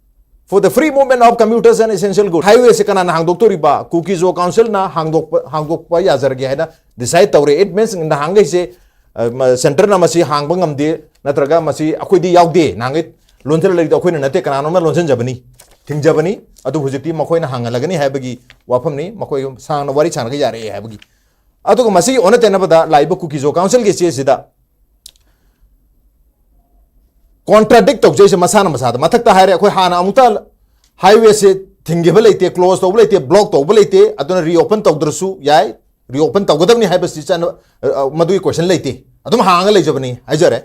for the free movement of commuters and essential goods." Highway ꯁꯦ ꯀꯅꯥꯅ ꯍꯥꯡꯗꯣꯛꯇꯣꯔꯤꯕ? Kuki-Zo Council ꯅ ꯍꯥꯡꯗꯣꯛꯄ, ꯍꯥꯡꯗꯣꯛꯄ ꯌꯥꯖꯔꯒꯦ ꯍꯥꯏꯅ decide ꯇꯧꯔꯦ꯫ It means ꯅꯍꯥꯟꯈꯩꯁꯦ, ꯑ, ꯃ-, centre ꯅ ꯃꯁꯤ ꯍꯥꯡꯕ ꯉꯝꯗꯦ, ꯅꯠꯇ꯭ꯔꯒ ꯃꯁꯤ ꯑꯩꯈꯣꯏꯗꯤ ꯌꯥꯎꯗꯦ, ꯅꯍꯥꯟꯈꯩ ꯂꯣꯟꯁꯤꯜꯂ ꯂꯩꯔꯤꯗꯣ ꯑꯩꯈꯣꯏꯅ ꯅꯠꯇꯦ, ꯀꯅꯥꯅꯣꯝꯅ ꯂꯣꯟꯁꯤꯟꯖꯕꯅꯤ, ꯊꯤꯡꯖꯕꯅꯤ꯫ ꯑꯗꯨ ꯍꯧꯖꯤꯛꯇꯤ ꯃꯈꯣꯏꯅ ꯍꯥꯡꯍꯜꯂꯒꯅꯤ ꯍꯥꯏꯕꯒꯤ ꯋꯥꯐꯝꯅꯤ꯫ ꯃꯈꯣꯏ ꯁꯥꯡꯅ ꯋꯥꯔꯤ ꯁꯥꯟꯅꯒ ꯌꯥꯔꯛꯑꯦ ꯍꯥꯏꯕꯒꯤ꯫ ꯑꯗꯨꯒ ꯃꯁꯤꯒꯤ ꯑꯣꯟꯅ ꯇꯩꯅꯕꯗ ꯂꯥꯛꯏꯕ Kuki-Zo Council ꯒꯤ ꯆꯦꯁꯤꯗ contradict ꯇꯧꯖꯩꯁꯦ ꯃꯁꯥꯅ ꯃꯁꯥꯗ꯫ ꯃꯊꯛꯇ ꯍꯥꯏꯔꯦ, ꯑꯩꯈꯣꯏ ꯍꯥꯟꯅ ꯑꯃꯨꯛꯇ highway ꯁꯦ ꯊꯤꯡꯈꯤꯕ ꯂꯩꯇꯦ, close ꯇꯧꯕ ꯂꯩꯇꯦ, block ꯇꯧꯕ ꯂꯩꯇꯦ, ꯑꯗꯨꯅ reopen ꯇꯧꯗ꯭ꯔꯁꯨ ꯌꯥꯏ, reopen ꯇꯧꯒꯗꯕꯅꯤ ꯍꯥꯏꯕꯁꯤ ꯆꯠꯅ-, ꯑ, ꯑ, ꯃꯗꯨꯒꯤ question ꯂꯩꯇꯦ, ꯑꯗꯨꯝ ꯍꯥꯡꯉ ꯂꯩꯖꯕꯅꯤ ꯍꯥꯏꯖꯔꯦ꯫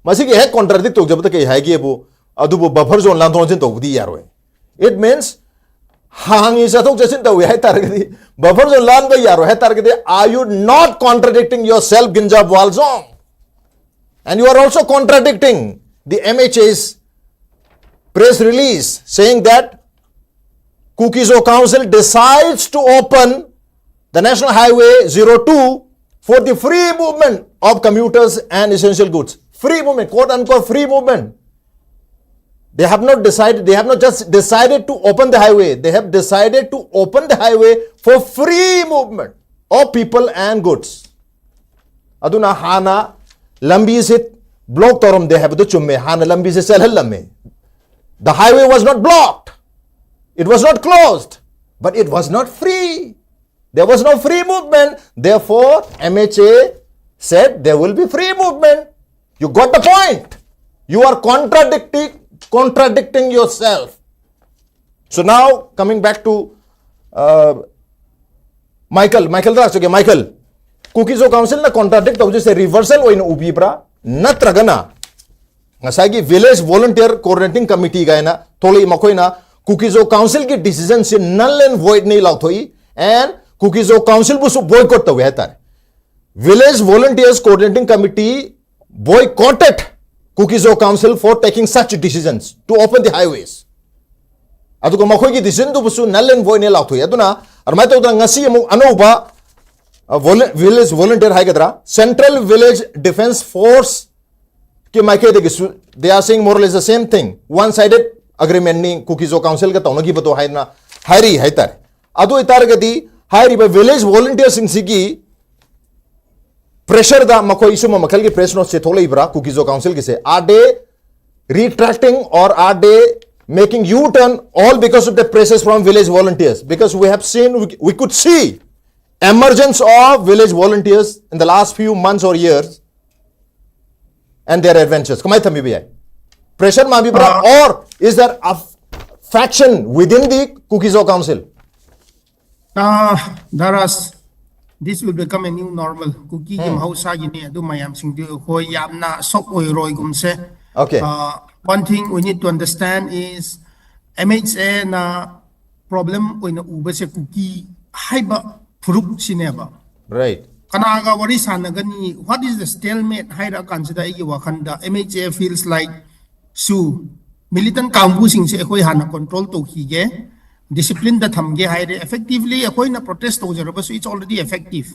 ꯃꯁꯤꯒꯤ ꯍꯦꯛ contradict ꯇꯧꯖꯕꯗ ꯀꯩ ꯍꯥꯏꯒꯦꯕꯨ, "ꯑꯗꯨꯕꯨ buffer zone ꯂꯥꯟꯊꯣꯛ ꯂꯥꯟꯁꯤꯟ ꯇꯧꯕꯗꯤ ꯌꯥꯔꯣꯏ"꯫ It means ꯍꯥꯡꯉꯤ ꯆꯠꯊꯣꯛ ꯆꯠꯁꯤꯟ ꯇꯧꯏ ꯍꯥꯏꯇꯥꯔꯒꯗꯤ, buffer zone ꯂꯥꯟꯕ ꯌꯥꯔꯣꯏ ꯍꯥꯏꯇꯥꯔꯒꯗꯤ, are you not contradicting yourself, Ginja Bualzong? And you are also contradicting the M H A's press release saying that Kuki-Zo Council decides to open the National Highway zero two for the free movement of commuters and essential goods. Free movement, quote unquote, free movement. They have not decided, they have not just decided to open the highway. They have decided to open the highway for free movement of people and goods. ꯑꯗꯨꯅ ꯍꯥꯟꯅ ꯂꯝꯕꯤꯁꯦ block ꯇꯧꯔꯝꯗꯦ ꯍꯥꯏꯕꯗꯨ ꯆꯨꯝꯃꯦ꯫ ꯍꯥꯟꯅ ꯂꯝꯕꯤꯁꯦ ꯆꯦꯜꯍꯜꯂꯝꯃꯦ꯫ The highway was not blocked. It was not closed. But it was not free. There was no free movement. Therefore, M H A said there will be free movement. You got the point. You are contradicting, contradicting yourself. So now, coming back to uh, Michael, Michael ꯗ ꯂꯥꯛꯆꯒꯦ꯫ Michael, Kuki-Zo Council ꯅ contradict ꯇꯧꯖꯩꯁꯦ reversal ꯑꯣꯏꯅ ꯎꯕꯤꯕ꯭ꯔꯥ? ꯅꯠꯇ꯭ꯔꯒꯅ ꯉꯁꯥꯏꯒꯤ Village Volunteer Coordinating Committee ꯀꯥꯏꯅ ꯊꯣꯛꯂꯛꯏ, ꯃꯈꯣꯏꯅ Kuki-Zo Council ꯒꯤ decision ꯁꯤ null and void ꯅꯤ ꯂꯥꯎꯊꯣꯛꯏ, and Kuki-Zo Council ꯕꯨꯁꯨ boycott ꯇꯧꯏ ꯍꯥꯏꯇꯥꯔꯦ꯫ Village Volunteers Coordinating Committee boycotted Kuki-Zo Council for taking such decisions to open the highways. ꯑꯗꯨꯒ ꯃꯈꯣꯏꯒꯤ decision ꯗꯨꯕꯨꯁꯨ null and void ꯅꯤ ꯂꯥꯎꯊꯣꯛꯏ꯫ ꯑꯗꯨꯅ ꯑꯗꯨꯃꯥꯏꯅ ꯇꯧꯗꯅ ꯉꯁꯤ ꯑꯃꯨꯛ ꯑꯅꯧꯕ, ꯑ, volu-, village volunteer ꯍꯥꯏꯒꯗ꯭ꯔꯥ, Central Village Defence Force ꯀꯤ ꯃꯥꯏꯀꯩꯗꯒꯤꯁꯨ they are saying more or less the same thing, one sided agreement ꯅꯤ Kuki-Zo Council ꯒ ꯇꯧꯅꯈꯤꯕꯗꯣ ꯍꯥꯏꯅ ꯍꯥꯏꯔꯤ ꯍꯥꯏꯇꯥꯔꯦ꯫ ꯑꯗꯨ ꯑꯣꯏꯇꯥꯔꯒꯗꯤ ꯍꯥꯏꯔꯤꯕ village volunteer ꯁꯤꯡꯁꯤꯒꯤ pressure ꯗ ꯃꯈꯣꯏ ꯁꯨꯝꯕ ꯃꯈꯜꯒꯤ press note say ꯊꯣꯛꯂꯛꯏꯕ꯭ꯔꯥ Kuki-Zo Council ꯒꯤꯁꯦ? Are they retracting or are they making U-turn all because of the pressures from village volunteers? Because we have seen, we, we could see emergence of village volunteers in the last few months or years and their adventures. ꯀꯃꯥꯏꯅ ꯊꯝꯕꯤꯕ ꯌꯥꯏ? Pressure ꯃꯥꯟꯕꯤꯕ꯭ꯔꯥ? ꯑ, Or is there a faction within the Kuki-Zo Council? Uh, Daras, this will become a new normal. ꯀꯨꯀꯤꯒꯤ ꯃꯍꯧꯁꯥꯒꯤꯅꯤ ꯑꯗꯨ ꯃꯌꯥꯝꯁꯤꯡꯗꯨ ꯑꯩꯈꯣꯏ ꯌꯥꯝꯅ shock ꯑꯣꯏꯔꯣꯏꯒꯨꯝꯁꯦ꯫ Okay. Uh, one thing we need to understand is M H A ꯅ problem ꯑꯣꯏꯅ ꯎꯕꯁꯦ ꯀꯨꯀꯤ ꯍꯥꯏꯕ ꯐꯨꯔꯨꯞꯁꯤꯅꯦꯕ꯫ Right. ꯀꯅꯥꯒ ꯋꯥꯔꯤ ꯁꯥꯟꯅꯒꯅꯤ? What is the stalemate ꯍꯥꯏꯔꯛꯑꯀꯥꯟꯁꯤꯗ ꯑꯩꯒꯤ ꯋꯥꯈꯜꯗ M H A feels like ꯁꯨ militant ꯀꯥꯡꯕꯨꯁꯤꯡꯁꯦ ꯑꯩꯈꯣꯏ ꯍꯥꯟꯅ control ꯇꯧꯈꯤꯒꯦ, discipline ꯗ ꯊꯝꯒꯦ ꯍꯥꯏꯔꯦ꯫ Effectively ꯑꯩꯈꯣꯏꯅ protest ꯇꯧꯖꯔꯕꯁꯨ it's already effective.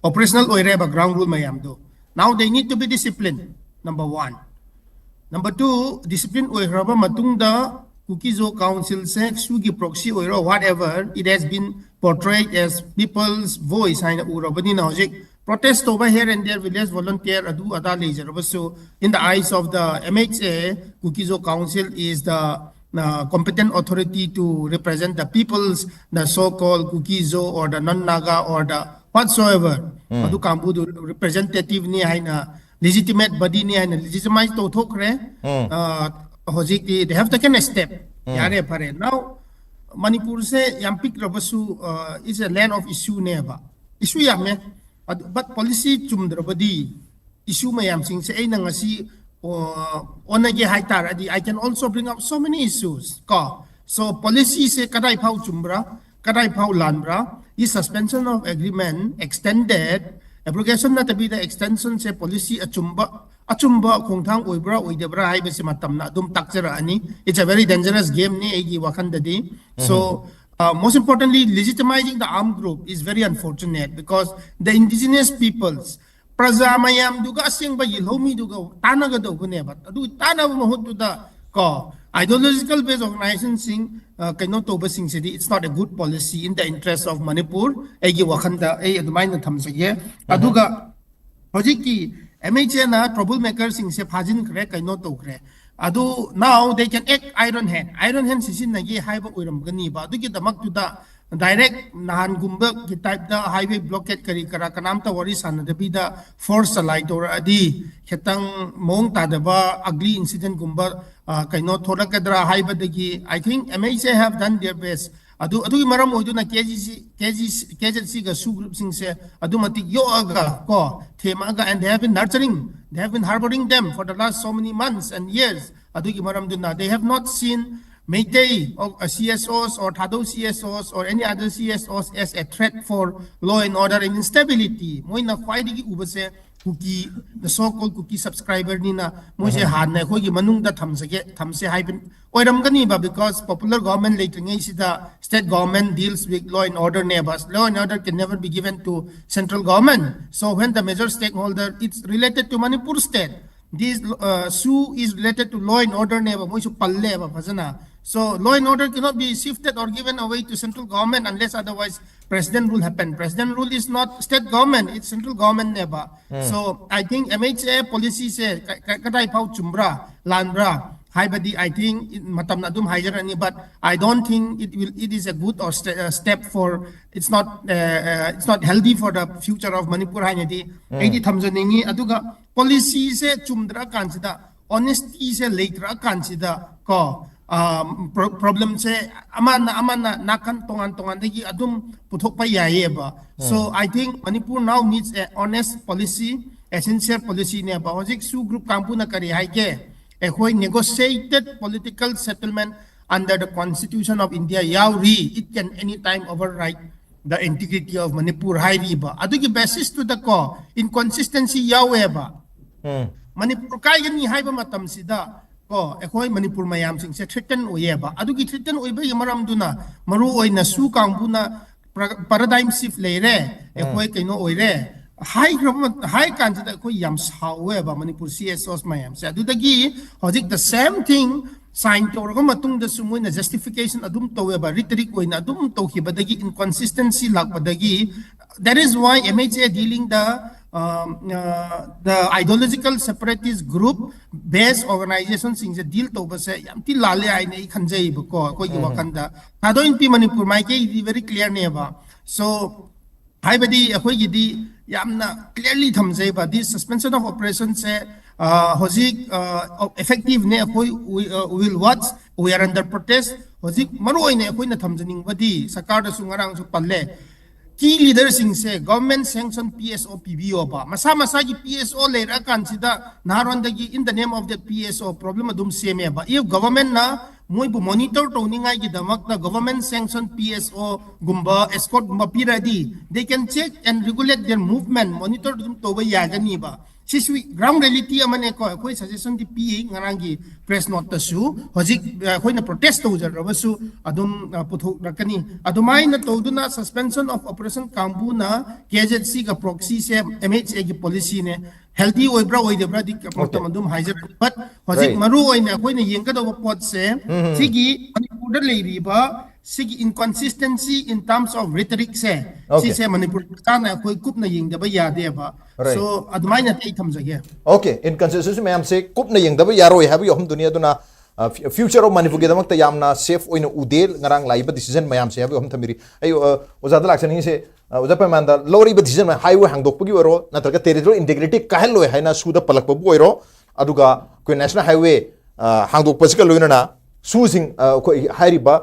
Operational ꯑꯣꯏꯔꯦꯕ ground rule ꯃꯌꯥꯝꯗꯣ꯫ Now they need to be disciplined, number one. Number two, discipline ꯑꯣꯏꯈ꯭ꯔꯕ ꯃꯇꯨꯡꯗ Kuki-Zo Council ꯁꯦ ꯁꯨꯒꯤ proxy ꯑꯣꯏꯔꯣ, whatever, it has been portrayed as people's voice ꯍꯥꯏꯅ ꯎꯔꯕꯅꯤꯅ ꯍꯧꯖꯤꯛ protest ꯇꯧꯕ here and there, village volunteer ꯑꯗꯨ ꯑꯗꯥ ꯂꯩꯖꯔꯕꯁꯨ, in the eyes of the M H A, Kuki-Zo Council is the uh, competent authority to represent the peoples, the so-called Kuki-Zo or the non-Naga or the whatsoever. ꯑꯗꯨ ꯀꯥꯡꯕꯨꯗꯨ representative ꯅꯤ ꯍꯥꯏꯅ, legitimate body ꯅꯤ ꯍꯥꯏꯅ legitimize ꯇꯧꯊꯣꯛꯈ꯭ꯔꯦ꯫ ꯑ, ꯍꯧꯖꯤꯛꯇꯤ they have taken a step. ꯌꯥꯔꯦ, ꯐꯔꯦ꯫ Now, ꯃꯅꯤꯄꯨꯔꯁꯦ ꯌꯥꯝ ꯄꯤꯛꯂꯕꯁꯨ, ꯑ, is a land of issue ꯅꯦꯕ꯫ Issue ꯌꯥꯝꯃꯦ꯫ ꯑꯗꯨ, but policy ꯆꯨꯝꯗ꯭ꯔꯕꯗꯤ issue ꯃꯌꯥꯝꯁꯤꯡꯁꯦ ꯑꯩꯅ ꯉꯁꯤ, ꯑ, ꯑꯣꯟꯅꯒꯦ ꯍꯥꯏꯇꯥꯔꯗꯤ, I can also bring up so many issues, ꯀꯣ꯫ So, policy ꯁꯦ ꯀꯗꯥꯏ ꯐꯥꯎ ꯆꯨꯝꯕ꯭ꯔꯥ, ꯀꯗꯥꯏ ꯐꯥꯎ ꯂꯥꯟꯕ꯭ꯔꯥ? Is suspension of agreement extended, abrogation ꯅꯠꯇꯕꯤꯗ extension ꯁꯦ policy ꯑꯆꯨꯝꯕ, ꯑꯆꯨꯝꯕ ꯈꯣꯡꯊꯥꯡ ꯑꯣꯏꯕ꯭ꯔꯥ ꯑꯣꯏꯗꯕ꯭ꯔꯥ ꯍꯥꯏꯕꯁꯤ ꯃꯇꯝꯅ ꯑꯗꯨꯝ ꯇꯥꯛꯆꯔꯛꯑꯅꯤ꯫ It's a very dangerous game ꯅꯤ ꯑꯩꯒꯤ ꯋꯥꯈꯜꯗꯗꯤ꯫ So, uh, most importantly, legitimizing the armed group is very unfortunate because the indigenous peoples, ꯄ꯭ꯔꯖꯥ ꯃꯌꯥꯝꯗꯨꯒ ꯑꯁꯦꯡꯕ ꯌꯦꯜꯍꯧꯃꯤꯗꯨꯒ ꯇꯥꯟꯅꯒꯗꯧꯕꯅꯦꯕ꯫ ꯑꯗꯨ ꯇꯥꯟꯅꯕ ꯃꯍꯨꯠꯇꯨꯗ ꯀꯣ, ideological based organization ꯁꯤꯡ, ꯑ, ꯀꯩꯅꯣ ꯇꯧꯕꯁꯤꯡꯁꯤꯗꯤ, it's not a good policy in the interest of Manipur꯫ ꯑꯩꯒꯤ ꯋꯥꯈꯜꯗ ꯑꯩ ꯑꯗꯨꯃꯥꯏꯅ ꯊꯝꯖꯒꯦ꯫ ꯑꯗꯨꯒ ꯍꯧꯖꯤꯛꯀꯤ M H A ꯅ trouble maker ꯁꯤꯡꯁꯦ ꯐꯥꯖꯤꯟꯈ꯭ꯔꯦ, ꯀꯩꯅꯣ ꯇꯧꯈ꯭ꯔꯦ꯫ ꯑꯗꯨ now they can act iron hand, iron hand ꯁꯤꯖꯤꯟꯅꯒꯦ ꯍꯥꯏꯕ ꯑꯣꯏꯔꯝꯒꯅꯤꯕ꯫ ꯑꯗꯨꯒꯤꯗꯃꯛꯇꯨꯗ direct ꯅꯍꯥꯟꯒꯨꯝꯕꯒꯤ type ꯇ highway blockade ꯀꯔꯤ ꯀꯔꯥ ꯀꯅꯥꯝꯇ ꯋꯥꯔꯤ ꯁꯥꯟꯅꯗꯕꯤꯗ force ꯆꯂꯥꯏ ꯇꯧꯔꯛꯑꯗꯤ ꯈꯤꯇꯪ ꯃꯑꯣꯡ ꯇꯥꯗꯕ ugly incident ꯒꯨꯝꯕ, ꯑ, ꯀꯩꯅꯣ ꯊꯣꯛꯂꯛꯀꯗ꯭ꯔꯥ ꯍꯥꯏꯕꯗꯒꯤ, I think M H A have done their best꯫ ꯑꯗꯨ, ꯑꯗꯨꯒꯤ ꯃꯔꯝ ꯑꯣꯏꯗꯨꯅ K G C, K G C, K Z C ꯒ SoO group ꯁꯤꯡꯁꯦ ꯑꯗꯨ ꯃꯇꯤꯛ ꯌꯣꯛꯑꯒ ꯀꯣ, ꯊꯦꯝꯃꯛꯑꯒ, and they have been nurturing, they have been harboring them for the last so many months and years꯫ ꯑꯗꯨꯒꯤ ꯃꯔꯝꯗꯨꯅ they have not seen Meitei or, uh, C S Os or Thadou C S Os or any other C S Os as a threat for law and order and instability꯫ ꯃꯣꯏꯅ ꯈ꯭ꯋꯥꯏꯗꯒꯤ ꯎꯕꯁꯦ Kuki, the so-called Kuki subscriber ꯅꯤꯅ ꯃꯣꯏꯁꯦ ꯍꯥꯟꯅ ꯑꯩꯈꯣꯏꯒꯤ ꯃꯅꯨꯡꯗ ꯊꯝꯖꯒꯦ, ꯊꯝꯁꯦ ꯍꯥꯏꯕ ꯑꯣꯏꯔꯝꯒꯅꯤꯕ, because popular government ꯂꯩꯇ꯭ꯔꯤꯉꯩꯁꯤꯗ state government deals with law and order ꯅꯦꯕ꯫ Law and order can never be given to central government. So when the major stakeholder, it's related to Manipur state, This uh, SoO is related to law and order ꯅꯦꯕ, ꯃꯣꯏꯁꯨ ꯄꯜꯂꯦꯕ ꯐꯖꯅ. So law and order cannot be shifted or given away to central government unless otherwise president rule happen. President rule is not state government, it's central government ꯅꯦꯕ. So I think MHA policy ꯁꯦ ꯀ- ꯀ- ꯀꯗꯥꯏ ꯐꯥꯎ ꯆꯨꯝꯕ꯭ꯔꯥ ꯂꯥꯟꯕ꯭ꯔꯥ ꯍꯥꯏꯕꯗꯤ I think ꯃꯇꯝꯅ ꯑꯗꯨꯝ ꯍꯥꯏꯖꯔꯅꯤ, but I don't think it will, it is a good or st- uh, step for, it's not uh, uh, it's not healthy for the future of Manipur ꯍꯥꯏꯅꯗꯤ ꯑꯩꯗꯤ ꯊꯝꯖꯅꯤꯡꯉꯤ. ꯑꯗꯨꯒ policy ꯁꯦ ꯆꯨꯝꯗ꯭ꯔꯀꯥꯟꯁꯤꯗ, honesty ꯁꯦ ꯂꯩꯇ꯭ꯔꯀꯥꯟꯁꯤꯗ ꯀꯣ, ꯄ꯭ꯔꯣꯕ꯭ꯂꯦꯝꯁꯦ ꯑꯃꯅ ꯑꯃꯅ ꯅꯥꯀꯟ ꯇꯣꯉꯥꯟ ꯇꯣꯉꯥꯟꯗꯒꯤ ꯑꯗꯨꯝ ꯄꯨꯊꯣꯛꯄ ꯌꯥꯏꯌꯦꯕ. So I think Manipur now needs a honest policy, a sincere policy ꯅꯦꯕ. ꯍꯧꯖꯤꯛ SoO group ꯀꯥꯡꯕꯨꯅ ꯀꯔꯤ ꯍꯥꯏꯒꯦ? ꯑꯩꯈꯣꯏ negotiated political settlement under the Constitution of India ꯌꯥꯎꯔꯤ, it can anytime override the integrity of Manipur ꯍꯥꯏꯔꯤꯕ ꯑꯗꯨꯒꯤ basis ꯇꯨꯗ ꯀꯣ inconsistency ꯌꯥꯎꯋꯦꯕ. ꯃꯅꯤꯄꯨꯔ ꯀꯥꯏꯒꯅꯤ ꯍꯥꯏꯕ ꯃꯇꯝꯁꯤꯗ ꯀꯣ ꯑꯩꯈꯣꯏ ꯃꯅꯤꯄꯨꯔ ꯃꯌꯥꯝꯁꯤꯡꯁꯦ threaten ꯑꯣꯏꯌꯦꯕ. ꯑꯗꯨꯒꯤ threaten ꯑꯣꯏꯕꯒꯤ ꯃꯔꯝꯗꯨꯅ ꯃꯔꯨ ꯑꯣꯏꯅ SoO ꯀꯥꯡꯕꯨꯅ paradigm shift ꯂꯩꯔꯦ, ꯑꯩꯈꯣꯏ ꯀꯩꯅꯣ ꯑꯣꯏꯔꯦ ꯍꯥꯏꯈ꯭ꯔꯕ ꯃ- ꯍꯥꯏ ꯀꯥꯟꯁꯤꯗ ꯑꯩꯈꯣꯏ ꯌꯥꯝ ꯁꯥꯎꯋꯦꯕ ꯃꯅꯤꯄꯨꯔ CSOs ꯃꯌꯥꯝꯁꯦ. ꯑꯗꯨꯗꯒꯤ ꯍꯧꯖꯤꯛ the same thing sign ꯇꯧꯔꯕ ꯃꯇꯨꯡꯗꯁꯨ ꯃꯣꯏꯅ justification ꯑꯗꯨꯝ ꯇꯧꯋꯦꯕ, rhetoric ꯑꯣꯏꯅ ꯑꯗꯨꯝ ꯇꯧꯈꯤꯕꯗꯒꯤ inconsistency ꯂꯥꯛꯄꯗꯒꯤ. That is why MHA dealing the um, uh, the ideological separatist group based organization ꯁꯤꯡꯁꯦ deal ꯇꯧꯕꯁꯦ ꯌꯥꯝ ꯊꯤ ꯂꯥꯜꯂꯦ ꯍꯥꯏꯅ ꯑꯩ ꯈꯟꯖꯩꯕꯀꯣ ꯑꯩꯈꯣꯏꯒꯤ ꯋꯥꯈꯜꯗ. ꯊꯥꯗꯣꯏ ꯅꯨꯄꯤ ꯃꯅꯤꯄꯨꯔ ꯃꯥꯏꯀꯩꯗꯤ very clear ꯅꯦꯕ. So ꯍꯥꯏꯕꯗꯤ ꯑꯩꯈꯣꯏꯒꯤꯗꯤ ꯌꯥꯝꯅ clearly ꯊꯝꯖꯩꯕ, this suspension of operation ꯁꯦ ꯍꯧꯖꯤꯛ effective ꯅꯦ, ꯑꯩꯈꯣꯏ will watch, we are under protest. ꯍꯧꯖꯤꯛ ꯃꯔꯨ ꯑꯣꯏꯅ ꯑꯩꯈꯣꯏꯅ ꯊꯝꯖꯅꯤꯡꯕꯗꯤ ꯁꯔꯀꯥꯔꯗꯁꯨ ꯉꯔꯥꯡꯁꯨ ꯄꯜꯂꯦ, key leader ꯁꯤꯡꯁꯦ government sanction PSO ꯄꯤꯕꯤꯌꯣꯕ. ꯃꯁꯥ ꯃꯁꯥꯒꯤ PSO ꯂꯩꯔꯛꯑꯀꯥꯟꯁꯤꯗ ꯅꯍꯥꯔꯣꯟꯗꯒꯤ in the name of the PSO problem ꯑꯗꯨꯝ ꯁꯦꯝꯃꯦꯕ. If government ꯅ ꯃꯣꯏꯕꯨ monitor ꯇꯧꯅꯤꯡꯉꯥꯏꯒꯤꯗꯃꯛꯇ government sanction PSO ꯒꯨꯝꯕ escort ꯒꯨꯝꯕ ꯄꯤꯔꯗꯤ they can check and regulate their movement, monitor ꯑꯗꯨꯝ ꯇꯧꯕ ꯌꯥꯒꯅꯤꯕ. ꯁꯤꯁꯨ ground reality ꯑꯃꯅꯦꯀꯣ, ꯑꯩꯈꯣꯏ suggestion ꯗꯤ ꯄꯤ ꯉꯔꯥꯡꯒꯤ press note ꯇꯁꯨ. ꯍꯧꯖꯤꯛ ꯑꯩꯈꯣꯏꯅ protest ꯇꯧꯖꯔꯕꯁꯨ ꯑꯗꯨꯝ ꯄꯨꯊꯣꯛꯂꯛꯀꯅꯤ. ꯑꯗꯨꯃꯥꯏꯅ ꯇꯧꯗꯨꯅ suspension of operation ꯀꯥꯡꯕꯨꯅ KZC ꯒ proxy ꯁꯦ MHA ꯒꯤ policy ꯅꯦ. ꯍꯦꯜꯗꯤ ꯑꯣꯏꯕ꯭ꯔꯥ ꯑꯣꯏꯗꯕ꯭ꯔꯥꯗꯤ ꯃꯇꯝ ꯑꯗꯨꯝ ꯍꯥꯏꯖꯔꯛꯀꯦ꯫ But ꯍꯧꯖꯤꯛ Right. ꯃꯔꯨ ꯑꯣꯏꯅ ꯑꯩꯈꯣꯏꯅ ꯌꯦꯡꯒꯗꯧꯕ ꯄꯣꯠꯁꯦ, ꯁꯤꯒꯤ ꯃꯅꯤꯄꯨꯔꯗ ꯂꯩꯔꯤꯕ ꯁꯤꯒꯤ inconsistency in terms of rhetoric say, Okay. ꯁꯤꯁꯦ ꯃꯅꯤꯄꯨꯔ ꯁꯔꯀꯥꯔꯅ ꯑꯩꯈꯣꯏ ꯀꯨꯞꯅ ꯌꯦꯡꯗꯕ ꯌꯥꯗꯦꯕ꯫ Right. So ꯑꯗꯨꯃꯥꯏꯅ ꯑꯩ ꯊꯝꯖꯒꯦ꯫ Okay, inconsistency ꯃꯌꯥꯝꯁꯦ ꯀꯨꯞꯅ ꯌꯦꯡꯗꯕ ꯌꯥꯔꯣꯏ ꯍꯥꯏꯕꯒꯤ ꯑꯍꯨꯝꯗꯨꯅꯤ꯫ ꯑꯗꯨꯅ future of ꯃꯅꯤꯄꯨꯔꯒꯤꯗꯃꯛꯇ ꯌꯥꯝꯅ ꯁꯦꯐ ꯑꯣꯏꯅ ꯎꯗꯦ ꯉꯔꯥꯡ ꯂꯥꯛꯏꯕ decision ꯃꯌꯥꯝꯁꯦ ꯍꯥꯏꯕꯒꯤ ꯑꯍꯨꯝ ꯊꯝꯕꯤꯔꯤ꯫ ꯑꯩ ꯑ, ꯑꯣꯖꯥꯗ ꯂꯥꯛꯆꯅꯤꯡꯉꯤꯁꯦ, ꯑ, ꯑꯣꯖꯥ ꯄꯔꯦꯃꯥꯟꯗ, ꯂꯧꯔꯛꯏꯕ decision ꯃꯌꯥꯝ, highway ꯍꯥꯡꯗꯣꯛꯄꯒꯤ ꯑꯣꯏꯔꯣ ꯅꯠꯇ꯭ꯔꯒ territorial integrity ꯀꯥꯏꯍꯜꯂꯣꯏ ꯍꯥꯏꯅ ꯁꯨꯗ ꯄꯜꯂꯛꯄꯕꯨ ꯑꯣꯏꯔꯣ, ꯑꯗꯨꯒ ꯑꯩꯈꯣꯏ national highway, ꯑ, ꯍꯥꯡꯗꯣꯛꯄꯁꯤꯒ ꯂꯣꯏꯅꯅ ꯁꯨꯁꯤꯡ, ꯑ, ꯑꯩꯈꯣꯏ ꯍꯥꯏꯔꯤꯕ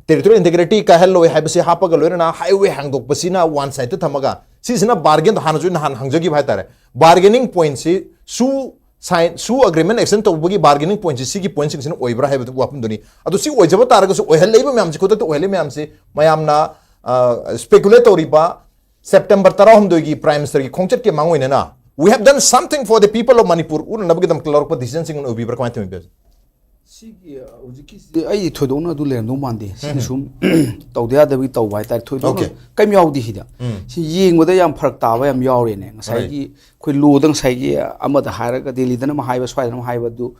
territorial integrity ꯀꯥꯏꯍꯜꯂꯣꯏ ꯍꯥꯏꯕꯁꯤ ꯍꯥꯞꯄꯒ ꯂꯣꯏꯅꯅ highway ꯍꯥꯡꯗꯣꯛꯄꯁꯤꯅ one side ꯊꯝꯃꯒ, ꯁꯤꯁꯤꯅ bargain, ꯍꯥꯟꯅꯁꯨ ꯅꯍꯥꯟ ꯍꯪꯖꯈꯤꯕ ꯍꯥꯏꯇꯥꯔꯦ, bargaining point ꯁꯤ ꯁꯨ sign, ꯁꯨ agreement extend ꯇꯧꯕꯒꯤ bargaining point ꯁꯤ ꯁꯤꯒꯤ point ꯁꯤꯡꯁꯤꯅ ꯑꯣꯏꯕ꯭ꯔꯥ ꯍꯥꯏꯕꯗꯨ ꯋꯥꯐꯝꯗꯨꯅꯤ꯫ ꯑꯗꯨ ꯁꯤ ꯑꯣꯏꯖꯕ ꯇꯥꯔꯒꯁꯨ, ꯑꯣꯏꯍꯜꯂꯛꯏꯕ ꯃꯌꯥꯝꯁꯤ, ꯈꯨꯗꯛꯇ ꯑꯣꯏꯍꯜꯂꯤꯕ ꯃꯌꯥꯝꯁꯤ, ꯃꯌꯥꯝꯅ, ꯑ, speculate ꯇꯧꯔꯤꯕ September ꯇꯔꯥꯍꯨꯝꯗꯣꯏꯒꯤ Prime Minister ꯒꯤ ꯈꯣꯡꯆꯠꯀꯤ ꯃꯥꯡ ꯑꯣꯏꯅꯅ "We have done something for the people of Manipur" ꯎꯠꯅꯅꯕꯒꯤꯗꯃꯛꯇ ꯂꯧꯔꯛꯄ decision ꯁꯤꯡ ꯑꯣꯏꯕꯤꯕ꯭ꯔꯥ? ꯀꯃꯥꯏꯅ ꯇꯧꯕꯤꯕ? ꯁꯤꯒꯤ ꯍꯧꯖꯤꯛꯀꯤꯁꯤꯗꯤ ꯑꯩꯗꯤ ꯊꯣꯏꯗꯣꯛꯅ ꯑꯗꯨ ꯂꯩꯔꯝꯗꯧ ꯃꯥꯟꯗꯦ꯫ ꯁꯤꯗꯤ ꯁꯨꯝ ꯇꯧꯗ ꯌꯥꯗꯕꯒꯤ ꯇꯧꯕ ꯍꯥꯏꯇꯥꯔꯦ꯫ ꯊꯣꯏꯗꯣꯛꯅ Okay. ꯀꯩꯝ ꯌꯥꯎꯗꯦ ꯁꯤꯗ꯫ ꯁꯤ ꯌꯦꯡꯕꯗ ꯌꯥꯝ ꯐꯔꯛ ꯇꯥꯕ ꯌꯥꯝ ꯌꯥꯎꯔꯦꯅꯦ꯫ ꯉꯁꯥꯏꯒꯤ ꯑꯩꯈꯣꯏ ꯂꯣꯗ ꯉꯁꯥꯏꯒꯤ ꯑꯃꯗ ꯍꯥꯏꯔꯒ ꯗꯦꯜꯂꯤꯗꯅ ꯑꯃ ꯍꯥꯏꯕ, ꯁ꯭ꯋꯥꯏꯗꯅ ꯑꯃ ꯍꯥꯏꯕ, ꯑꯗꯨ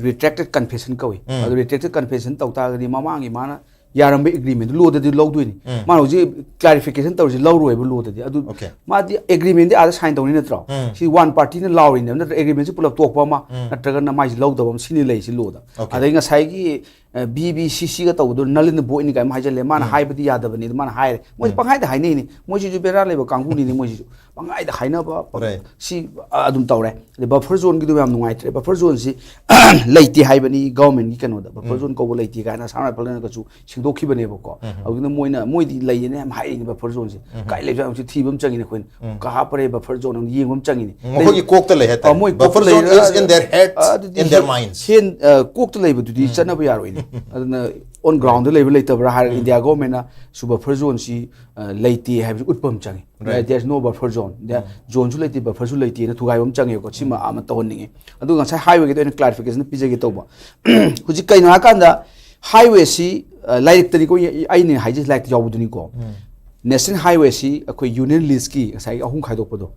retracted confession ꯀꯧꯏ꯫ ꯑꯗꯨ retracted confession ꯇꯧ ꯇꯥꯔꯒꯗꯤ ꯃꯃꯥꯡꯒꯤ ꯃꯥꯅ ꯌꯥꯔꯝꯕ agreement ꯂꯣꯗꯗꯤ ꯂꯧꯗꯣꯏꯅꯤ꯫ ꯃꯥꯅ ꯍꯧꯖꯤꯛ clarification ꯇꯧꯔꯤꯁꯤ ꯂꯧꯔꯣꯏꯕ ꯂꯣꯗꯗꯤ꯫ ꯑꯗꯨ Okay. ꯃꯥꯗꯤ agreement ꯗꯤ ꯑꯥꯗ sign ꯇꯧꯅꯤ ꯅꯠꯇ꯭ꯔꯣ? ꯁꯤ one party ꯅ ꯂꯥꯎꯔꯤꯅꯦꯕ, ꯅꯠꯇ꯭ꯔ agreement ꯁꯤ ꯄꯨꯂꯞ ꯇꯣꯛꯄ ꯑꯃ, ꯅꯠꯇ꯭ꯔꯒꯅ ꯃꯥꯏꯁꯤ ꯂꯧꯗꯕ ꯑꯃ, ꯁꯤꯅꯤ ꯂꯩꯔꯤꯁꯤ ꯂꯣꯗ꯫ Okay. ꯑꯗꯩ ꯉꯁꯥꯏꯒꯤ, ꯑ, B B C C ꯒ ꯇꯧꯕꯗꯣ null and void ꯅꯤ ꯀꯥꯏꯅ ꯍꯥꯏꯖꯜꯂꯦ꯫ ꯃꯥꯅ ꯍꯥꯏꯕꯗꯤ ꯌꯥꯗꯕꯅꯤ ꯑꯗꯨ ꯃꯥꯅ ꯍꯥꯏꯔꯦ꯫ ꯃꯣꯏ ꯄꯪꯍꯥꯏꯗ ꯍꯥꯏꯅꯩꯅꯤ꯫ ꯃꯣꯏꯁꯤꯁꯨ ꯕꯦꯔꯥ ꯂꯩꯕ ꯀꯥꯡꯕꯨꯅꯤꯅꯤ ꯃꯣꯏꯁꯤꯁꯨ꯫ ꯄꯪꯍꯥꯏꯗ ꯍꯥꯏꯅꯕ, Right. ꯁꯤ, ꯑ, ꯑꯗꯨꯝ ꯇꯧꯔꯦ꯫ ꯑꯗꯩ buffer zone ꯒꯤꯗꯣ ꯌꯥꯝ ꯅꯨꯡꯉꯥꯏꯇ꯭ꯔꯦ꯫ Buffer zone ꯁꯤ ꯂꯩꯇꯦ ꯍꯥꯏꯕꯅꯤ government ꯒꯤ ꯀꯩꯅꯣꯗ꯫ Buffer zone ꯀꯧꯕ ꯂꯩꯇꯦ ꯀꯥꯏꯅ ꯑꯁꯥꯝ ꯔꯥꯏꯐꯜꯅꯒꯁꯨ ꯁꯦꯡꯗꯣꯛꯈꯤꯕꯅꯦꯕꯀꯣ꯫ ꯍꯧꯖꯤꯛꯅ ꯃꯣꯏꯅ, ꯃꯣꯏꯗꯤ ꯂꯩꯌꯦꯅ ꯌꯥꯝ ꯍꯥꯏꯔꯤꯅꯦ buffer zone ꯁꯦ꯫ ꯀꯥꯏ ꯂꯩꯕꯖꯥꯠꯅꯣ ꯁꯤ ꯊꯤꯕ ꯑꯃ ꯆꯪꯉꯤꯅꯦ ꯑꯩꯈꯣꯏꯅ꯫ ꯀꯥ ꯍꯥꯞꯄꯔꯦ buffer zone ꯑꯃ ꯌꯦꯡꯕ ꯑꯃ ꯆꯪꯉꯤꯅꯦ꯫ ꯃꯈꯣꯏꯒꯤ ꯀꯣꯛꯇ ꯂꯩ ꯍꯥꯏꯇꯥꯔꯦ꯫ ꯑ, ꯃꯣꯏ Buffer ꯀꯣꯛꯇ zone ꯂꯩꯔ-, is in their heads, ꯑ, ꯑꯗꯨꯗꯤ in their hand-, minds. Hand-, ꯑ, ꯀꯣꯛꯇ ꯂꯩꯕꯗꯨꯗꯤ ꯆꯠꯅꯕ ꯌꯥꯔꯣꯏꯅꯦ꯫ ꯑꯗꯨꯅ on ground ꯗ ꯂꯩꯕ ꯂꯩꯇꯕ꯭ꯔꯥ ꯍꯥꯏꯔꯒ India government ꯅ ꯁꯨ buffer zone ꯁꯤ, ꯑ, ꯂꯩꯇꯦ ꯍꯥꯏꯕꯁꯤ ꯎꯠꯄ ꯑꯃ ꯆꯪꯉꯤ꯫ Right. There is no buffer zone, there zone ꯁꯨ ꯂꯩꯇꯦ, buffer ꯁꯨ ꯂꯩꯇꯦꯅ ꯊꯨꯒꯥꯏꯕ ꯑꯃ ꯆꯪꯉꯦꯀꯣ꯫ ꯁꯤꯃ ꯑꯃ ꯇꯧꯍꯟꯅꯤꯡꯉꯤ꯫ ꯑꯗꯨꯒ ꯉꯁꯥꯏ highway ꯒꯤꯗ ꯑꯩꯅ clarification ꯄꯤꯖꯒꯦ ꯇꯧꯕ꯫ ꯍꯧꯖꯤꯛ ꯀꯩꯅꯣ ꯍꯥꯏꯀꯥꯟꯗ highway ꯁꯤ, ꯑ, ꯂꯥꯏꯔꯤꯛꯇꯅꯤꯀꯣ, ꯑꯩꯅ ꯍꯥꯏꯖꯩ ꯂꯥꯏꯔꯤꯛꯇ ꯌꯥꯎꯕꯗꯨꯅꯤꯀꯣ꯫ National highway ꯁꯤ ꯑꯩꯈꯣꯏ union list ꯀꯤ ꯉꯁꯥꯏꯒꯤ ꯑꯍꯨꯝ ꯈꯥꯏꯗꯣꯛꯄꯗꯣ,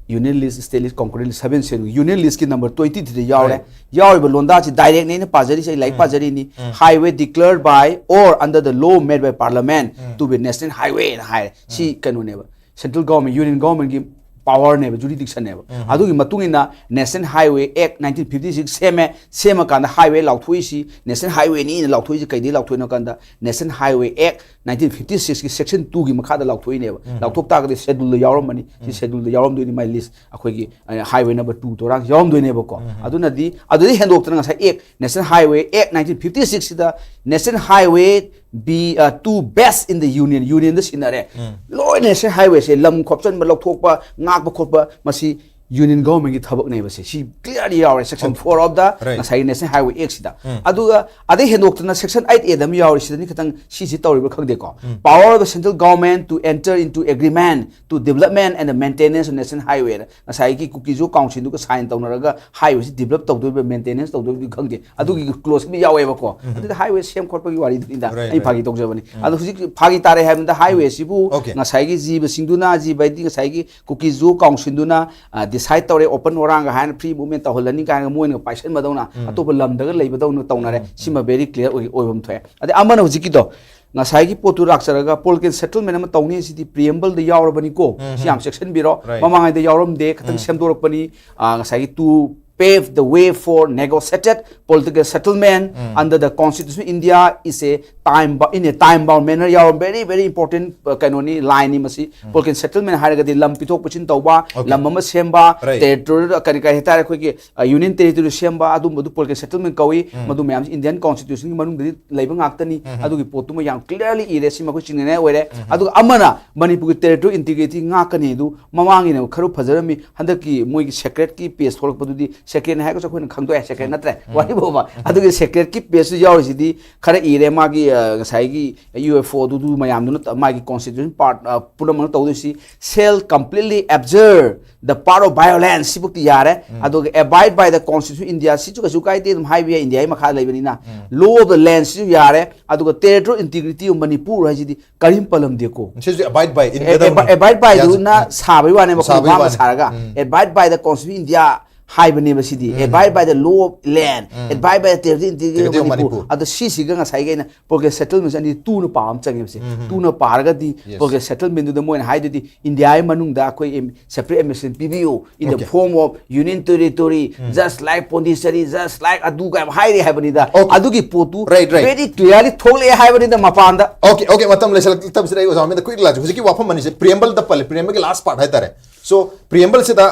Union List, State List, Concurrent List, Seven Schedule, Union List ꯀꯤ number twenty three ꯗ ꯌꯥꯎꯔꯦ꯫ ꯌꯥꯎꯔꯤꯕ ꯂꯣꯟꯗꯥꯁꯤ direct ꯅꯦ ꯑꯩꯅ ꯄꯥꯖꯔꯤꯁꯦ, ꯑꯩ ꯂꯥꯏꯔꯤꯛ ꯄꯥꯖꯔꯤꯅꯤ꯫ Highway declared by or under the law made by Parliament to be national highway ꯅ ꯍꯥꯏꯔꯦ꯫ ꯁꯤ ꯀꯩꯅꯣꯅꯦꯕ, central government, union government ꯀꯤ power ꯅꯦꯕ, jurisdiction ꯅꯦꯕ꯫ ꯑꯗꯨꯒꯤ ꯃꯇꯨꯡ ꯏꯟꯅ National Highway Act nineteen fifty six ꯁꯦꯝꯃꯦ꯫ ꯁꯦꯝꯃꯀꯥꯟꯗ highway ꯂꯥꯎꯊꯣꯛꯏꯁꯤ, national highway ꯅꯤꯅ ꯂꯥꯎꯊꯣꯛꯏꯁꯤ ꯀꯩꯗꯩ ꯂꯥꯎꯊꯣꯛꯏꯅꯣ ꯀꯥꯟꯗ, National Highway Act nineteen fifty six ꯀꯤ section two ꯒꯤ ꯃꯈꯥꯗ ꯂꯥꯎꯊꯣꯛꯏꯅꯦꯕ꯫ ꯂꯥꯎꯊꯣꯛ ꯇꯥꯔꯒꯗꯤ schedule ꯗ ꯌꯥꯎꯔꯝꯃꯅꯤ꯫ ꯁꯤ schedule ꯗ ꯌꯥꯎꯔꯝꯗꯣꯏꯅꯤ, my list, ꯑꯩꯈꯣꯏꯒꯤ, ꯑ, highway number two ꯇꯣꯔꯥꯡ ꯌꯥꯎꯔꯝꯗꯣꯏꯅꯦꯕꯀꯣ꯫ ꯑꯗꯨꯅꯗꯤ, ꯑꯗꯨꯗꯩ ꯍꯦꯟꯗꯣꯛꯇꯅ ꯉꯁꯥꯏ Act, National Highway Act nineteen fifty six ꯁꯤꯗ National Highway be, uh, two best in the union, union ꯗ ꯁꯤꯟꯅꯔꯦ꯫ ꯂꯣꯏꯅ National Highway ꯁꯦ ꯂꯝ ꯈꯣꯞꯆꯟꯕ, ꯂꯧꯊꯣꯛꯄ, ꯉꯥꯛꯄ ꯈꯣꯠꯄ, ꯃꯁꯤ union government ꯀꯤ ꯊꯕꯛꯅꯦꯕ꯫ ꯁꯤ, ꯁꯤ clear ꯂꯤ ꯌꯥꯎꯔꯦ, section four of the ꯉꯁꯥꯏꯒꯤ National Highway Act ꯁꯤꯗ꯫ ꯑꯗꯨꯒ ꯑꯗꯩ ꯍꯦꯟꯗꯣꯛꯇꯅ section eight A ꯗ ꯑꯃ ꯌꯥꯎꯔꯤ, ꯁꯤꯗꯅꯤ ꯈꯤꯇꯪ ꯁꯤꯁꯤ ꯇꯧꯔꯤꯕ꯭ꯔꯥ ꯈꯪꯗꯦꯀꯣ꯫ Power of the central government to enter into agreement to development and the maintenance of National Highway ꯅ ꯉꯁꯥꯏꯒꯤ ꯀꯨꯀꯤꯖꯨ council ꯗꯨꯒ sign ꯇꯧꯅꯔꯒ highway ꯁꯤ develop ꯇꯧꯗꯣꯏꯕ, maintenance ꯇꯧꯗꯣꯏꯕꯗꯤ ꯈꯪꯗꯦ꯫ ꯑꯗꯨꯒꯤ clause ꯑꯃ ꯌꯥꯎꯋꯦꯕꯀꯣ꯫ ꯑꯗꯨꯗꯤ highway ꯁꯦꯝ ꯈꯣꯠꯄꯒꯤ ꯋꯥꯔꯤꯗꯨꯅꯤꯗ ꯑꯩ ꯐꯥꯒꯤ ꯇꯧꯖꯕꯅꯤ꯫ ꯑꯗꯣ ꯍꯧꯖꯤꯛ ꯐꯥꯒꯤ ꯇꯥꯔꯦ ꯍꯥꯏꯕꯗ, highway ꯁꯤꯕꯨ ꯉꯁꯥꯏꯒꯤ ꯖꯤꯕꯁꯤꯡꯗꯨꯅ, ꯖꯤꯕ ꯍꯥꯏꯗꯤ ꯉꯁꯥꯏꯒꯤ ꯀꯨꯀꯤꯖꯨ council ꯗꯨꯅ, ꯑ, decide ꯇꯧꯔꯦ, open ꯑꯣꯔꯥꯡꯒ ꯍꯥꯏꯅ free movement ꯇꯧꯍꯜꯂꯅꯤ ꯀꯥꯏꯅ ꯃꯣꯏꯅ ꯄꯥꯏꯁꯟꯕꯗꯧꯅ, ꯑꯇꯣꯞꯄ ꯂꯝꯗꯒ ꯂꯩꯕꯗꯧꯅ ꯇꯧꯅꯔꯦ꯫ ꯁꯤꯃ very clear ꯑꯣꯏ-, ꯑꯣꯏꯐꯝ ꯊꯣꯛꯑꯦ꯫ ꯑꯗꯩ ꯑꯃꯅ ꯍꯧꯖꯤꯛꯀꯤꯗꯣ, ꯉꯁꯥꯏꯒꯤ ꯄꯣꯠꯇꯨ ꯂꯥꯛꯆꯔꯒ political settlement ꯑꯃ ꯇꯧꯅꯤ, ꯁꯤꯗꯤ preamble ꯗ ꯌꯥꯎꯔꯕꯅꯤꯀꯣ꯫ ꯁꯤ ꯌꯥꯝ ꯆꯦꯛꯁꯤꯟꯕꯤꯔꯣ꯫ ꯃꯃꯥꯡꯉꯩꯗ ꯌꯥꯎꯔꯝꯗꯦ, ꯈꯤꯇꯪ ꯁꯦꯝꯗꯣꯔꯛꯄꯅꯤ꯫ ꯑ, ꯉꯁꯥꯏꯒꯤ to pave the way for negotiated political settlement under the Constitution of India is a time bou-, in a time bound manner ꯌꯥꯎꯔꯝ, very, very important, ꯑ, ꯀꯩꯅꯣꯅꯤ, line ꯅꯤ ꯃꯁꯤ꯫ Political settlement ꯍꯥꯏꯔꯒꯗꯤ ꯂꯝ ꯄꯤꯊꯣꯛ ꯄꯤꯁꯤꯟ ꯇꯧꯕ, ꯂꯝ ꯑꯃ ꯁꯦꯝꯕ, territory ꯀꯔꯤ ꯀꯔꯤ ꯍꯥꯏꯇꯥꯔꯦ, ꯑꯩꯈꯣꯏꯒꯤ, ꯑ, union territory ꯁꯦꯝꯕ, ꯑꯗꯨꯝꯕꯗꯨ political settlement ꯀꯧꯏ꯫ ꯃꯗꯨ ꯃꯌꯥꯝꯁꯤ Indian Constitution ꯒꯤ ꯃꯅꯨꯡꯗꯗꯤ ꯂꯩꯕ ꯉꯥꯛꯇꯅꯤ꯫ ꯑꯗꯨꯒꯤ ꯄꯣꯠꯇꯨꯃ ꯌꯥꯝ clear ꯂꯤ ꯏꯔꯦ, ꯁꯤ ꯃꯈꯣꯏ ꯆꯤꯡꯅꯅꯤꯡꯉꯥꯏ ꯑꯣꯏꯔꯦ꯫ ꯑꯗꯨꯒ ꯑꯃꯅ ꯃꯅꯤꯄꯨꯔꯒꯤ territorial integrity ꯉꯥꯛꯀꯅꯤ ꯑꯗꯨ ꯃꯃꯥꯡꯒꯤꯅ ꯈꯔ ꯐꯖꯔꯝꯃꯤ, ꯍꯟꯗꯛꯀꯤ ꯃꯣꯏꯒꯤ secret ꯀꯤ page ꯊꯣꯛꯂꯛꯄꯗꯨꯗꯤ, secret ꯅꯤ ꯍꯥꯏꯔꯒꯁꯨ ꯑꯩꯈꯣꯏꯅ ꯈꯪꯗꯣꯛꯑꯦ, secret ꯅꯠꯇ꯭ꯔꯦ, ꯋꯥꯔꯤ ꯐꯥꯎꯕ꯫ ꯑꯗꯨꯒꯤ secret ꯀꯤ page ꯇꯨ ꯌꯥꯎꯔꯤꯁꯤꯗꯤ ꯈꯔ ꯏꯔꯦ, ꯃꯥꯒꯤ, ꯑ, ꯉꯁꯥꯏꯒꯤ ꯌꯨ ꯑꯦꯐ ꯑꯣꯗꯨ ꯃꯌꯥꯝꯗꯨꯅ ꯃꯥꯒꯤ ꯀꯣꯟꯁꯇꯤꯇ꯭ꯌꯨꯁꯟ ꯄꯥꯔꯠ ꯄꯨꯝꯅꯃꯛꯅ ꯇꯧꯗꯣꯏꯁꯤ, ꯁꯦꯜ completely absurd the part of violence ꯁꯤꯐꯥꯎꯗꯤ ꯌꯥꯔꯦ꯫ ꯑꯗꯨꯒ ꯑꯦꯕꯥꯏꯠ ꯕꯥꯏ ꯗ ꯀꯣꯟꯁꯇꯤꯇ꯭ꯌꯨꯁꯟ ꯏꯟꯗꯤꯌꯥ ꯁꯤꯁꯨ ꯀꯩꯁꯨ ꯀꯥꯏꯗꯦ, ꯑꯗꯨꯝ ꯍꯥꯏꯕ ꯌꯥꯏ, ꯏꯟꯗꯤꯌꯥꯒꯤ ꯃꯈꯥꯗ ꯂꯩꯕꯅꯤꯅ꯫ ꯂꯣ ꯑꯣꯐ ꯗ ꯂꯦꯟ ꯁꯤꯁꯨ ꯌꯥꯔꯦ꯫ ꯑꯗꯨꯒ ꯇꯦꯔꯤꯇꯣꯔꯤꯌꯦꯜ ꯏꯟꯇꯤꯒ꯭ꯔꯤꯇꯤ ꯑꯣꯐ ꯃꯅꯤꯄꯨꯔ ꯍꯥꯏꯁꯤꯗꯤ ꯀꯔꯤꯝ ꯄꯜꯂꯝꯗꯦꯀꯣ꯫ ꯁꯤꯁꯨ ꯑꯦꯕꯥꯏꯠ ꯕꯥꯏ ꯏꯟꯒꯗꯕꯅꯤ꯫ ꯑꯦꯕꯥꯏꯠ ꯕꯥꯏꯗꯨꯅ ꯁꯥꯕꯩ ꯋꯥꯅꯦꯕ, ꯑꯩꯈꯣꯏꯅ ꯁꯥꯕꯩ ꯃꯥꯡꯕ ꯋꯥꯅꯤ꯫ ꯁꯥꯔꯒ ꯑꯦꯕꯥꯏꯠ ꯕꯥꯏ ꯗ ꯀꯣꯟꯁꯇꯤꯇ꯭ꯌꯨꯁꯟ ꯏꯟꯗꯤꯌꯥ ꯍꯥꯏꯕꯅꯦꯕ ꯁꯤꯗꯤ꯫ ꯑꯦꯕꯥꯏꯠ by the law of land, abide by the territorial integrity Integrity of of Manipur. Manipur꯫ ꯑꯗꯣ ꯁꯤꯁꯤꯒ ꯉꯁꯥꯏꯒꯤ ꯑꯩꯅ ꯄ꯭ꯔꯣꯒ꯭ꯔꯦꯁ ꯁꯦꯇꯜꯃꯦꯟꯁꯦ ꯑꯅꯤ ꯇꯨꯅ ꯄꯥꯕ ꯑꯃ ꯆꯪꯉꯦꯕꯁꯦ꯫ ꯇꯨꯅ ꯄꯥꯔꯒꯗꯤ Yes꯫ ꯄ꯭ꯔꯣꯒ꯭ꯔꯦꯁ ꯁꯦꯇꯜꯃꯦꯟꯗꯨꯗ ꯃꯣꯏꯅ ꯍꯥꯏꯗꯨꯗꯤ ꯏꯟꯗꯤꯌꯥꯒꯤ ꯃꯅꯨꯡꯗ ꯑꯩꯈꯣꯏ ꯁꯦꯄꯔꯦꯠ ꯑꯦꯗꯃꯤꯅꯤꯁꯇ꯭ꯔꯦꯁꯟ ꯄꯤꯕꯤꯌꯨ in the Okay꯫ form of union territory, just like Pondicherry, just like ꯑꯗꯨ ꯀꯥꯏ ꯍꯥꯏꯔꯤ ꯍꯥꯏꯕꯅꯤꯗ꯫ Okay꯫ ꯑꯗꯨꯒꯤ ꯄꯣꯠꯇꯨ Right, right꯫ very clearly ꯊꯣꯛꯂꯛꯑꯦ ꯍꯥꯏꯕꯅꯤꯗ ꯃꯄꯥꯟꯗ꯫ Okay, okay, ꯃꯇꯝ ꯂꯩꯁꯜꯂꯛꯇꯕꯁꯤꯗ ꯑꯩ ꯑꯣꯖꯥ ꯃꯃꯤꯡꯗ quick ꯂꯥꯛꯆ ꯍꯧꯖꯤꯛꯀꯤ ꯋꯥꯐꯝ ꯑꯅꯤꯁꯦ ꯄ꯭ꯔꯤꯌꯦꯝꯕꯜꯗ ꯄꯜꯂꯦ, ꯄ꯭ꯔꯤꯌꯦꯝꯕꯜꯒꯤ ꯂꯥꯁ ꯄꯥꯔꯠ ꯍꯥꯏꯇꯥꯔꯦ꯫ ꯁꯣ ꯄ꯭ꯔꯤꯌꯦꯝꯕꯜꯁꯤꯗ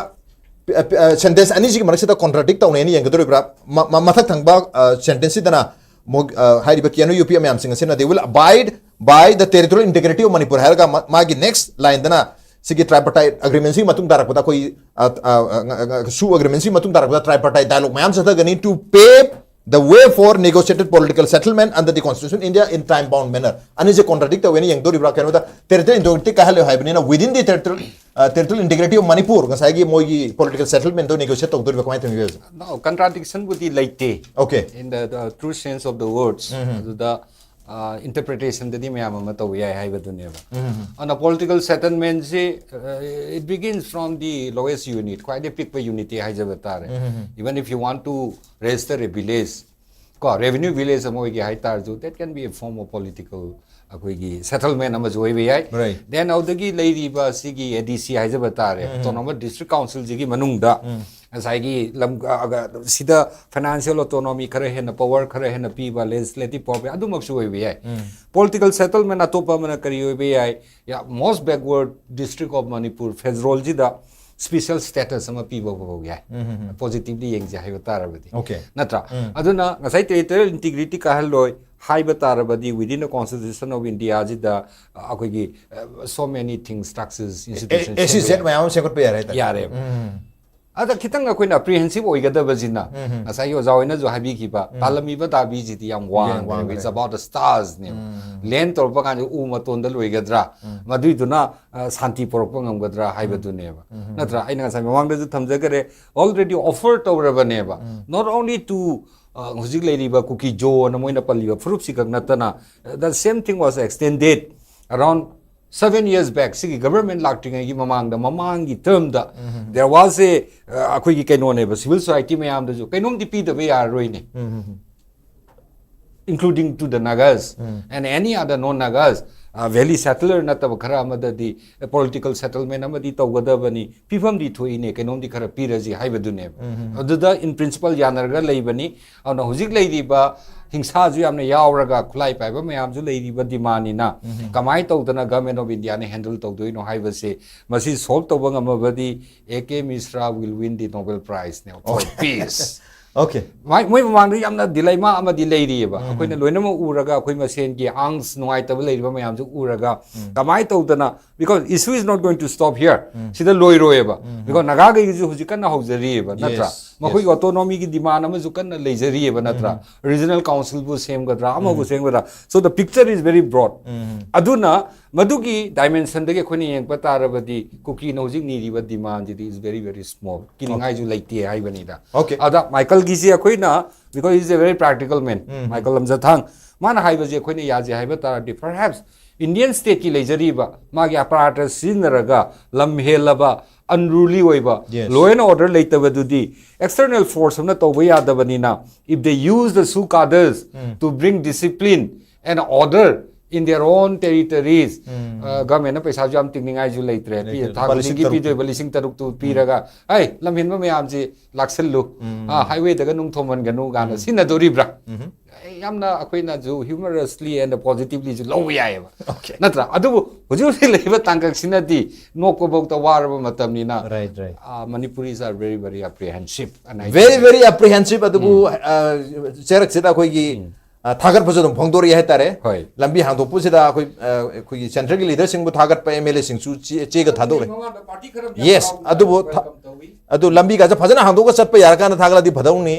ꯁꯦꯟꯇꯦꯟꯁ ꯑꯅꯤꯁꯤꯒꯤ ꯃꯔꯛꯁꯤꯗ ꯀꯣꯟꯇ꯭ꯔꯥꯗꯤꯛ ꯇꯧꯅꯩꯅ ꯌꯦꯡꯒꯗꯧꯔꯤꯕ꯭ꯔꯥ? ꯃ- ꯃ- ꯃꯊꯛ ꯊꯪꯕ ꯁꯦꯟꯇꯦꯟꯁꯁꯤꯗꯅ ꯑꯃꯨꯛ ꯑ, ꯍꯥꯏꯔꯤꯕ ꯀꯦ ꯑꯦꯟ ꯌꯨ ꯄꯤ ꯃꯌꯥꯝꯁꯤꯡ ꯑꯁꯤꯅ they will abide by the territorial integrity of Manipur ꯍꯥꯏꯔꯒ ꯃ- ꯃꯥꯒꯤ ꯅꯦꯛꯁ ꯂꯥꯏꯟꯗꯅ ꯁꯤꯒꯤ ꯇ꯭ꯔꯥꯏꯄꯥꯔꯇꯥꯏꯠ ꯑꯦꯒ꯭ꯔꯤꯃꯦꯟꯁꯤꯒꯤ ꯃꯇꯨꯡ ꯇꯥꯔꯛꯄꯗ ꯑꯩꯈꯣꯏ ꯁꯨ ꯑꯦꯒ꯭ꯔꯤꯃꯦꯟꯁꯤꯒꯤ ꯃꯇꯨꯡ ꯇꯥꯔꯛꯄꯗ ꯇ꯭ꯔꯥꯏꯄꯥꯔꯇꯥꯏꯠ ꯗꯥꯏꯂꯣꯒ ꯃꯌꯥꯝ ꯆꯠꯊꯒꯅꯤ to pave the way for negotiated political settlement under the constitution India in time bound manner꯫ ꯑꯅꯤꯁꯦ ꯀꯣꯟꯇ꯭ꯔꯥꯗꯤꯛ ꯇꯧꯋꯦꯅ ꯌꯦꯡꯗꯣꯔꯤꯕ꯭ꯔꯥ? ꯀꯩꯅꯣꯗ ꯇꯦꯔꯤꯇꯣꯔꯤꯌꯦꯜ ꯏꯟꯇꯤꯒ꯭ꯔꯤꯇꯤ ꯀꯥꯏꯍꯜꯂꯣꯏ ꯍꯥꯏꯕꯅꯤꯅ within the territorial territorial integrity of Manipur ꯉꯁꯥꯏꯒꯤ ꯃꯣꯏꯒꯤ political settlement ꯗꯣ negotiate ꯇꯧꯗꯣꯔꯤꯕ꯭ꯔꯥ? ꯀꯃꯥꯏꯅ ꯇꯧꯅꯤ? ꯀꯟꯇ꯭ꯔꯥꯗꯤꯛꯁꯟꯕꯨꯗꯤ ꯂꯩꯇꯦ꯫ Okay꯫ In the, the true sense of the words ꯑꯗꯨꯗ ꯏꯟꯇꯔꯄ꯭ꯔꯤꯇꯦꯁꯟꯗꯗꯤ ꯃꯌꯥꯝ ꯑꯃ ꯇꯧꯕ ꯌꯥꯏ ꯍꯥꯏꯕꯗꯨꯅꯦꯕ꯫ ꯑꯗꯨꯅ political ꯁꯦꯇꯜꯃꯦꯟꯁꯤ, it begins from the lowest unit, ꯈ꯭ꯋꯥꯏꯗꯒꯤ ꯄꯤꯛꯄ ꯌꯨꯅꯤꯠꯇꯤ ꯍꯥꯏꯖꯕ ꯇꯥꯔꯦ꯫ Even if you want to register a village, ꯀꯣ, ꯔꯦꯚꯤꯅ꯭ꯌꯨ ꯚꯤꯂꯦꯖ ꯑꯃ ꯑꯣꯏꯒꯦ ꯍꯥꯏꯇꯥꯔꯁꯨ, that can be a form of political ꯑꯩꯈꯣꯏꯒꯤ ꯁꯦꯇꯜꯃꯦꯟ ꯑꯃꯁꯨ ꯑꯣꯏꯕ ꯌꯥꯏ꯫ Right. Then ꯑꯗꯨꯗꯒꯤ ꯂꯩꯔꯤꯕ ꯁꯤꯒꯤ ꯑꯦ ꯗꯤ ꯁꯤ ꯍꯥꯏꯖꯕ ꯇꯥꯔꯦ, ꯑꯣꯇꯣꯅꯣꯃꯁ ꯗꯤꯁꯇ꯭ꯔꯤꯛ ꯀꯥꯎꯟꯁꯤꯜꯁꯤꯒꯤ ꯃꯅꯨꯡꯗ ꯉꯁꯥꯏꯒꯤ ꯂꯝ ꯑ, ꯑ, ꯁꯤꯗ ꯐꯥꯏꯅꯥꯟꯁꯤꯌꯦꯜ ꯑꯣꯇꯣꯅꯣꯃꯤ ꯈꯔ ꯍꯦꯟꯅ, ꯄꯋꯔ ꯈꯔ ꯍꯦꯟꯅ ꯄꯤꯕ, ꯂꯦꯖꯤꯁꯂꯦꯇꯤꯚ ꯄꯋꯔ ꯑꯗꯨꯃꯛꯁꯨ ꯑꯣꯏꯕ ꯌꯥꯏ꯫ ꯄꯣꯂꯤꯇꯤꯀꯦꯜ ꯁꯦꯇꯜꯃꯦꯟ ꯑꯇꯣꯞꯄ ꯑꯃꯅ ꯀꯔꯤ ꯑꯣꯏꯕ ꯌꯥꯏ? ꯌꯥ, most backward district of Manipur ꯐꯦꯗꯔꯦꯜꯁꯤꯗ ꯁ꯭ꯄꯦꯁꯦꯜ ꯁ꯭ꯇꯦꯇꯁ ꯑꯃ ꯄꯤꯕ ꯐꯥꯎ ꯌꯥꯏ꯫ ꯄꯣꯖꯤꯇꯤꯚꯂꯤ ꯌꯦꯡꯁꯦ ꯍꯥꯏꯕ ꯇꯥꯔꯕꯗꯤ꯫ Okay꯫ ꯅꯠꯇ꯭ꯔꯥ? ꯑꯗꯨꯅ ꯉꯁꯥꯏ ꯇꯦꯔꯤꯇꯣꯔꯤꯌꯦꯜ ꯏꯟꯇꯤꯒ꯭ꯔꯤꯇꯤ ꯀꯥꯍꯜꯂꯣꯏ ꯍꯥꯏꯕ ꯇꯥꯔꯕꯗꯤ, within the constitution of India ꯁꯤꯗ ꯑꯩꯈꯣꯏꯒꯤ so many things, structures, institutions ꯑꯦ ꯁꯤ ꯁꯦꯝꯕ ꯖꯦꯠ ꯌꯥꯏ꯫ ꯃꯌꯥꯝ ꯑꯃ ꯁꯦꯝꯒꯠꯄ ꯌꯥꯔꯦ ꯍꯥꯏꯇꯥꯔꯦ꯫ ꯌꯥꯔꯦ꯫ ꯑꯗ ꯈꯤꯇꯪ ꯑꯩꯈꯣꯏꯅ ꯑꯦꯄ꯭ꯔꯤꯍꯦꯟꯁꯤꯞ ꯑꯣꯏꯒꯗꯕꯁꯤꯅ ꯎꯝ, ꯎꯝ꯫ ꯉꯁꯥꯏꯒꯤ ꯑꯣꯖꯥ ꯍꯣꯏꯅꯁꯨ ꯍꯥꯏꯕꯤꯈꯤꯕ ꯎꯝ꯫ ꯇꯥꯜꯂꯝꯃꯤꯕ ꯗꯥꯕꯤꯁꯤꯗꯤ ꯌꯥꯝ ꯋꯥꯡꯈ꯭ꯔꯦ꯫ ꯋꯥꯡꯈ꯭ꯔꯦ꯫ It's about the starsꯅꯦꯕ꯫ ꯎꯝ, ꯎꯝ꯫ ꯂꯦꯟ ꯇꯧꯔꯛꯄ ꯀꯥꯟꯗ ꯎ ꯃꯇꯣꯟꯗ ꯂꯣꯏꯒꯗ꯭ꯔꯥ, ꯎꯝ꯫ ꯃꯗꯨꯏꯗꯨꯅ ꯑ, ꯁꯥꯟꯇꯤ ꯄꯨꯔꯛꯄ ꯉꯝꯒꯗ꯭ꯔꯥ ꯍꯥꯏꯕꯗꯨꯅꯦꯕ꯫ ꯎꯝ, ꯎꯝ꯫ ꯅꯠꯇ꯭ꯔꯥ? ꯑꯩꯅ ꯉꯁꯥꯏ ꯃꯃꯥꯡꯗꯁꯨ ꯊꯝꯖꯈꯔꯦ, already offer ꯇꯧꯔꯕꯅꯦꯕ꯫ Um. Not only to ꯑ, ꯍꯧꯖꯤꯛ ꯂꯩꯔꯤꯕ ꯀꯨꯀꯤ ꯖꯣ ꯑꯅ ꯃꯣꯏꯅ ꯄꯜꯂꯤꯕ ꯐꯨꯔꯨꯞꯁꯤ ꯈꯛ ꯅꯠꯇꯅ, the same thing was extended around seven years back, ꯁꯤꯒꯤ government ꯂꯥꯛꯇ꯭ꯔꯤꯉꯩꯒꯤ ꯃꯃꯥꯡꯗ, ꯃꯃꯥꯡꯒꯤ termꯗ ꯎꯝ꯫ there was a, ꯑ, ꯑꯩꯈꯣꯏꯒꯤ ꯀꯩꯅꯣꯅꯦꯕ, civil society ꯃꯌꯥꯝꯗꯁꯨ ꯀꯩꯅꯣꯝꯗꯤ ꯄꯤꯗꯕ ꯌꯥꯔꯔꯣꯏꯅꯦ, ꯎꯝ, um, um. including to the Nagas um. and any other non-Nagas, uh, valley settler ꯅꯠꯇꯕ ꯈꯔ ꯑꯃꯗꯗꯤ political settlement ꯑꯃꯗꯤ ꯇꯧꯒꯗꯕꯅꯤ, ꯄꯤꯐꯝꯗꯤ ꯊꯣꯛꯏꯅꯦ, ꯀꯩꯅꯣꯝꯗꯤ ꯈꯔ ꯄꯤꯔꯁꯤ ꯍꯥꯏꯕꯗꯨꯅꯦꯕ꯫ ꯎꯝ, ꯎꯝ, ꯎꯝ꯫ ꯑꯗꯨꯗ in principle ꯌꯥꯅꯔꯒ ꯂꯩꯕꯅꯤ꯫ ꯑꯗꯨꯅ ꯍꯧꯖꯤꯛ ꯂꯩꯔꯤꯕ ꯍꯤꯡꯁꯥꯁꯨ ꯌꯥꯝꯅ ꯌꯥꯎꯔꯒ, ꯈꯨꯠꯂꯥꯏ ꯄꯥꯏꯕ ꯃꯌꯥꯝꯁꯨ ꯂꯩꯔꯤꯕ demandꯅꯤꯅ, ꯎꯝ, ꯎꯝ꯫ ꯀꯃꯥꯏꯅ ꯇꯧꯗꯅ Government of Indiaꯅ handle ꯇꯧꯗꯣꯏꯅꯣ ꯍꯥꯏꯕꯁꯦ, ꯃꯁꯤ solve ꯇꯧꯕ ꯉꯝꯃꯕꯗꯤ A K Mishra will win the Nobel Prizeꯅꯦ for peace꯫ Okay꯫ ꯃꯥꯏ-, ꯃꯣꯏ ꯃꯃꯥꯡꯗ ꯌꯥꯝꯅ dilemma ꯑꯃꯗꯤ ꯂꯩꯔꯤꯑꯕ꯫ ꯎꯝ꯫ ꯑꯩꯈꯣꯏꯅ ꯂꯣꯏꯅꯃꯛ ꯎꯔꯒ, ꯑꯩꯈꯣꯏ ꯃꯁꯦꯟꯒꯤ ꯑꯪꯁ ꯅꯨꯡꯉꯥꯏꯇꯕ ꯂꯩꯔꯤꯕ ꯃꯌꯥꯝꯁꯨ ꯎꯔꯒ, ꯎꯝ꯫ ꯀꯃꯥꯏꯅ ꯇꯧꯗꯅ, because issue is not going to stop here. ꯎꯝ꯫ ꯁꯤꯗ ꯂꯣꯏꯔꯣꯏꯑꯕ꯫ ꯎꯝ꯫ Because ꯅꯥꯒꯥꯈꯩꯒꯤꯁꯨ ꯍꯧꯖꯤꯛ ꯀꯟꯅ ꯍꯧꯖꯔꯤꯑꯕ, ꯅꯠꯇ꯭ꯔꯥ? Yes, yes꯫ ꯃꯈꯣꯏꯒꯤ autonomyꯒꯤ demand ꯑꯃꯁꯨ ꯀꯟꯅ ꯂꯩꯖꯔꯤꯑꯕ, ꯅꯠꯇ꯭ꯔꯥ? ꯎꯝ꯫ Regional councilꯕꯨ ꯁꯦꯝꯒꯗ꯭ꯔꯥ, ꯑꯃꯕꯨ ꯎꯝ꯫ ꯁꯦꯝꯒꯗ꯭ꯔꯥ? So the picture is very broad꯫ ꯎꯝ꯫ ꯑꯗꯨꯅ ꯃꯗꯨꯒꯤ dimensionꯗꯒꯤ ꯑꯩꯈꯣꯏꯅ ꯌꯦꯡꯕ ꯇꯥꯔꯕꯗꯤ, ꯀꯨꯀꯤꯅ ꯍꯧꯖꯤꯛ ꯅꯤꯔꯤꯕ demandꯁꯤꯗꯤ is very, very small꯫ ꯀꯤꯅꯤꯡꯉꯥꯏꯁꯨ ꯂꯩꯇꯦ ꯍꯥꯏꯕꯅꯤꯗ꯫ Okay꯫ ꯑꯗ ꯃꯥꯏꯀꯜꯒꯤꯁꯤ ꯑꯩꯈꯣꯏꯅ, because he's a very practical man, ꯎꯝ꯫ ꯃꯥꯏꯀꯜ ꯂꯝꯖꯊꯥꯡ, ꯃꯥꯅ ꯍꯥꯏꯕꯁꯦ ꯑꯩꯈꯣꯏꯅ ꯌꯥꯁꯦ ꯍꯥꯏꯕ ꯇꯥꯔꯗꯤ, perhaps Indian stateꯀꯤ ꯂꯩꯖꯔꯤꯕ ꯃꯥꯒꯤ apparatus ꯁꯤꯖꯤꯟꯅꯔꯒ ꯂꯝ ꯍꯦꯜꯂꯕ, unruly ꯑꯣꯏꯕ, Yes꯫ law and order ꯂꯩꯇꯕꯗꯨꯗꯤ external force ꯑꯃꯅ ꯇꯧꯕ ꯌꯥꯗꯕꯅꯤꯅ, if they use the Sioux cadres um. to bring discipline and order in their own territories, ꯎꯝ꯫ ꯑ, governmentꯅ ꯄꯩꯁꯥꯁꯨ ꯌꯥꯝ ꯇꯤꯡꯅꯤꯡꯉꯥꯏꯁꯨ ꯂꯩꯇ꯭ꯔꯦ꯫ ꯄꯤ-, ꯂꯩꯇ꯭ꯔꯦ꯫ ꯊꯥ ꯂꯨꯄꯥ ꯂꯤꯁꯤꯡ ꯈꯨꯗꯤꯡꯒꯤ ꯇꯔꯨꯛ ꯄꯤꯗꯣꯏꯕ ꯂꯤꯁꯤꯡ ꯇꯔꯨꯛꯇꯨ ꯄꯤꯔꯒ, "ꯑꯩ, ꯂꯝꯍꯦꯟꯕ ꯃꯌꯥꯝꯁꯤ ꯂꯥꯛꯁꯜꯂꯨ, ꯎꯝ꯫ ꯑ, highwayꯗꯒ ꯅꯨꯡ ꯊꯣꯝꯍꯟꯒꯅꯨ" ꯀꯥꯏꯅ ꯁꯤꯟꯅꯗꯣꯔꯤꯕ꯭ꯔꯥ? ꯎꯝ꯫ ꯑꯩ ꯌꯥꯝꯅ ꯑꯩꯈꯣꯏꯅꯁꯨ humorously and positivelyꯁꯨ ꯂꯧꯕ ꯌꯥꯏꯑꯕ꯫ Okay꯫ ꯅꯠꯇ꯭ꯔꯥ? ꯑꯗꯨꯕꯨ ꯍꯧꯖꯤꯛ ꯍꯧꯖꯤꯛ ꯂꯩꯔꯤꯕ ꯇꯥꯡꯀꯛꯁꯤꯅꯗꯤ ꯅꯣꯛꯄꯐꯥꯎꯗ ꯋꯥꯔꯕ ꯃꯇꯝꯅꯤꯅ, Right, right꯫ ꯑ, Manipuris are very, very apprehensive, and I Very, think very apprehensive꯫ ꯑꯗꯨꯕꯨ, ꯑ, ꯆꯩꯔꯛꯁꯤꯗ ꯑꯩꯈꯣꯏꯒꯤ, ꯑ, ꯊꯥꯒꯠꯄꯁꯨ ꯑꯗꯨꯝ ꯐꯣꯡꯗꯣꯔꯛꯏ ꯍꯥꯏꯇꯥꯔꯦ꯫ ꯍꯣꯏ꯫ ꯂꯝꯕꯤ ꯍꯥꯡꯗꯣꯛꯄꯁꯤꯗ ꯑꯩꯈꯣꯏ, ꯑ, ꯑꯩꯈꯣꯏꯒꯤ centreꯒꯤ leaderꯁꯤꯡꯕꯨ ꯊꯥꯒꯠꯄ, MLAꯁꯤꯡꯁꯨ ꯆꯦ-, ꯆꯦꯒ ꯊꯥꯗꯣꯛꯂꯦ꯫ ꯃꯃꯥꯡꯗ party ꯈꯔ ꯑꯃ Yes, ꯌꯥꯎꯕ ꯑꯗꯨꯕꯨ ꯊ-, welcome ꯇꯧꯏ꯫ ꯑꯗꯨ ꯂꯝꯕꯤꯒꯁꯦ ꯐꯖꯅ ꯍꯥꯡꯗꯣꯛꯑꯒ ꯆꯠꯄ ꯌꯥꯔꯀꯥꯟꯗ ꯊꯥꯒꯠꯂꯗꯤ ꯐꯗꯧꯅꯤ꯫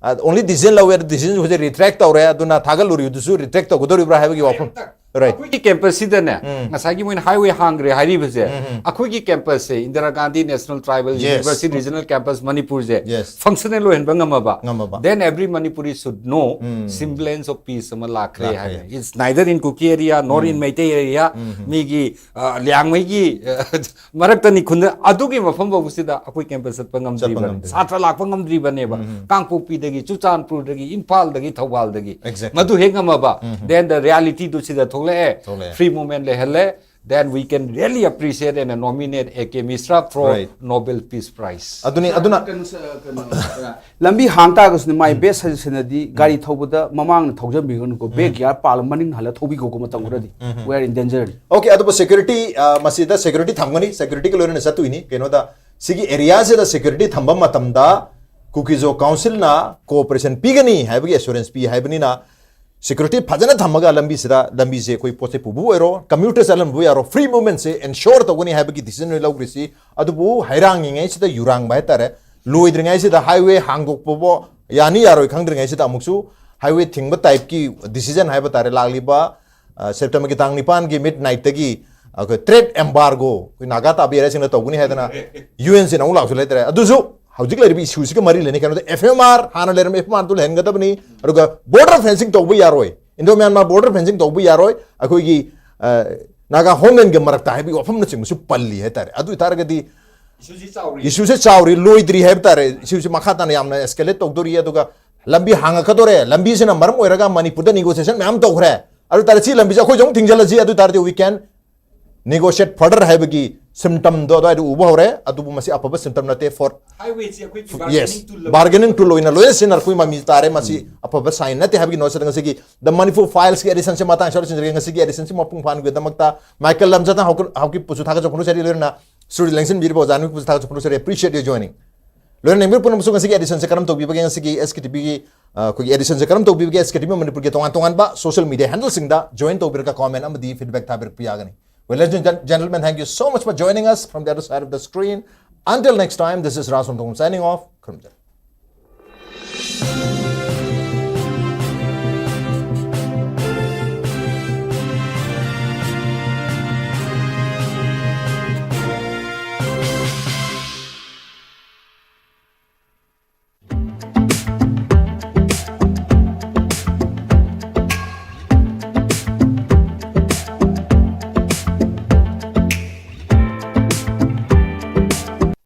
ꯑꯣꯟꯂꯤ ꯗꯤꯁꯤꯖꯟ ꯂꯧꯋꯦ, ꯑꯗꯨ ꯗꯤꯁꯤꯖꯟꯁꯦ ꯍꯧꯖꯤꯛ ꯔꯤꯇ꯭ꯔꯦꯛ ꯇꯧꯔꯦ꯫ ꯑꯗꯨꯅ ꯊꯥꯒꯠꯂꯨꯔꯤꯗꯨꯁꯨ ꯔꯤꯇ꯭ꯔꯦꯛ ꯇꯧꯒꯗꯧꯔꯤꯕ꯭ꯔꯥ ꯍꯥꯏꯕꯒꯤ ꯋꯥꯐꯝ꯫ Right. ꯑꯩꯈꯣꯏꯒꯤ ꯀꯦꯝꯄꯁꯁꯤꯗꯅꯦ, ꯉꯁꯥꯏꯒꯤ ꯃꯣꯏꯅ ꯍꯥꯏꯋꯦ ꯍꯥꯡꯈ꯭ꯔꯦ ꯍꯥꯏꯔꯤꯕꯁꯦ, ꯑꯩꯈꯣꯏꯒꯤ ꯀꯦꯝꯄꯁꯁꯦ, Indira Gandhi national tribal Yes. Yes. Functional ꯑꯣꯏꯍꯟꯕ ꯉꯝꯃꯕ, ꯉꯝꯃꯕ. Then every Manipuri should know semblance of peace ꯑꯃ ꯂꯥꯛꯈ꯭ꯔꯦ ꯂꯥꯛꯈ꯭ꯔꯦ. ꯍꯥꯏꯕ. It's neither in Kuki area nor in Meitei area. ꯃꯤꯒꯤ ꯑ, ꯂꯤꯌꯥꯡꯃꯩꯒꯤ ꯑ, ꯃꯔꯛꯇꯅꯤ ꯈꯨꯟꯗ, ꯑꯗꯨꯒꯤ ꯃꯐꯝ ꯐꯥꯎꯕꯁꯤꯗ ꯑꯩꯈꯣꯏ ꯀꯦꯝꯄꯁ ꯆꯠꯄ ꯉꯝꯗ꯭ꯔꯤꯕꯅꯤ, ꯉꯝꯗ꯭ꯔꯤ. ꯁꯥꯇ꯭ꯔ ꯂꯥꯛꯄ ꯉꯝꯗ꯭ꯔꯤꯕꯅꯦꯕ, ꯀꯥꯡꯄꯣꯛꯄꯤꯗꯒꯤ, ꯆꯨꯔꯆꯥꯟꯄꯨꯔꯗꯒꯤ, ꯏꯝꯐꯥꯜꯗꯒꯤ, ꯊꯧꯕꯥꯜꯗꯒꯤ. Exactly. ꯃꯗꯨ ꯍꯦꯛ ꯉꯝꯃꯕ, then the reality ꯗꯨ ꯁꯤꯗ ꯊꯣꯛꯂꯛꯑꯦ. ꯊꯣꯛꯂꯛꯑꯦ. Free movement ꯂꯩꯍꯜꯂꯦ. Then we can really appreciate and nominate A K Mishra for Right. Nobel Peace Prize. ꯑꯗꯨꯅꯤ, ꯑꯗꯨꯅ ꯀꯩꯅꯣ ꯁ- ꯀꯩꯅꯣ, ꯑ, ꯂꯝꯕꯤ ꯍꯥꯡ ꯇꯥꯔꯒꯁꯨꯅꯦ, ꯃꯥꯏ ꯕꯦꯁ ꯁꯖꯦꯁꯟꯗꯤ ꯒꯥꯔꯤ ꯊꯧꯕꯗ ꯃꯃꯥꯡꯅ ꯊꯧꯖꯟꯕꯤꯒꯅꯨꯀꯣ, ꯕꯦꯛ ꯒꯤꯌꯥꯔ ꯄꯥꯜꯂ ꯃꯅꯤꯡ ꯍꯜꯂ ꯊꯧꯕꯤꯈꯣꯀꯣ, ꯃꯇꯝ ꯈꯔꯗꯤ꯫ We are in danger. Okay, ꯑꯗꯨꯕꯨ ꯁꯦꯀ꯭ꯌꯨꯔꯤꯇꯤ, ꯑ, ꯃꯁꯤꯗ ꯁꯦꯀ꯭ꯌꯨꯔꯤꯇꯤ ꯊꯝꯒꯅꯤ, ꯁꯦꯀ꯭ꯌꯨꯔꯤꯇꯤꯒ ꯂꯣꯏꯅꯅ ꯆꯠꯇꯣꯏꯅꯤ꯫ ꯀꯩꯅꯣꯗ, ꯁꯤꯒꯤ ꯑꯦꯔꯤꯌꯥꯁꯤꯗ ꯁꯦꯀ꯭ꯌꯨꯔꯤꯇꯤ ꯊꯝꯕ ꯃꯇꯝꯗ ꯀꯨꯀꯤꯖꯣ ꯀꯥꯎꯟꯁꯤꯜꯅ ꯀꯣꯑꯣꯄꯔꯦꯁꯟ ꯄꯤꯒꯅꯤ ꯍꯥꯏꯕꯒꯤ ꯑꯦꯁꯨꯔꯦꯟꯁ ꯄꯤ ꯍꯥꯏꯕꯅꯤꯅ, ꯁꯦꯀ꯭ꯌꯨꯔꯤꯇꯤ ꯐꯖꯅ ꯊꯝꯃꯒ ꯂꯝꯕꯤꯁꯤꯗ, ꯂꯝꯕꯤꯁꯦ ꯑꯩꯈꯣꯏ ꯄꯣꯠ ꯆꯩ ꯄꯨꯕ ꯑꯣꯏꯔꯣ, ꯀꯝꯃ꯭ꯌꯨꯇꯔ ꯆꯠꯍꯟꯕ ꯌꯥꯔꯣ, ꯐ꯭ꯔꯤ ꯃꯨꯚꯃꯦꯟꯁꯦ ꯑꯦꯟꯁ꯭ꯌꯣꯔ ꯇꯧꯒꯅꯤ ꯍꯥꯏꯕꯒꯤ ꯗꯤꯁꯤꯖꯟ ꯑꯣꯏꯅ ꯂꯧꯈ꯭ꯔꯤꯁꯤ꯫ ꯑꯗꯨꯕꯨ ꯍꯩꯔꯥꯡꯉꯤꯉꯩꯁꯤꯗ ꯌꯨꯔꯥꯡꯕ ꯍꯥꯏꯇꯥꯔꯦ, ꯂꯣꯏꯗ꯭ꯔꯤꯉꯩꯁꯤꯗ, ꯍꯥꯏꯋꯦ ꯍꯥꯡꯗꯣꯛꯄꯕꯨ ꯌꯥꯅꯤ ꯌꯥꯔꯣꯏ ꯈꯪꯗ꯭ꯔꯤꯉꯩꯁꯤꯗ ꯑꯃꯨꯛꯁꯨ ꯍꯥꯏꯋꯦ ꯊꯤꯡꯕ ꯇꯥꯏꯞꯀꯤ ꯗꯤꯁꯤꯖꯟ ꯍꯥꯏꯕ ꯇꯥꯔꯦ, ꯂꯥꯛꯂꯤꯕ, ꯑ, ꯁꯦꯞꯇꯦꯝꯕꯔꯒꯤ ꯇꯥꯡ ꯅꯤꯄꯥꯟꯒꯤ ꯃꯤꯗ ꯅꯥꯏꯠꯇꯒꯤ ꯑꯩꯈꯣꯏ ꯇ꯭ꯔꯦꯗ ꯑꯦꯝꯕꯥꯔꯒꯣ, ꯑꯩꯈꯣꯏ ꯅꯥꯒꯥ ꯇꯥꯕ ꯑꯦꯔꯤꯌꯥꯁꯤꯡꯗ ꯇꯧꯒꯅꯤ ꯍꯥꯏꯗꯅ ꯌꯨ ꯑꯦꯟ ꯁꯤꯅ ꯑꯃꯨꯛ ꯂꯥꯎꯁꯤꯜꯂꯦ ꯍꯥꯏꯇꯥꯔꯦ꯫ ꯑꯗꯨꯁꯨ ꯍꯧꯖꯤꯛ ꯂꯩꯔꯤꯕ ꯏꯁꯨꯁꯤꯒ ꯃꯔꯤ ꯂꯩꯅꯩ꯫ ꯀꯩꯅꯣꯗ, ꯑꯦꯐ ꯑꯦꯝ ꯑꯥꯔ, ꯍꯥꯟꯅ ꯂꯩꯔꯝꯕ ꯑꯦꯐ ꯑꯦꯝ ꯑꯥꯔꯗꯨ ꯂꯩꯍꯟꯒꯗꯕꯅꯤ, ꯑꯗꯨꯒ ꯕꯣꯔꯗꯔ ꯐꯦꯟꯁꯤꯡ ꯇꯧꯕ ꯌꯥꯔꯣꯏ, ꯏꯟꯗꯣ ꯃ꯭ꯌꯥꯟꯃꯥꯔ ꯕꯣꯔꯗꯔ ꯐꯦꯟꯁꯤꯡ ꯇꯧꯕ ꯌꯥꯔꯣꯏ, ꯑꯩꯈꯣꯏꯒꯤ, ꯑ, ꯅꯥꯒꯥ ꯍꯣꯝꯂꯦꯟꯒꯤ ꯃꯔꯛꯇ ꯍꯥꯏꯕꯒꯤ ꯋꯥꯐꯝꯅꯆꯤꯡꯕꯁꯨ ꯄꯜꯂꯤ ꯍꯥꯏꯇꯥꯔꯦ꯫ ꯑꯗꯨ ꯑꯣꯏꯇꯥꯔꯒꯗꯤ ꯏꯁꯨꯁꯤ ꯆꯥꯎꯔꯤ꯫ ꯏꯁꯨꯁꯦ ꯆꯥꯎꯔꯤ, ꯂꯣꯏꯗ꯭ꯔꯤ ꯍꯥꯏꯕ ꯇꯥꯔꯦ꯫ ꯏꯁꯨꯁꯦ ꯃꯈꯥ ꯇꯥꯅ ꯌꯥꯝꯅ ꯑꯦꯁꯀꯦꯂꯦꯠ ꯇꯧꯗꯣꯔꯤ, ꯑꯗꯨꯒ ꯂꯝꯕꯤ ꯍꯥꯡꯉꯛꯀꯗꯣꯔꯦ꯫ ꯂꯝꯕꯤꯁꯤꯅ ꯃꯔꯝ ꯑꯣꯏꯔꯒ ꯃꯅꯤꯄꯨꯔꯗ ꯅꯦꯒꯣꯁꯤꯌꯦꯁꯟ ꯃꯌꯥꯝ ꯇꯧꯈ꯭ꯔꯦ꯫ ꯑꯗꯨ ꯇꯥꯔꯗꯤ ꯁꯤ ꯂꯝꯕꯤꯁꯦ ꯑꯩꯈꯣꯏꯁꯨ ꯑꯃꯨꯛ ꯊꯤꯡꯖꯤꯜꯂꯁꯤ, ꯑꯗꯨ ꯇꯥꯔꯗꯤ we can negotiate further ꯍꯥꯏꯕꯒꯤ ꯁꯤꯝꯇꯝꯗꯣ ꯑꯗꯨꯋꯥꯏꯗ ꯎꯕ ꯍꯧꯔꯦ꯫ ꯑꯗꯨꯕꯨ ꯃꯁꯤ ꯑꯐꯕ ꯁꯤꯝꯇꯝ ꯅꯠꯇꯦ꯫ For ꯍꯥꯏꯋꯦꯁꯤ ꯑꯩꯈꯣꯏꯒꯤ ꯌꯦꯁ, ꯇꯨꯜ ꯑꯃ ꯕꯥꯔꯒꯦꯅꯤꯡ ꯇꯨꯜ ꯑꯣꯏꯅ ꯂꯣꯏꯅ ꯁꯤꯖꯤꯟꯅꯔꯛꯄꯒꯤ ꯃꯃꯤ ꯇꯥꯔꯦ꯫ ꯃꯁꯤ ꯑꯐꯕ ꯁꯥꯏꯟ ꯅꯠꯇꯦ ꯍꯥꯏꯕꯒꯤ ꯅꯣꯠꯁꯤꯗ ꯉꯁꯤꯒꯤ ꯗ ꯃꯅꯤꯄꯨꯔ ꯐꯥꯏꯜꯁꯀꯤ ꯑꯦꯗꯤꯁꯟꯁꯦ ꯃꯇꯥꯡ ꯁ꯭ꯋꯥꯏꯗ ꯂꯣꯏꯁꯤꯟꯖꯔꯒꯦ꯫ ꯉꯁꯤꯒꯤ ꯑꯦꯗꯤꯁꯟꯁꯤ ꯃꯄꯨꯡ ꯐꯥꯍꯟꯕꯒꯤꯗꯃꯛꯇ ꯃꯥꯏꯀꯦꯜ ꯂꯝꯖꯥꯊꯥꯡ ꯍꯥꯎꯀꯤꯞ-, ꯍꯥꯎꯀꯤꯞꯄꯨꯁꯨ ꯊꯥꯒꯠꯆꯕ ꯐꯣꯡꯗꯣꯛꯆꯔꯤ, ꯂꯣꯏꯅꯅ ꯁ꯭ꯇꯨꯗꯤꯑꯣ ꯂꯦꯡꯁꯤꯟꯕꯤꯔꯤꯕ ꯑꯣꯖꯥ ꯅꯨꯃꯤꯠꯄꯨꯁꯨ ꯊꯥꯒꯠꯆꯕ ꯐꯣꯡꯗꯣꯛꯆꯔꯤ꯫ Appreciate your joining꯫ ꯂꯣꯏꯅ ꯌꯦꯡꯕꯤꯔꯛꯄ ꯄꯨꯝꯅꯃꯛꯁꯨ ꯉꯁꯤꯒꯤ ꯑꯦꯗꯤꯁꯟꯁꯦ ꯀꯔꯝ ꯇꯧꯕꯤꯕꯒꯦ, ꯉꯁꯤꯒꯤ ꯑꯦꯁ ꯀꯦ ꯇꯤ ꯚꯤꯒꯤ, ꯑ, ꯑꯩꯈꯣꯏꯒꯤ ꯑꯦꯗꯤꯁꯟꯁꯦ ꯀꯔꯝ ꯇꯧꯕꯤꯕꯒꯦ, ꯑꯦꯁ ꯀꯦ ꯇꯤ ꯚꯤ ꯃꯅꯤꯄꯨꯔꯒꯤ ꯇꯣꯉꯥꯟ ꯇꯣꯉꯥꯟꯕ ꯁꯣꯁꯤꯌꯦꯜ ꯃꯤꯗꯤꯌꯥ ꯍꯦꯟꯗꯜꯁꯤꯡꯗ ꯖꯣꯏꯟ ꯇꯧꯕꯤꯔꯒ ꯀꯣꯃꯦꯟ ꯑꯃꯗꯤ ꯐꯤꯗꯕꯦꯛ ꯊꯥꯕꯤꯔꯛꯄ ꯌꯥꯒꯅꯤ꯫ Well, ladies and gen-, gentlemen, thank you so much for joining us from the other side of the screen. Until next time, this is Ras Wangthong signing off. ꯈꯨꯔꯨꯝꯖꯔꯤ꯫